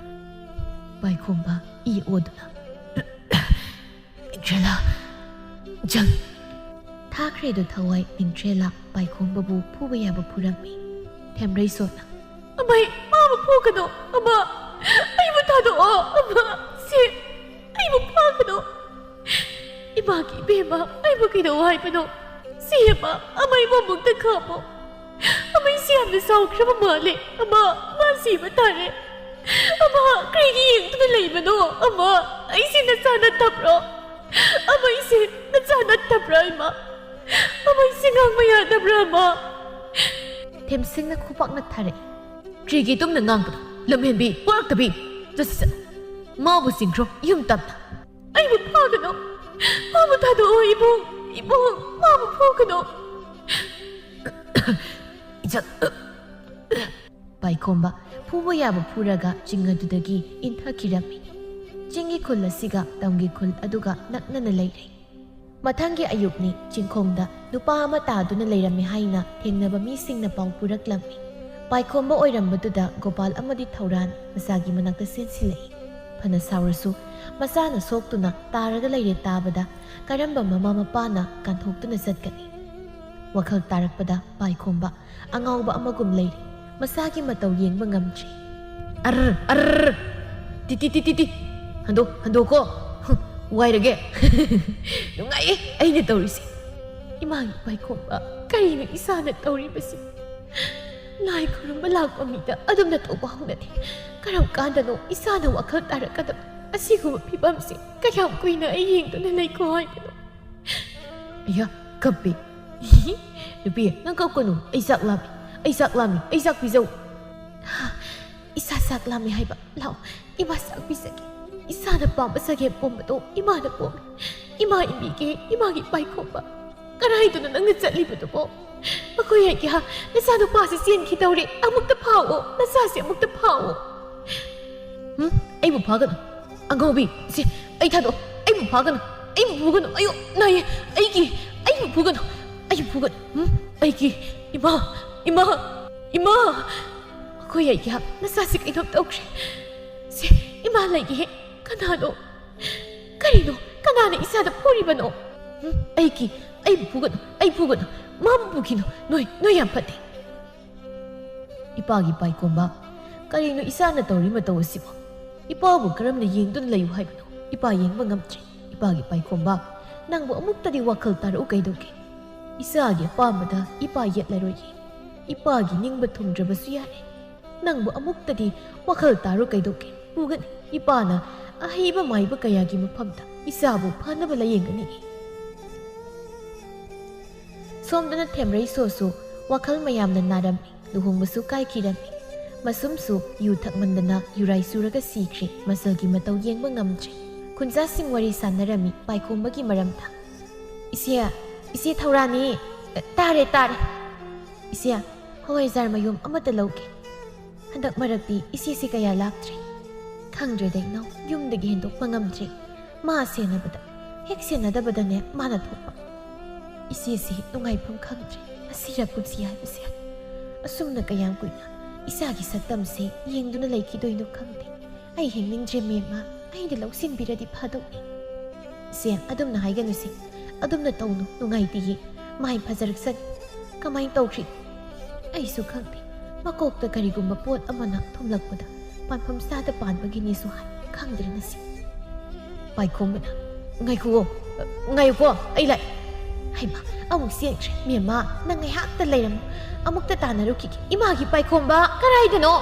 ꯄꯥꯏꯈꯣꯝꯕ ꯏ ꯑꯣꯗꯨꯅ, "ꯅꯤꯡꯊ꯭ꯔꯦꯂꯥ, ꯆꯪ꯫" ꯊꯥꯈ꯭ꯔꯦꯗꯣ ꯊꯋꯥꯏ ꯅꯤꯡꯊ꯭ꯔꯦꯂꯥ ꯄꯥꯏꯈꯣꯝꯕꯕꯨ ꯐꯨꯕ ꯌꯥꯕ ꯐꯨꯔꯝꯃꯤ꯫ ꯊꯦꯝꯔꯩꯁꯣꯅ, "ꯑꯃꯩ, ꯃꯥꯕꯨ ꯐꯨꯒꯅꯨ, ꯑꯃ, ꯑꯩꯕꯨ ꯊꯥꯗꯣꯛꯑꯣ, ꯑꯃ, ꯁꯤ, ꯑꯩꯕꯨ ꯐꯥꯒꯅꯨ꯫ ꯏꯃꯥꯒꯤ ꯏꯕꯦꯝꯃ, ꯑꯩꯕꯨ ꯀꯩꯗꯧ ꯍꯥꯏꯕꯅꯣ? ꯁꯤ ꯑꯃ, ꯑꯃꯩꯕꯨ ꯑꯃꯨꯛꯇ ꯈꯥꯝꯃꯣ꯫ ꯑꯃꯩꯁꯤ ꯌꯥꯝꯅ ꯆꯥꯎꯈ꯭ꯔꯕ ꯃꯥꯜꯂꯦ, ꯑꯃ, ꯃꯥ ꯁꯤꯕ ꯇꯥꯔꯦ꯫" ꯑꯃ, ꯀꯔꯤꯒꯤ ꯌꯦꯡꯗꯨꯅ ꯂꯩꯕꯅꯣ? ꯑꯃ, ꯑꯩꯁꯦ ꯅꯆꯥ ꯅꯠꯇꯕ꯭ꯔꯣ? ꯑꯃ, ꯑꯩꯁꯦ ꯅꯆꯥ ꯅꯠꯇꯕ꯭ꯔꯥ, ꯏꯃꯥ? ꯑꯃ, ꯑꯩꯁꯦ ꯉꯥꯡꯕ ꯌꯥꯗꯕ꯭ꯔꯥ, ꯑꯃ? ꯊꯦꯝꯁꯤꯡꯅ ꯈꯨꯄꯥꯛꯅ ꯊꯥꯔꯛꯏ꯫ ꯀꯔꯤꯒꯤ ꯇꯨꯝꯅ ꯉꯥꯡꯕꯅꯣ? ꯂꯝꯍꯦꯟꯕꯤ, ꯄꯣꯔꯛꯇꯕꯤ! ꯆꯠꯁꯤ ꯆꯠ꯫ ꯃꯥꯕꯨ ꯆꯤꯡꯈ꯭ꯔꯣ, ꯌꯨꯝ ꯇꯝꯅ꯫ ꯑꯩꯕꯨ ꯐꯥꯒꯅꯨ! ꯃꯥꯕꯨ ꯊꯥꯗꯣꯛꯑꯣ, ꯏꯕꯨꯡ! ꯏꯕꯨꯡ! ꯃꯥꯕꯨ ꯐꯨꯒꯅꯨ! ꯏꯆꯠ꯫ ꯄꯥꯏꯈꯣꯝꯕ ꯐꯨꯕ ꯌꯥꯕ ꯐꯨꯔꯒ ꯆꯤꯡ ꯑꯗꯨꯗꯒꯤ ꯏꯟꯊꯈꯤꯔꯝꯃꯤ꯫ ꯆꯤꯡꯒꯤ ꯈꯨꯜ ꯑꯁꯤꯒ ꯇꯝꯒꯤ ꯈꯨꯜ ꯑꯗꯨꯒ ꯅꯛꯅꯅ ꯂꯩꯔꯦ꯫ ꯃꯊꯪꯒꯤ ꯑꯌꯨꯛꯅꯤ, ꯆꯤꯡꯈꯣꯡꯗ ꯅꯨꯄꯥ ꯑꯃ ꯇꯥꯗꯨꯅ ꯂꯩꯔꯝꯃꯤ ꯍꯥꯏꯅ ꯊꯦꯡꯅꯕ ꯃꯤꯁꯤꯡꯅ ꯄꯥꯎ ꯄꯨꯔꯛꯂꯝꯃꯤ꯫ ꯄꯥꯏꯈꯣꯝꯕ ꯑꯣꯏꯔꯝꯕꯗꯨꯗ ꯒꯣꯄꯥꯜ ꯑꯃꯗꯤ ꯊꯧꯔꯥꯟ ꯃꯆꯥꯒꯤ ꯃꯅꯥꯛꯇ ꯆꯦꯟꯁꯤꯜꯂꯛꯏ꯫ ꯐꯅ ꯁꯥꯎꯔꯁꯨ ꯃꯆꯥꯅ ꯁꯣꯛꯇꯨꯅ ꯇꯥꯔꯒ ꯂꯩꯔꯦ ꯇꯥꯕꯗ ꯀꯔꯝꯕ ꯃꯃꯥ ꯃꯄꯥꯅ ꯀꯥꯟꯊꯣꯛꯇꯨꯅ ꯆꯠꯀꯅꯤ? ꯋꯥꯈꯜ ꯇꯥꯔꯛꯄꯗ ꯄꯥꯏꯈꯣꯝꯕ ꯑꯉꯥꯎꯕ ꯑꯃꯒꯨꯝ ꯂꯩꯔꯤ꯫ ꯃꯁꯥꯒꯤ ꯃꯇꯧ ꯌꯦꯡꯕ ꯉꯝꯗ꯭ꯔꯤ꯫ ꯑꯔ, ꯑꯔ! ꯇꯤ, ꯇꯤ, ꯇꯤ, ꯇꯤ, ꯇꯤ! ꯍꯟꯗꯣꯛ, ꯍꯟꯗꯣꯛꯀꯣ! ꯍꯨꯝ, ꯋꯥꯏꯔꯒꯦ! ꯅꯨꯡꯉꯥꯏꯌꯦ ꯑꯩꯅ ꯇꯧꯔꯤꯁꯦ꯫ ꯏꯃꯥꯒꯤ ꯄꯥꯏꯈꯣꯝꯕ, ꯀꯔꯤꯅꯣ ꯏꯆꯥꯅ ꯇꯧꯔꯤꯕꯁꯤ? ꯂꯥꯏ ꯈꯨꯔꯨꯝꯕ ꯂꯥꯛꯄ ꯃꯤꯗ ꯑꯗꯨꯝꯅ ꯇꯧꯕ ꯍꯧꯅꯗꯦ꯫ ꯀꯔꯝ ꯀꯥꯟꯗꯅꯣ ꯏꯆꯥꯅ ꯋꯥꯈꯜ ꯇꯥꯔꯛꯀꯗꯕ? ꯑꯁꯤꯒꯨꯝꯕ ꯐꯤꯕꯝꯁꯤ ꯀꯌꯥꯝ ꯀꯨꯏꯅ ꯑꯩ ꯌꯦꯡꯗꯨꯅ ꯂꯩꯈꯣ ꯍꯥꯏꯕꯅꯣ? ꯑꯌꯥ, ꯀꯞꯄꯦ꯫ ꯅꯨꯄꯤ, ꯅꯪ ꯀꯞꯀꯅꯨ꯫ ꯑꯩ ꯆꯥꯛ ꯂꯥꯝꯃꯤ꯫ ꯑꯩ ꯆꯥꯛ ꯂꯥꯝꯃꯤ꯫ ꯑꯩ ꯆꯥꯛ ꯄꯤꯖꯧ꯫ ꯏꯁꯥ ꯆꯥꯛ ꯂꯥꯝꯃꯤ ꯍꯥꯏꯕ꯫ ꯂꯥꯛꯑꯣ, ꯏꯃꯥ ꯆꯥꯛ ꯄꯤꯖꯒꯦ꯫ ꯏꯁꯥꯅ ꯄꯥꯝꯕ ꯆꯒꯦꯝ ꯄꯣꯝꯕꯗꯣ ꯏꯃꯥꯅ ꯄꯣꯝꯃꯤ꯫ ꯏꯃꯥ ꯏꯝꯕꯤꯒꯦ, ꯏꯃꯥꯒꯤ ꯄꯥꯏꯈꯣꯝꯕ꯫ ꯀꯗꯥꯏꯗꯅꯣ ꯅꯪꯅ ꯆꯠꯂꯤꯕꯗꯨꯕꯣ? ꯃꯈꯣꯏ ꯑꯩꯒꯤ ꯍꯥ, ꯅꯆꯥꯅꯨꯄꯥꯁꯤ ꯆꯦꯟꯈꯤꯗꯧꯔꯦ꯫ ꯑꯃꯨꯛꯇ ꯐꯥꯎꯑꯣ, ꯅꯆꯥꯁꯤ ꯑꯃꯨꯛꯇ ꯐꯥꯎꯑꯣ꯫ ꯍꯨꯝ? ꯑꯩꯕꯨ ꯐꯥꯒꯅꯨ꯫ ꯑꯉꯥꯎꯕꯤ, ꯁꯤ, ꯑꯩ ꯊꯥꯗꯣꯛ, ꯑꯩꯕꯨ ꯐꯥꯒꯅꯨ, ꯑꯩꯕꯨ ꯐꯨꯒꯅꯨ, ꯑꯌꯣ, ꯅꯥꯏꯌꯦ, ꯑꯩꯒꯤ, ꯑꯩꯕꯨ ꯐꯨꯒꯅꯨ, ꯑꯩꯕꯨ ꯐꯨꯒꯅꯨ, ꯎꯝ, ꯑꯩꯒꯤ, ꯏꯃꯥ, ꯏꯃꯥ, ꯏꯃꯥ, ꯃꯈꯣꯏ ꯑꯩꯒꯤ ꯍꯥ, ꯅꯆꯥꯁꯤ ꯀꯩꯅꯣꯝ ꯇꯧꯈ꯭ꯔꯦ꯫ ꯁꯤ, ꯏꯃꯥ ꯂꯩꯒꯦ, ꯀꯅꯥꯅꯣ? ꯀꯔꯤꯅꯣ? ꯀꯅꯥꯅ ꯏꯆꯥꯗ ꯐꯨꯔꯤꯕꯅꯣ? ꯎꯝ, ꯑꯩꯒꯤ, ꯑꯩꯕꯨ ꯐꯨꯒꯅꯨ, ꯑꯩ ꯐꯨꯒꯅꯨ, ꯃꯥꯕꯨ ꯐꯨꯈꯤꯅꯨ, ꯅꯣꯏ, ꯅꯣꯏ ꯌꯥꯝ ꯐꯠꯇꯦ꯫ ꯏꯄꯥꯒꯤ ꯄꯥꯏꯈꯣꯝꯕ, ꯀꯔꯤꯅꯣ ꯏꯆꯥꯅ ꯇꯧꯔꯤ ꯃꯇꯧ ꯑꯁꯤꯕꯣ? ꯏꯄꯥꯕꯨ ꯀꯔꯝꯅ ꯌꯦꯡꯗꯨꯅ ꯂꯩꯌꯨ ꯍꯥꯏꯕꯅꯣ? ꯏꯄꯥ ꯌꯦꯡꯕ ꯉꯝꯗ꯭ꯔꯦ꯫ ꯏꯄꯥꯒꯤ ꯄꯥꯏꯈꯣꯝꯕ, ꯅꯪꯕꯨ ꯑꯃꯨꯛꯇꯗꯤ ꯋꯥꯈꯜ ꯇꯥꯔꯛꯎ ꯀꯩꯗꯧꯒꯦ? ꯏꯆꯥꯒꯤ ꯑꯄꯥꯝꯕꯗ ꯏꯄꯥ ꯌꯦꯠꯂꯔꯣꯏꯌꯦ꯫ ꯏꯄꯥꯒꯤ ꯅꯤꯡꯕ ꯊꯨꯡꯗ꯭ꯔꯕꯁꯨ ꯌꯥꯔꯦ꯫ ꯅꯪꯕꯨ ꯑꯃꯨꯛꯇꯗꯤ ꯋꯥꯈꯜ ꯇꯥꯔꯣ ꯀꯩꯗꯧꯒꯦ? ꯎꯒꯅꯤ, ꯏꯄꯥꯅ ꯑꯍꯩꯕ ꯃꯥꯏꯕ ꯀꯌꯥꯒꯤ ꯃꯐꯝꯗ ꯏꯆꯥꯕꯨ ꯐꯅꯕ ꯂꯥꯌꯦꯡꯒꯅꯤ꯫ ꯁꯣꯝꯗꯅ ꯊꯦꯝꯔꯩꯁꯣꯁꯨ ꯋꯥꯈꯜ ꯃꯌꯥꯝꯅ ꯅꯥꯔꯝꯃꯤ꯫ ꯂꯨꯍꯣꯡꯕꯁꯨ ꯀꯥꯏꯈꯤꯔꯝꯃꯤ꯫ ꯃꯁꯨꯝꯁꯨ ꯌꯨ ꯊꯛꯃꯟꯗꯅ ꯌꯨꯔꯥꯏ ꯆꯨꯔꯒ ꯁꯤꯈ꯭ꯔꯦ꯫ ꯃꯆꯜꯒꯤ ꯃꯇꯧ ꯌꯦꯡꯕ ꯉꯝꯗ꯭ꯔꯦ꯫ ꯈꯨꯟꯖꯥꯁꯤꯡ ꯋꯥꯔꯤ ꯁꯥꯟꯅꯔꯝꯃꯤ ꯄꯥꯏꯈꯣꯝꯕꯒꯤ ꯃꯔꯝꯗ꯫ "ꯏꯆꯦ, ꯏꯆꯦ ꯊꯧꯔꯥꯅꯤ!" "ꯇꯥꯔꯦ, ꯇꯥꯔꯦ!" "ꯏꯆꯦ, ꯍꯋꯥꯏꯖꯥꯔ ꯃꯌꯣꯝ ꯑꯃꯇ ꯂꯧꯒꯦ꯫ ꯍꯟꯗꯛ ꯃꯔꯛꯇꯤ ꯏꯆꯦꯁꯤ ꯀꯌꯥ ꯂꯥꯛꯇ꯭ꯔꯦ꯫ ꯈꯪꯗ꯭ꯔꯦꯗ ꯏꯅꯥꯎ, ꯌꯨꯝꯗꯒꯤ ꯍꯦꯟꯗꯣꯛꯄ ꯉꯝꯗ꯭ꯔꯦ꯫ ꯃꯥ ꯁꯦꯟꯅꯕꯗ, ꯍꯦꯛ ꯁꯦꯟꯅꯗꯕꯗꯅꯦ ꯃꯥꯅ ꯊꯣꯛꯄ꯫ ꯏꯆꯦꯁꯤ ꯅꯨꯡꯉꯥꯏꯐꯝ ꯈꯪꯗ꯭ꯔꯦ꯫ ꯑꯁꯤꯔ ꯄꯨꯟꯁꯤ ꯍꯥꯏꯕꯁꯦ꯫ ꯑꯁꯨꯝꯅ ꯀꯌꯥꯝ ꯀꯨꯏꯅ ꯏꯆꯥꯒꯤ ꯁꯛꯇꯝꯁꯦ ꯌꯦꯡꯗꯨꯅ ꯂꯩꯈꯤꯗꯣꯏꯅꯣ ꯈꯪꯗꯦ꯫ ꯑꯩ ꯍꯤꯡꯅꯤꯡꯗ꯭ꯔꯦ ꯃꯦꯝꯃ, ꯑꯩꯅ ꯂꯧꯁꯤꯟꯕꯤꯔꯗꯤ ꯐꯗꯧꯅꯤ꯫" "ꯏꯆꯦ, ꯑꯗꯨꯝꯅ ꯍꯥꯏꯒꯅꯨꯁꯦ, ꯑꯗꯨꯝꯅ ꯇꯧꯅꯨ, ꯅꯨꯡꯉꯥꯏꯇꯦꯌꯦ꯫ ꯃꯥꯏ ꯐꯖꯔꯛꯁꯅꯤ꯫ ꯀꯃꯥꯏꯅ ꯇꯧꯈ꯭ꯔꯤ? ꯑꯩꯁꯨ ꯈꯪꯗꯦ꯫ ꯃꯀꯣꯛꯇ ꯀꯔꯤꯒꯨꯝꯕ ꯄꯣꯠ ꯑꯃꯅ ꯊꯣꯝꯂꯛꯄꯗ ꯄꯥꯟꯐꯝ ꯆꯥꯗ ꯄꯥꯟꯕꯒꯤꯅꯤꯁꯨ ꯍꯥꯏ꯫ ꯈꯪꯗ꯭ꯔꯦ ꯉꯁꯤ꯫" ꯄꯥꯏꯈꯣꯝꯕꯅ, "ꯉꯥꯏꯈꯨꯑꯣ, ꯉꯥꯏꯌꯨꯀꯣ, ꯑꯩ ꯂꯥꯛꯑꯦ꯫" ꯍꯩꯃꯥ, ꯑꯃꯨꯛ ꯆꯦꯟꯈ꯭ꯔꯦ꯫ "ꯃꯦꯝꯃ, ꯅꯪ ꯉꯥꯏꯍꯥꯛꯇ ꯂꯩꯔꯝꯃꯨ꯫ ꯑꯃꯨꯛꯇ ꯇꯥꯟꯅꯔꯨꯈꯤꯒꯦ꯫ ꯏꯃꯥꯒꯤ ꯄꯥꯏꯈꯣꯝꯕ ꯀꯔꯥꯏꯗꯅꯣ?"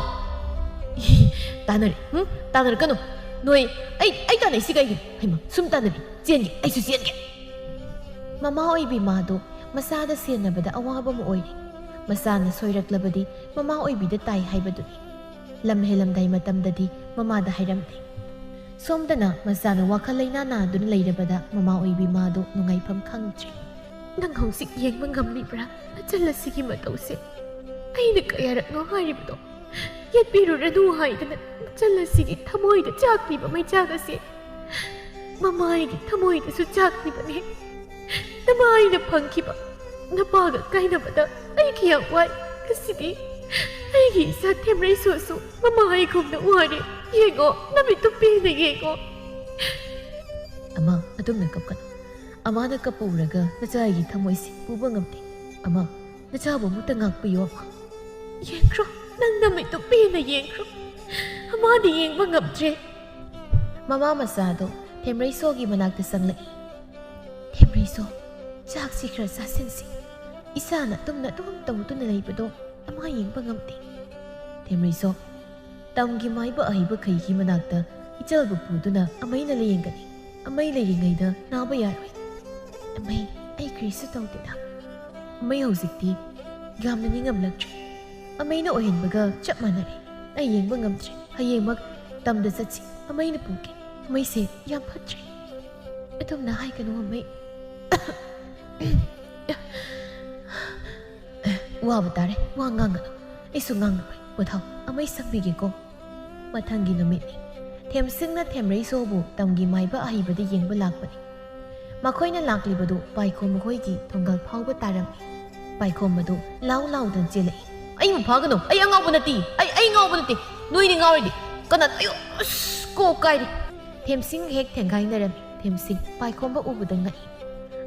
"ꯏ, ꯇꯥꯟꯅꯔꯦ꯫ ꯍꯨꯝ? ꯇꯥꯟꯅꯔꯛꯀꯅꯨ꯫ ꯅꯣꯏ, ꯑꯩ, ꯑꯩ ꯇꯥꯟꯅꯩꯁꯤ ꯀꯩꯒꯤꯅꯣ? ꯍꯩꯃꯥ, ꯁꯨꯝ ꯇꯥꯟꯅꯕꯤ꯫ ꯆꯦꯟꯒꯦ, ꯑꯩꯁꯨ ꯆꯦꯟꯒꯦ꯫" ꯃꯃꯥ ꯑꯣꯏꯕꯤ ꯃꯥꯗꯣ ꯃꯆꯥꯗ ꯁꯦꯟꯅꯕꯗ ꯑꯋꯥꯕ ꯑꯃ ꯑꯣꯏꯔꯦ꯫ ꯃꯆꯥꯅ ꯁꯣꯏꯔꯛꯂꯕꯗꯤ ꯃꯃꯥ ꯑꯣꯏꯕꯤꯗ ꯇꯥꯏ ꯍꯥꯏꯕꯗꯨꯅꯤ꯫ ꯂꯝ ꯍꯦꯜꯂꯝꯗꯥꯏ ꯃꯇꯝꯗꯗꯤ ꯃꯃꯥꯗ ꯍꯥꯏꯔꯝꯗꯦ꯫ ꯁꯣꯝꯗꯅ ꯃꯆꯥꯅ ꯋꯥꯈꯜ ꯂꯩꯅꯥ ꯅꯥꯗꯨꯅ ꯂꯩꯔꯕꯗ ꯃꯃꯥ ꯑꯣꯏꯕꯤ ꯃꯥꯗꯣ ꯅꯨꯡꯉꯥꯏꯐꯝ ꯈꯪꯗ꯭ꯔꯦ꯫ "ꯅꯪ ꯍꯧꯖꯤꯛ ꯌꯦꯡꯕ ꯉꯝꯂꯤꯕ꯭ꯔꯥ? ꯅꯆꯜ ꯑꯁꯤꯒꯤ ꯃꯇꯧꯁꯦ ꯑꯩꯅ ꯀꯌꯥꯔꯛꯅꯣ ꯍꯥꯏꯔꯤꯕꯗꯣ? ꯌꯦꯠꯄꯤꯔꯨꯔꯅꯨ ꯍꯥꯏꯗꯅ ꯅꯆꯜ ꯑꯁꯤꯒꯤ ꯊꯃꯣꯏꯗ ꯆꯥꯛꯂꯤꯕ ꯃꯩꯆꯥꯛ ꯑꯁꯤ ꯃꯃꯥ ꯑꯩꯒꯤ ꯊꯃꯣꯏꯗꯁꯨ ꯆꯥꯛꯂꯤꯕꯅꯦ꯫ ꯅꯃꯥ ꯑꯩꯅ ꯐꯪꯈꯤꯕ ꯅꯄꯥꯒ ꯀꯥꯏꯅꯕꯗ ꯑꯩ ꯀꯌꯥꯝ ꯋꯥꯏ꯫ ꯉꯁꯤꯗꯤ ꯑꯩꯒꯤ ꯏꯆꯥ ꯊꯦꯝꯔꯩꯁꯣꯁꯨ ꯃꯃꯥ ꯑꯩꯒꯨꯝꯅ ꯋꯥꯔꯦ꯫ ꯌꯦꯡꯉꯣ, ꯅꯃꯤꯠꯇꯨ ꯄꯦꯟꯅ ꯌꯦꯡꯉꯣ꯫" "ꯑꯃ, ꯑꯗꯨꯝꯅ ꯀꯞꯀꯅꯨ꯫ ꯑꯃꯅ ꯀꯞꯄ ꯎꯔꯒ ꯅꯆꯥꯒꯤ ꯊꯃꯣꯏꯁꯤ ꯄꯨꯕ ꯉꯝꯗꯦ꯫ ꯑꯃ, ꯅꯆꯥꯕꯨ ꯑꯃꯨꯛꯇ ꯉꯥꯛꯄꯤꯌꯨ, ꯑꯃ꯫" "ꯌꯦꯡꯈ꯭ꯔꯣ, ꯅꯪ ꯅꯃꯤꯠꯇꯨ ꯄꯦꯟꯅ ꯌꯦꯡꯈ꯭ꯔꯣ꯫ ꯑꯃꯗꯤ ꯌꯦꯡꯕ ꯉꯝꯗ꯭ꯔꯦ꯫" ꯃꯃꯥ ꯃꯆꯥꯗꯣ ꯊꯦꯝꯔꯩꯁꯣꯒꯤ ꯃꯅꯥꯛꯇ ꯆꯪꯂꯛꯏ꯫ "ꯊꯦꯝꯔꯩꯁꯣ, ꯆꯥꯛꯁꯤ ꯈꯔ ꯆꯥꯁꯤꯟꯁꯤ꯫ ꯏꯆꯥꯅ ꯑꯗꯨꯝꯅ ꯑꯗꯨꯝ ꯇꯧꯗꯨꯅ ꯂꯩꯕꯗꯣ ꯑꯃ ꯌꯦꯡꯕ ꯉꯝꯗꯦ꯫" ꯊꯦꯝꯔꯩꯁꯣ, ꯇꯝꯒꯤ ꯃꯥꯏꯕ ꯑꯍꯩꯕꯈꯩꯒꯤ ꯃꯅꯥꯛꯇ ꯏꯆꯜꯕꯨ ꯄꯨꯗꯨꯅ ꯑꯃꯩꯅ ꯂꯥꯌꯦꯡꯒꯅꯤ꯫ ꯑꯃꯩ ꯂꯩꯔꯤꯉꯩꯗ ꯅꯥꯕ ꯌꯥꯔꯣꯏ꯫ ꯑꯃꯩ, ꯑꯩ ꯀꯔꯤꯁꯨ ꯇꯧꯗꯦꯗ꯫ ꯑꯃꯩ ꯍꯧꯖꯤꯛꯇꯤ ꯌꯥꯝꯅ ꯅꯤꯡꯉꯝꯂꯛꯇ꯭ꯔꯦ꯫ ꯑꯃꯩꯅ ꯑꯣꯏꯍꯟꯕꯒ ꯆꯞ ꯃꯥꯟꯅꯔꯦ꯫ ꯑꯩ ꯌꯦꯡꯕ ꯉꯝꯗ꯭ꯔꯦ꯫ ꯍꯌꯦꯡꯃꯛ ꯇꯝꯗ ꯆꯠꯁꯤ꯫ ꯑꯃꯩꯅ ꯄꯨꯒꯦ꯫ ꯑꯃꯩꯁꯦ ꯌꯥꯝ ꯐꯠꯇ꯭ꯔꯦ꯫ ꯑꯗꯨꯝꯅ ꯍꯥꯏꯒꯅꯨ, ꯑꯃꯩ꯫ ꯋꯥꯕ ꯇꯥꯔꯦ꯫ ꯋꯥ ꯉꯥꯡꯒꯅꯨ꯫ ꯑꯩꯁꯨ ꯉꯥꯡꯂꯔꯣꯏ꯫ ꯄꯣꯊꯥꯎ꯫ ꯑꯃꯩ ꯁꯪꯕꯤꯒꯦꯀꯣ꯫ ꯃꯊꯪꯒꯤ ꯅꯨꯃꯤꯠꯅꯤ꯫ ꯊꯦꯝꯁꯤꯡꯅ ꯊꯦꯝꯔꯩꯁꯣꯕꯨ ꯇꯝꯒꯤ ꯃꯥꯏꯕ ꯑꯍꯩꯕꯗ ꯌꯦꯡꯕ ꯂꯥꯛꯄꯅꯤ꯫ ꯃꯈꯣꯏꯅ ꯂꯥꯛꯂꯤꯕꯗꯨ ꯄꯥꯏꯈꯣꯝ ꯃꯈꯣꯏꯒꯤ ꯊꯣꯡꯒꯜ ꯐꯥꯎꯕ ꯇꯥꯔꯝꯃꯤ꯫ ꯄꯥꯏꯈꯣꯝ ꯑꯗꯨ ꯂꯥꯎ ꯂꯥꯎꯗꯨꯅ ꯆꯦꯜꯂꯛꯏ꯫ "ꯑꯩꯕꯨ ꯐꯥꯒꯅꯨ! ꯑꯩ ꯑꯉꯥꯎꯕ ꯅꯠꯇꯦ! ꯑꯩ, ꯑꯩ ꯉꯥꯎꯕ ꯅꯠꯇꯦ! ꯅꯣꯏꯅꯤ ꯉꯥꯎꯔꯤꯗꯤ! ꯀꯅꯥ? ꯑꯌꯣ! ꯑꯁ! ꯀꯣꯛ ꯀꯥꯏꯔꯦ!" ꯊꯦꯝꯁꯤꯡ ꯍꯦꯛ ꯊꯦꯡꯒꯥꯏꯅꯔꯝꯃꯤ꯫ ꯊꯦꯝꯁꯤꯡ ꯄꯥꯏꯈꯣꯝꯕ ꯎꯕꯗ ꯉꯛꯏ꯫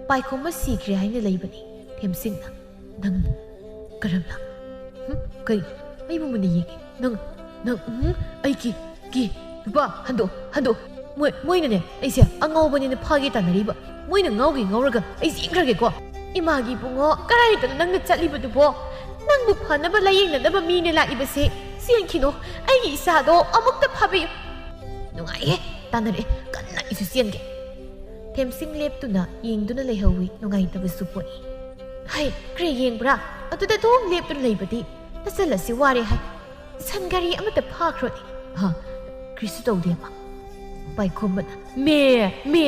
ꯄꯥꯏꯈꯣꯝꯕ ꯁꯤꯈ꯭ꯔꯦ ꯍꯥꯏꯅ ꯂꯩꯕꯅꯤ꯫ ꯊꯦꯝꯁꯤꯡꯅ, "ꯅꯪ ꯀꯔꯝꯅ? ꯍꯨꯝ? ꯀꯩ? ꯑꯩꯕꯨ ꯃꯨꯟꯅ ꯌꯦꯡꯉꯦ꯫ ꯅꯪ, ꯅꯪ, ꯎꯝ? ꯑꯩ ꯀꯤ, ꯀꯤ꯫ ꯅꯨꯄꯥ, ꯍꯟꯗꯣꯛ, ꯍꯟꯗꯣꯛ꯫ ꯃꯣꯏ, ꯃꯣꯏꯅꯅꯦ ꯑꯩꯁꯦ ꯑꯉꯥꯎꯕꯅꯦꯅ ꯐꯥꯒꯦ ꯇꯥꯟꯅꯔꯤꯕ꯫ ꯃꯣꯏꯅ ꯉꯥꯎꯒꯦ ꯉꯥꯎꯔꯒ ꯑꯩ ꯆꯦꯟꯈ꯭ꯔꯒꯦꯀꯣ꯫ ꯏꯃꯥꯒꯤ ꯏꯕꯨꯡꯉꯣ, ꯀꯗꯥꯏꯗꯅꯣ ꯅꯪꯅ ꯆꯠꯂꯤꯕꯗꯨꯕꯣ? ꯅꯪꯕꯨ ꯐꯅꯕ ꯂꯥꯌꯦꯡꯅꯅꯕ ꯃꯤꯅꯦ ꯂꯥꯛꯏꯕꯁꯦ꯫ ꯆꯦꯟꯈꯤꯅꯣ꯫ ꯑꯩꯒꯤ ꯏꯆꯥꯗꯣ ꯑꯃꯨꯛꯇ ꯐꯥꯕꯤꯌꯨ꯫" ꯅꯨꯡꯉꯥꯏꯍꯦ, ꯇꯥꯟꯅꯔꯛꯑꯦ꯫ ꯀꯟꯅ ꯑꯩꯁꯨ ꯆꯦꯟꯒꯦ꯫ ꯊꯦꯝꯁꯤꯡ ꯂꯦꯞꯇꯨꯅ ꯌꯦꯡꯗꯨꯅ ꯂꯩꯍꯧꯏ, ꯅꯨꯡꯉꯥꯏꯇꯕꯁꯨ ꯄꯣꯛꯏ꯫ "ꯍꯩ, ꯀꯔꯤ ꯌꯦꯡꯕ꯭ꯔꯥ? ꯑꯗꯨꯗ ꯑꯗꯨꯝ ꯂꯦꯞꯇꯨꯅ ꯂꯩꯕꯗꯤ ꯅꯆꯜ ꯑꯁꯤ ꯋꯥꯔꯦ ꯍꯥꯏ꯫ ꯁꯟ ꯒꯥꯔꯤ ꯑꯃꯠꯇ ꯐꯥꯈ꯭ꯔꯣꯅꯦ꯫" "ꯍꯥ, ꯀꯔꯤꯁꯨ ꯇꯧꯗꯦ, ꯑꯃ꯫" ꯄꯥꯏꯈꯣꯝꯕꯅ, "ꯃꯦ, ꯃꯦ,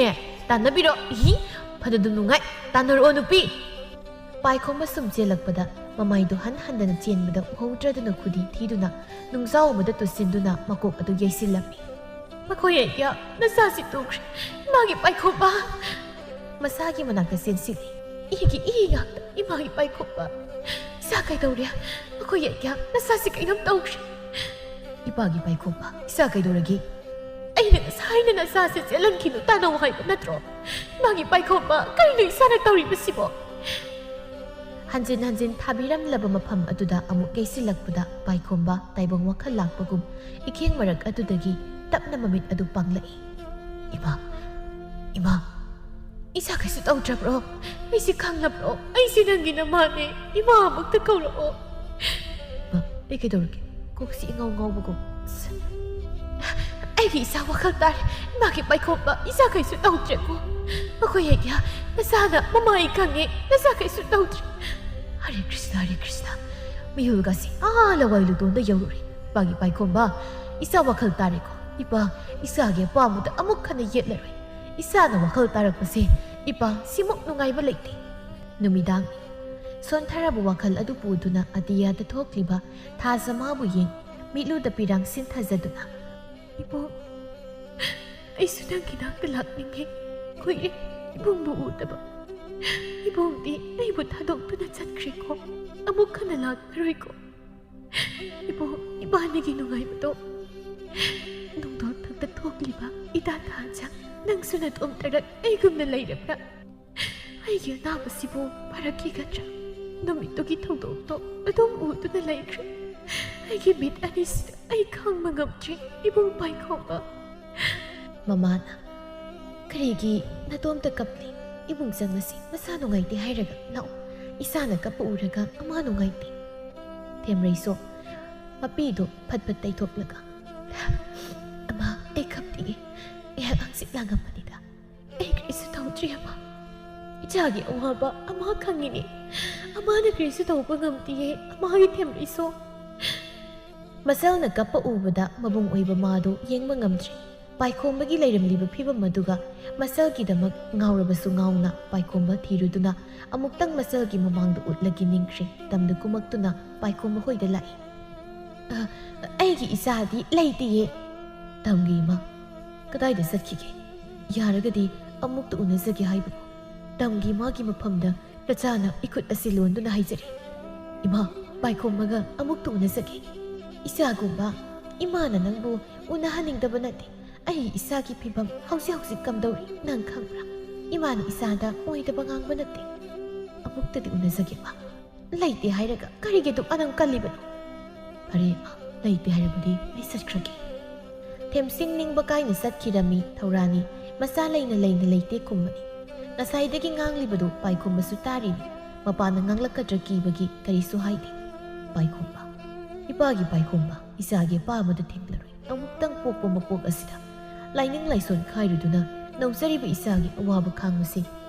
ꯇꯥꯟꯅꯕꯤꯔꯣ꯫ ꯏꯍꯤ, ꯐꯅꯗꯨꯝ ꯅꯨꯡꯉꯥꯏ꯫ ꯇꯥꯟꯅꯔꯛꯑꯣ, ꯅꯨꯄꯤ꯫" ꯄꯥꯏꯈꯣꯝꯕ ꯁꯨꯝ ꯆꯦꯜꯂꯛꯄꯗ ꯃꯃꯥꯏꯗꯨ ꯍꯟ ꯍꯟꯗꯅ ꯆꯦꯟꯕꯗ ꯎꯍꯧꯗ꯭ꯔꯗꯨꯅ ꯈꯨꯗꯤ ꯊꯤꯗꯨꯅ ꯅꯨꯡꯖꯥꯎ ꯑꯃꯗ ꯇꯨꯁꯤꯟꯗꯨꯅ ꯃꯀꯣꯛ ꯑꯗꯨ ꯌꯩꯁꯤꯜꯂꯝꯃꯤ꯫ "ꯃꯈꯣꯏ ꯑꯩꯒ ꯅꯆꯥꯁꯤ ꯇꯨꯈ꯭ꯔꯦ꯫ ꯏꯃꯥꯒꯤ ꯄꯥꯏꯈꯣꯝꯕ!" ꯃꯁꯥꯒꯤ ꯃꯅꯥꯛꯇ ꯆꯦꯟꯁꯤꯜꯂꯤ꯫ "ꯏꯒꯤ ꯏ ꯉꯥꯛꯇ, ꯏꯃꯥꯒꯤ ꯄꯥꯏꯈꯣꯝꯕ꯫ ꯏꯆꯥ ꯀꯩꯗꯧꯔꯦ? ꯃꯈꯣꯏ ꯑꯩꯒ ꯅꯆꯥꯁꯤ ꯀꯩꯅꯣꯝ ꯇꯧꯈ꯭ꯔꯦ꯫" "ꯏꯄꯥꯒꯤ ꯄꯥꯏꯈꯣꯝꯕ, ꯏꯆꯥ ꯀꯩꯗꯧꯔꯒꯦ?" "ꯑꯩꯅ ꯉꯁꯥꯏꯅ ꯅꯆꯥꯁꯦ ꯆꯦꯜꯍꯟꯈꯤꯅꯨ ꯇꯥꯅꯧ ꯍꯥꯏꯕ ꯅꯠꯇ꯭ꯔꯣ? ꯏꯃꯥꯒꯤ ꯄꯥꯏꯈꯣꯝꯕ, ꯀꯔꯤꯅꯣ ꯏꯆꯥꯅ ꯇꯧꯔꯤꯕꯁꯤꯕꯣ?" ꯍꯟꯖꯤꯟ ꯍꯟꯖꯤꯟ ꯊꯥꯕꯤꯔꯝꯂꯕ ꯃꯐꯝ ꯑꯗꯨꯗ ꯑꯃꯨꯛ ꯌꯩꯁꯤꯜꯂꯛꯄꯗ ꯄꯥꯏꯈꯣꯝꯕ ꯇꯥꯏꯕꯪ ꯋꯥꯈꯜ ꯂꯥꯛꯄꯒꯨꯝ ꯏꯈꯦꯡ ꯃꯔꯛ ꯑꯗꯨꯗꯒꯤ ꯇꯞꯅ ꯃꯃꯤꯠ ꯑꯗꯨ ꯄꯥꯡꯂꯛꯏ꯫ "ꯏꯃꯥ, ꯏꯃꯥ, ꯏꯆꯥ ꯀꯩꯁꯨ ꯇꯧꯗ꯭ꯔꯕ꯭ꯔꯣ? ꯑꯩꯁꯦ ꯈꯪꯂꯕ꯭ꯔꯣ? ꯑꯩꯁꯦ ꯅꯪꯒꯤ ꯅꯃꯥꯅꯦ꯫ ꯏꯃꯥ ꯑꯃꯨꯛꯇ ꯀꯧꯔꯛꯑꯣ꯫" "ꯏꯃꯥ, ꯑꯩ ꯀꯩꯗꯧꯔꯒꯦ? ꯀꯣꯛꯁꯤ ꯏꯉꯥꯎ ꯉꯥꯎꯕꯒꯨꯝ꯫ ꯑꯩꯒꯤ ꯏꯆꯥ ꯋꯥꯈꯜ ꯇꯥꯔꯦ꯫ ꯏꯃꯥꯒꯤ ꯄꯥꯏꯈꯣꯝꯕ ꯏꯆꯥ ꯀꯩꯁꯨ ꯇꯧꯗ꯭ꯔꯦꯀꯣ꯫ ꯃꯈꯣꯏ ꯑꯩꯒꯤ ꯅꯆꯥꯅ ꯃꯃꯥ ꯑꯩ ꯈꯪꯉꯦ꯫ ꯅꯆꯥ ꯀꯩꯁꯨ ꯇꯧꯗ꯭ꯔꯦ꯫ ꯍꯔꯦ ꯀ꯭ꯔꯤꯁꯅ, ꯍꯔꯦ ꯀ꯭ꯔꯤꯁꯅ꯫ ꯃꯤꯍꯨꯜꯒꯁꯤ ꯑꯥ ꯂꯋꯥꯏ ꯂꯨꯗꯣꯟꯗ ꯌꯧꯔꯨꯔꯦ꯫ ꯏꯄꯥꯒꯤ ꯄꯥꯏꯈꯣꯝꯕ, ꯏꯆꯥ ꯋꯥꯈꯜ ꯇꯥꯔꯦꯀꯣ꯫ ꯏꯄꯥ, ꯏꯆꯥꯒꯤ ꯑꯄꯥꯝꯕꯗ ꯑꯃꯨꯛ ꯍꯟꯅ ꯌꯦꯠꯂꯔꯣꯏ꯫ ꯏꯆꯥꯅ ꯋꯥꯈꯜ ꯇꯥꯔꯛꯄꯁꯦ ꯏꯄꯥ ꯁꯤꯃꯨꯛ ꯅꯨꯡꯉꯥꯏꯕ ꯂꯩꯇꯦ꯫ ꯅꯨꯃꯤꯗꯥꯡꯅꯤ꯫ ꯁꯣꯟꯊꯔꯕ ꯋꯥꯈꯜ ꯑꯗꯨ ꯄꯨꯗꯨꯅ ꯑꯇꯤꯌꯥꯗ ꯊꯣꯛꯂꯤꯕ ꯊꯥꯖ ꯃꯥꯕꯨ ꯌꯦꯡ ꯃꯤꯠꯂꯨꯗ ꯄꯤꯔꯥꯡ ꯁꯤꯟꯊꯖꯗꯨꯅ, "ꯏꯕꯨꯡ, ꯑꯩꯁꯨ ꯅꯪꯒꯤ ꯅꯥꯛꯇ ꯂꯥꯛꯅꯤꯡꯉꯦ꯫ ꯀꯨꯏꯔꯦ ꯏꯕꯨꯡꯕꯨ ꯎꯗꯕ꯫ ꯏꯕꯨꯡꯗꯤ ꯑꯩꯕꯨ ꯊꯥꯗꯣꯛꯇꯨꯅ ꯆꯠꯈ꯭ꯔꯦꯀꯣ꯫ ꯑꯃꯨꯛ ꯍꯟꯅ ꯂꯥꯛꯂꯔꯣꯏꯀꯣ꯫ ꯏꯕꯨꯡ, ꯏꯕꯥꯅꯤꯒꯤ ꯅꯨꯡꯉꯥꯏꯕꯗꯣ ꯅꯨꯡꯗꯣꯟ ꯊꯛꯇ ꯊꯣꯛꯂꯤꯕ ꯏꯇꯥ ꯊꯥꯖ, ꯅꯪꯁꯨ ꯅꯇꯣꯝꯇꯔꯛ ꯑꯩꯒꯨꯝꯅ ꯂꯩꯔꯕ꯭ꯔꯥ? ꯑꯩꯒꯤ ꯑꯅꯥꯕꯁꯤꯕꯨ ꯐꯔꯛꯈꯤꯒꯗ꯭ꯔꯥ? ꯅꯨꯃꯤꯠꯇꯨꯒꯤ ꯊꯧꯗꯣꯛꯇꯣ ꯑꯗꯨꯝ ꯎꯗꯨꯅ ꯂꯩꯈ꯭ꯔꯦ꯫ ꯑꯩꯒꯤ ꯃꯤꯠ ꯑꯅꯤꯁꯤꯗ ꯑꯩ ꯈꯥꯡꯕ ꯉꯝꯗ꯭ꯔꯦ, ꯏꯕꯨꯡ ꯄꯥꯏꯈꯣꯝꯕ꯫" ꯃꯃꯥꯅ, "ꯀꯔꯤꯒꯤ ꯅꯇꯣꯝꯇ ꯀꯞꯂꯤ? ꯏꯕꯨꯡ ꯆꯪꯂꯁꯤ, ꯃꯁꯥ ꯅꯨꯡꯉꯥꯏꯇꯦ ꯍꯥꯏꯔꯒ ꯂꯥꯛꯑꯣ꯫ ꯏꯆꯥꯅ ꯀꯞꯄ ꯎꯔꯒ ꯑꯃꯥ ꯅꯨꯡꯉꯥꯏꯇꯦ꯫" ꯊꯦꯝꯔꯩꯁꯣ ꯃꯄꯤꯗꯣ ꯐꯠ ꯐꯠ ꯇꯩꯊꯣꯛꯂꯒ, "ꯑꯃꯥ, ꯑꯩ ꯀꯞꯇꯤꯌꯦ꯫ ꯑꯩꯍꯥꯛ ꯍꯪꯆꯤꯠ ꯂꯥꯡꯉꯝꯕꯅꯤꯗ꯫ ꯑꯩ ꯀꯔꯤꯁꯨ ꯇꯧꯗ꯭ꯔꯤ ꯑꯃꯥ꯫ ꯏꯆꯥꯒꯤ ꯑꯋꯥꯕ ꯑꯃꯥ ꯈꯪꯉꯤꯅꯦ꯫ ꯑꯃꯥꯅ ꯀꯔꯤꯁꯨ ꯇꯧꯕ ꯉꯝꯗꯤꯌꯦ, ꯑꯃꯥꯒꯤ ꯊꯦꯝꯔꯩꯁꯣ꯫" ꯃꯆꯜꯅ ꯀꯞꯄ ꯎꯕꯗ ꯃꯕꯨꯡ ꯑꯣꯏꯕ ꯃꯥꯗꯨ ꯌꯦꯡꯕ ꯉꯝꯗ꯭ꯔꯦ꯫ ꯄꯥꯏꯈꯣꯝꯕꯒꯤ ꯂꯩꯔꯝꯂꯤꯕ ꯐꯤꯚꯝ ꯑꯗꯨꯒ ꯃꯆꯜꯒꯤꯗꯃꯛ ꯉꯥꯎꯔꯕꯁꯨ ꯉꯥꯎꯅ ꯄꯥꯏꯈꯣꯝꯕ ꯊꯤꯔꯨꯗꯨꯅ ꯑꯃꯨꯛꯇꯪ ꯃꯆꯜꯒꯤ ꯃꯃꯥꯡꯗ ꯎꯠꯂꯒꯦ ꯅꯤꯡꯈ꯭ꯔꯦ꯫ ꯇꯝꯗ ꯀꯨꯝꯃꯛꯇꯨꯅ ꯄꯥꯏꯈꯣꯝꯕ ꯍꯣꯏꯗ ꯂꯥꯛꯏ꯫ "ꯑ, ꯑꯩꯒꯤ ꯏꯆꯥꯗꯤ ꯂꯩꯇꯦꯌꯦ꯫" ꯇꯝꯒꯤ ꯏꯃꯥ, "ꯀꯗꯥꯏꯗ ꯆꯠꯈꯤꯒꯦ? ꯌꯥꯔꯒꯗꯤ ꯑꯃꯨꯛꯇ ꯎꯅꯖꯒꯦ ꯍꯥꯏꯕꯕꯨ꯫" ꯇꯝꯒꯤ ꯏꯃꯥꯒꯤ ꯃꯐꯝꯗ ꯅꯆꯥꯅ ꯏꯈꯨꯠ ꯑꯁꯤ ꯂꯣꯟꯗꯨꯅ ꯍꯥꯏꯖꯔꯤ꯫ "ꯏꯃꯥ, ꯄꯥꯏꯈꯣꯝꯕꯒ ꯑꯃꯨꯛꯇ ꯎꯅꯖꯒꯦ꯫ ꯏꯆꯥꯒꯨꯝꯕ, ꯏꯃꯥꯅ ꯅꯪꯕꯨ ꯎꯅꯍꯟꯅꯤꯡꯗꯕ ꯅꯠꯇꯦ꯫ ꯑꯩ ꯏꯆꯥꯒꯤ ꯐꯤꯕꯝ ꯍꯧꯖꯤꯛ ꯍꯧꯖꯤꯛ ꯀꯝꯗꯧꯔꯤ ꯅꯪ ꯈꯪꯕ꯭ꯔꯥ? ꯏꯃꯥꯅ ꯏꯆꯥꯗ ꯑꯣꯏꯗꯕ ꯉꯥꯡꯕ ꯅꯠꯇꯦ꯫ ꯑꯃꯨꯛꯇꯗꯤ ꯎꯅꯖꯒꯦ, ꯏꯃꯥ꯫" "ꯂꯩꯇꯦ ꯍꯥꯏꯔꯒ ꯀꯔꯤꯒꯤ ꯑꯗꯨꯛ ꯑꯅꯪ ꯀꯜꯂꯤꯕꯅꯣ?" "ꯐꯔꯦ, ꯏꯃꯥ, ꯂꯩꯇꯦ ꯍꯥꯏꯔꯕꯗꯤ ꯑꯩ ꯆꯠꯈ꯭ꯔꯒꯦ꯫" ꯊꯦꯝꯁꯤꯡ ꯅꯤꯡꯕ ꯀꯥꯏꯅ ꯆꯠꯈꯤꯔꯝꯃꯤ ꯊꯧꯔꯥꯅꯤ꯫ ꯃꯆꯥ ꯂꯩꯅ ꯂꯩꯅ ꯂꯩꯇꯦ ꯈꯨꯝꯕꯅꯤ꯫ ꯉꯁꯥꯏꯗꯒꯤ ꯉꯥꯡꯂꯤꯕꯗꯨ ꯄꯥꯏꯈꯣꯝꯕꯁꯨ ꯇꯥꯔꯤꯅꯤ꯫ ꯃꯄꯥꯅ ꯉꯥꯡꯂꯛꯀꯗ꯭ꯔꯥ ꯀꯤꯕꯒꯤ ꯀꯔꯤꯁꯨ ꯍꯥꯏꯗꯦ꯫ ꯄꯥꯏꯈꯣꯝꯕ꯫ "ꯏꯄꯥꯒꯤ ꯄꯥꯏꯈꯣꯝꯕ, ꯏꯆꯥꯒꯤ ꯑꯄꯥꯝꯕꯗ ꯊꯤꯡꯂꯔꯣꯏ꯫ ꯑꯃꯨꯛꯇꯪ ꯄꯣꯛꯄ ꯃꯄꯣꯛ ꯑꯁꯤꯗ ꯂꯥꯏꯅꯤꯡ ꯂꯥꯏꯁꯣꯟ ꯈꯥꯏꯔꯨꯗꯨꯅ ꯅꯧꯖꯔꯤꯕ ꯏꯆꯥꯒꯤ ꯑꯋꯥꯕ ꯈꯥꯡꯕꯁꯤ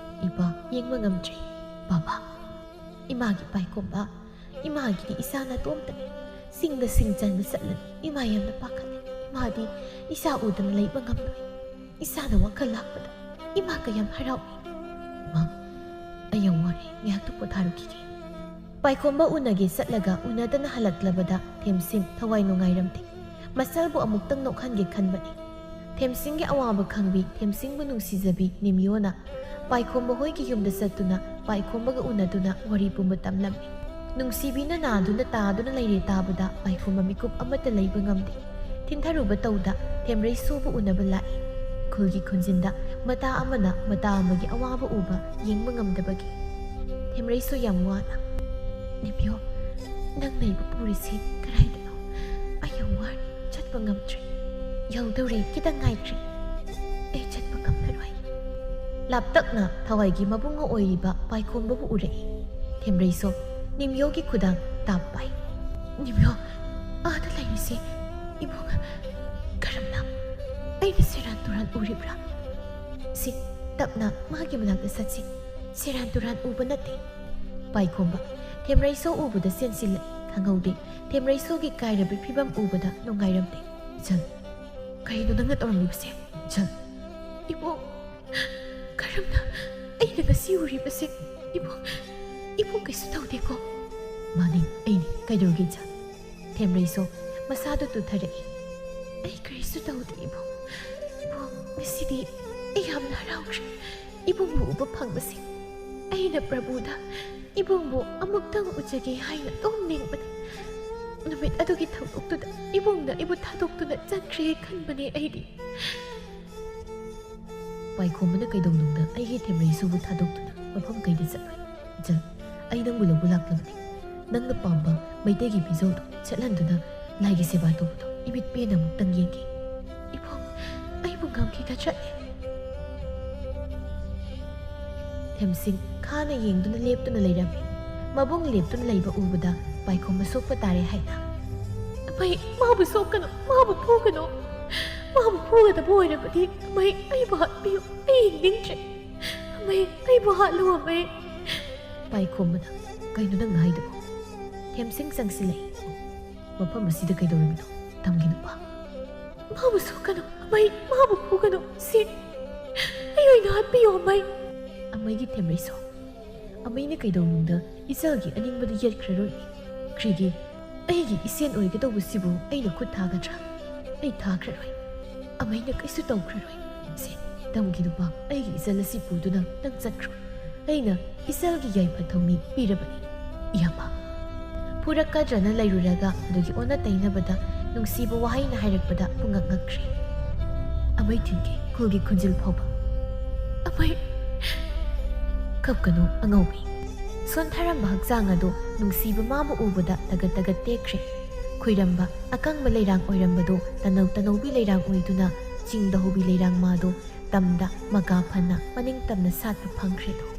ꯏꯄꯥ ꯌꯦꯡꯕ ꯉꯝꯗ꯭ꯔꯦ꯫ ꯕꯥꯕꯥ, ꯏꯃꯥꯒꯤ ꯄꯥꯏꯈꯣꯝꯕ, ꯏꯃꯥꯒꯤꯗꯤ ꯏꯆꯥ ꯅꯥꯇꯣꯝꯇꯅꯤ꯫ ꯆꯤꯡꯗ ꯁꯤꯡ ꯆꯟꯕ ꯆꯠꯂꯅꯤ꯫ ꯏꯃꯥ ꯌꯥꯝꯅ ꯄꯥꯈꯠꯂꯦ꯫ ꯏꯃꯥꯗꯤ ꯏꯆꯥ ꯎꯗꯅ ꯂꯩꯕ ꯉꯝꯂꯣꯏ꯫ ꯏꯆꯥꯅ ꯋꯥꯈꯜ ꯂꯥꯛꯄꯗ ꯏꯃꯥ ꯀꯌꯥꯝ ꯍꯔꯥꯎꯏ꯫ ꯏꯃꯥ, ꯑꯩ ꯌꯥꯝ ꯋꯥꯔꯦ꯫ ꯉꯥꯏꯍꯥꯛꯇ ꯄꯣꯊꯥꯔꯨꯈꯤꯒꯦ꯫" ꯄꯥꯏꯈꯣꯝꯕ ꯎꯅꯒꯦ ꯆꯠꯂꯒ ꯎꯅꯗꯅ ꯍꯜꯂꯛꯂꯕꯗ ꯊꯦꯝꯁꯤꯡ ꯊꯋꯥꯏ ꯅꯨꯡꯉꯥꯏꯔꯝꯗꯦ꯫ ꯃꯆꯜꯕꯨ ꯑꯃꯨꯛꯇꯪ ꯅꯣꯛꯍꯟꯒꯦ ꯈꯟꯕꯅꯤ꯫ ꯊꯦꯝꯁꯤꯡꯒꯤ ꯑꯋꯥꯕ ꯈꯪꯕꯤ, ꯊꯦꯝꯁꯤꯡꯕꯨ ꯅꯨꯡꯁꯤꯖꯕꯤ ꯅꯤꯝꯌꯣꯅ ꯄꯥꯏꯈꯣꯝꯕ ꯍꯣꯏꯒꯤ ꯌꯨꯝꯗ ꯆꯠꯇꯨꯅ ꯄꯥꯏꯈꯣꯝꯕꯒ ꯎꯅꯗꯨꯅ ꯋꯥꯔꯤ ꯄꯨꯝꯕ ꯇꯝꯂꯝꯃꯤ꯫ ꯅꯨꯡꯁꯤꯕꯤꯅ ꯅꯥꯗꯨꯅ ꯇꯥꯗꯨꯅ ꯂꯩꯔꯦ ꯇꯥꯕꯗ ꯄꯥꯏꯈꯣꯝꯕ ꯃꯤꯀꯨꯞ ꯑꯃꯠꯇ ꯂꯩꯕ ꯉꯝꯗꯦ꯫ ꯊꯤꯟꯊꯔꯨꯕ ꯇꯧꯗ ꯊꯦꯝꯔꯩꯁꯣꯕꯨ ꯎꯅꯕ ꯂꯥꯛꯏ꯫ ꯈꯨꯜꯒꯤ ꯈꯨꯟꯖꯤꯟꯗ ꯃꯇꯥ ꯑꯃꯅ ꯃꯇꯥ ꯑꯃꯒꯤ ꯑꯋꯥꯕ ꯎꯕ ꯌꯦꯡꯕ ꯉꯝꯗꯕꯒꯤ ꯊꯦꯝꯔꯩꯁꯣ ꯌꯥꯝ ꯋꯥꯅ, "ꯅꯤꯝꯌꯣ, ꯅꯪ ꯂꯩꯕ ꯄꯨꯔꯤꯁꯤ ꯀꯗꯥꯏꯗꯅꯣ? ꯑꯩ ꯌꯥꯝ ꯋꯥꯔꯦ, ꯆꯠꯄ ꯉꯝꯗ꯭ꯔꯦ꯫ ꯌꯧꯗꯧꯔꯦ, ꯈꯤꯇꯪ ꯉꯥꯏꯈ꯭ꯔꯦ꯫ ꯑꯩ ꯆꯠꯄ ꯉꯝꯂꯔꯣꯏ꯫" ꯂꯥꯞꯇꯛꯅ ꯊꯋꯥꯏꯒꯤ ꯃꯕꯨꯡ ꯑꯣꯏꯔꯤꯕ ꯄꯥꯏꯈꯣꯝꯕꯕꯨ ꯎꯔꯛꯏ꯫ ꯊꯦꯝꯔꯩꯁꯣ ꯅꯤꯝꯌꯣꯒꯤ ꯈꯨꯗꯥꯡ ꯇꯥꯞ ꯄꯥꯏ꯫ "ꯅꯤꯝꯌꯣ, ꯑꯥꯗ ꯂꯩꯔꯤꯁꯦ ꯏꯕꯨꯡ ꯀꯔꯝꯅ? ꯑꯩꯅ ꯁꯦꯔꯥꯟ ꯇꯨꯔꯥꯟ ꯎꯔꯤꯕ꯭ꯔꯥ? ꯁꯤ, ꯇꯞꯅ ꯃꯥꯒꯤ ꯃꯅꯥꯛꯇ ꯆꯠꯁꯤ꯫ ꯁꯦꯔꯥꯟ ꯇꯨꯔꯥꯟ ꯎꯕ ꯅꯠꯇꯦ꯫" ꯄꯥꯏꯈꯣꯝꯕ ꯊꯦꯝꯔꯩꯁꯣ ꯎꯕꯗ ꯆꯦꯟꯁꯤꯜꯂꯛꯏ꯫ ꯈꯪꯍꯧꯗꯦ ꯊꯦꯝꯔꯩꯁꯣꯒꯤ ꯀꯥꯏꯔꯕ ꯐꯤꯕꯝ ꯎꯕꯗ ꯅꯨꯡꯉꯥꯏꯔꯝꯗꯦ꯫ "ꯏꯆꯟ, ꯀꯔꯤꯅꯣ ꯅꯪꯅ ꯇꯧꯔꯝꯂꯤꯕꯁꯦ? ꯏꯆꯟ꯫" "ꯏꯕꯨꯡ, ꯀꯔꯝꯅ ꯑꯩꯅ ꯉꯁꯤ ꯎꯔꯤꯕꯁꯦ? ꯏꯕꯨꯡ, ꯏꯕꯨꯡ ꯀꯩꯁꯨ ꯇꯧꯗꯦꯀꯣ?" "ꯃꯥꯅꯤ, ꯑꯩꯅꯤ꯫ ꯀꯩꯗꯧꯔꯒꯦ ꯏꯆꯥ?" ꯊꯦꯝꯔꯩꯁꯣ ꯃꯁꯥꯗꯨ ꯇꯨꯊꯔꯛꯏ꯫ "ꯑꯩ ꯀꯔꯤꯁꯨ ꯇꯧꯗꯦ ꯏꯕꯨꯡ꯫ ꯏꯕꯨꯡ, ꯉꯁꯤꯗꯤ ꯑꯩ ꯌꯥꯝꯅ ꯍꯔꯥꯎꯈ꯭ꯔꯦ꯫ ꯏꯕꯨꯡꯕꯨ ꯎꯕ ꯐꯪꯕꯁꯦ꯫ ꯑꯩꯅ ꯄ꯭ꯔꯚꯨꯗ ꯏꯕꯨꯡꯕꯨ ꯑꯃꯨꯛꯇꯪ ꯎꯖꯒꯦ ꯍꯥꯏꯅ ꯑꯗꯨꯝ ꯅꯤꯡꯕꯅꯤ꯫ ꯅꯨꯃꯤꯠ ꯑꯗꯨꯒꯤ ꯊꯧꯗꯣꯛꯇꯨꯗ ꯏꯕꯨꯡꯅ ꯑꯩꯕꯨ ꯊꯥꯗꯣꯛꯇꯨꯅ ꯆꯠꯈ꯭ꯔꯦ ꯈꯟꯕꯅꯦ ꯑꯩꯗꯤ꯫" ꯄꯥꯏꯈꯣꯝꯕꯅ ꯀꯩꯗꯧꯅꯨꯡꯗ ꯑꯩꯒꯤ ꯊꯦꯝꯔꯩꯁꯨꯕꯨ ꯊꯥꯗꯣꯛꯇꯨꯅ ꯃꯐꯝ ꯀꯩꯗ ꯆꯠꯂꯣꯏ꯫ "ꯏꯆꯟ, ꯑꯩ ꯅꯪꯕꯨ ꯂꯧꯕ ꯂꯥꯛꯂꯕꯅꯤ꯫ ꯅꯪꯅ ꯄꯥꯝꯕ ꯃꯩꯇꯩꯒꯤ ꯐꯤꯖꯣꯜꯗꯣ ꯁꯦꯠꯍꯟꯗꯨꯅ ꯂꯥꯏꯒꯤ ꯁꯦꯕꯥ ꯇꯧꯕꯗꯣ ꯏꯃꯤꯠ ꯄꯦꯟꯅ ꯑꯃꯨꯛꯇꯪ ꯌꯦꯡꯒꯦ꯫" "ꯏꯕꯨꯡ, ꯑꯩꯕꯨ ꯉꯝꯈꯤꯒꯗ꯭ꯔꯅꯦ?" ꯊꯦꯝꯁꯤꯡ ꯈꯥꯅ ꯌꯦꯡꯗꯨꯅ ꯂꯦꯞꯇꯨꯅ ꯂꯩꯔꯝꯃꯤ꯫ ꯃꯕꯨꯡ ꯂꯦꯞꯇꯨꯅ ꯂꯩꯕ ꯎꯕꯗ ꯄꯥꯏꯈꯣꯝꯕ ꯁꯣꯛꯄ ꯇꯥꯔꯦ ꯍꯥꯏꯅ ꯑꯃꯩ, ꯃꯥꯕꯨ ꯁꯣꯛꯀꯅꯨ, ꯃꯥꯕꯨ ꯐꯨꯒꯅꯨ꯫ ꯃꯥꯕꯨ ꯐꯨꯒꯗꯕ ꯑꯣꯏꯔꯕꯗꯤ ꯑꯃꯩ, ꯑꯩꯕꯨ ꯍꯥꯠꯄꯤꯌꯨ꯫ ꯑꯩ ꯍꯤꯡꯅꯤꯡꯗ꯭ꯔꯦ꯫ ꯑꯃꯩ, ꯑꯩꯕꯨ ꯍꯥꯠꯂꯨ ꯑꯃꯩ꯫ ꯄꯥꯏꯈꯣꯝꯕꯅ, "ꯀꯩꯅꯣ ꯅꯪꯅ ꯍꯥꯏꯗꯨꯕꯣ?" ꯊꯦꯝꯁꯤꯡ ꯆꯪꯁꯤꯜꯂꯛꯏ꯫ "ꯃꯐꯝ ꯑꯁꯤꯗ ꯀꯩꯗꯧꯔꯝꯃꯤꯅꯣ, ꯇꯝꯒꯤ ꯅꯨꯄꯥ?" "ꯃꯥꯕꯨ ꯁꯣꯛꯀꯅꯨ ꯑꯃꯩ, ꯃꯥꯕꯨ ꯐꯨꯒꯅꯨ꯫ ꯁꯤ ꯑꯩ ꯑꯣꯏꯅ ꯍꯥꯠꯄꯤꯌꯨ ꯑꯃꯩ꯫" ꯑꯃꯩꯒꯤ ꯊꯦꯝꯔꯩꯁꯣ꯫ ꯑꯃꯩꯅ ꯀꯩꯗꯧꯅꯨꯡꯗ ꯏꯆꯜꯒꯤ ꯑꯅꯤꯡꯕꯗꯨ ꯌꯦꯠꯈ꯭ꯔꯔꯣꯏ꯫ ꯀ꯭ꯔꯤꯒꯤ? ꯑꯩꯒꯤ ꯏꯆꯦꯟ ꯑꯣꯏꯒꯗꯧꯕꯁꯤꯕꯨ ꯑꯩꯅ ꯈꯨꯠ ꯊꯥꯒꯗ꯭ꯔꯥ? ꯑꯩ ꯊꯥꯈ꯭ꯔꯔꯣꯏ꯫ ꯑꯃꯩꯅ ꯀꯩꯁꯨ ꯇꯧꯈ꯭ꯔꯔꯣꯏ꯫ ꯁꯦ, ꯇꯝꯒꯤ ꯅꯨꯄꯥ, ꯑꯩꯒꯤ ꯏꯆꯜ ꯑꯁꯤ ꯄꯨꯗꯨꯅ ꯅꯪ ꯆꯠꯈ꯭ꯔꯣ꯫ ꯑꯩꯅ ꯏꯆꯜꯒꯤ ꯌꯥꯏꯐ ꯊꯧꯅꯤ ꯄꯤꯔꯕꯅꯤ꯫ ꯏꯌꯥꯝꯕ꯫ ꯐꯨꯔꯛꯀꯗ꯭ꯔꯅ ꯂꯩꯔꯨꯔꯒ ꯑꯗꯨꯒꯤ ꯑꯣꯟꯅ ꯇꯩꯅꯕꯗ ꯅꯨꯡꯁꯤꯕ ꯋꯥꯍꯩꯅ ꯍꯥꯏꯔꯛꯄꯗ ꯄꯨꯡꯉꯛ ꯉꯛꯈ꯭ꯔꯦ꯫ ꯑꯃꯩ ꯊꯤꯟꯈꯤ ꯈꯨꯜꯒꯤ ꯈꯨꯟꯖꯤꯜ ꯐꯥꯎꯕ꯫ ꯑꯃꯩ꯫ ꯀꯞꯀꯅꯨ ꯑꯉꯧꯕꯤ꯫ ꯁꯣꯟꯊꯔꯝꯕ ꯍꯛꯆꯥꯡ ꯑꯗꯨ ꯅꯨꯡꯁꯤꯕ ꯃꯥꯕꯨ ꯎꯕꯗ ꯇꯒꯠ ꯇꯒꯠ ꯇꯦꯛꯈ꯭ꯔꯦ꯫ ꯈꯨꯏꯔꯝꯕ ꯑꯀꯪꯕ ꯂꯩꯔꯥꯡ ꯑꯣꯏꯔꯝꯕꯗꯨ ꯇꯅꯧ ꯇꯅꯧꯕꯤ ꯂꯩꯔꯥꯡ ꯑꯣꯏꯗꯨꯅ ꯆꯤꯡꯗ ꯍꯧꯕꯤ ꯂꯩꯔꯥꯡ ꯃꯥꯗꯨ ꯇꯝꯗ ꯃꯀꯥ ꯐꯅ ꯃꯅꯤꯡ ꯇꯝꯅ ꯁꯥꯠꯄ ꯐꯪꯈ꯭ꯔꯦꯗꯣ꯫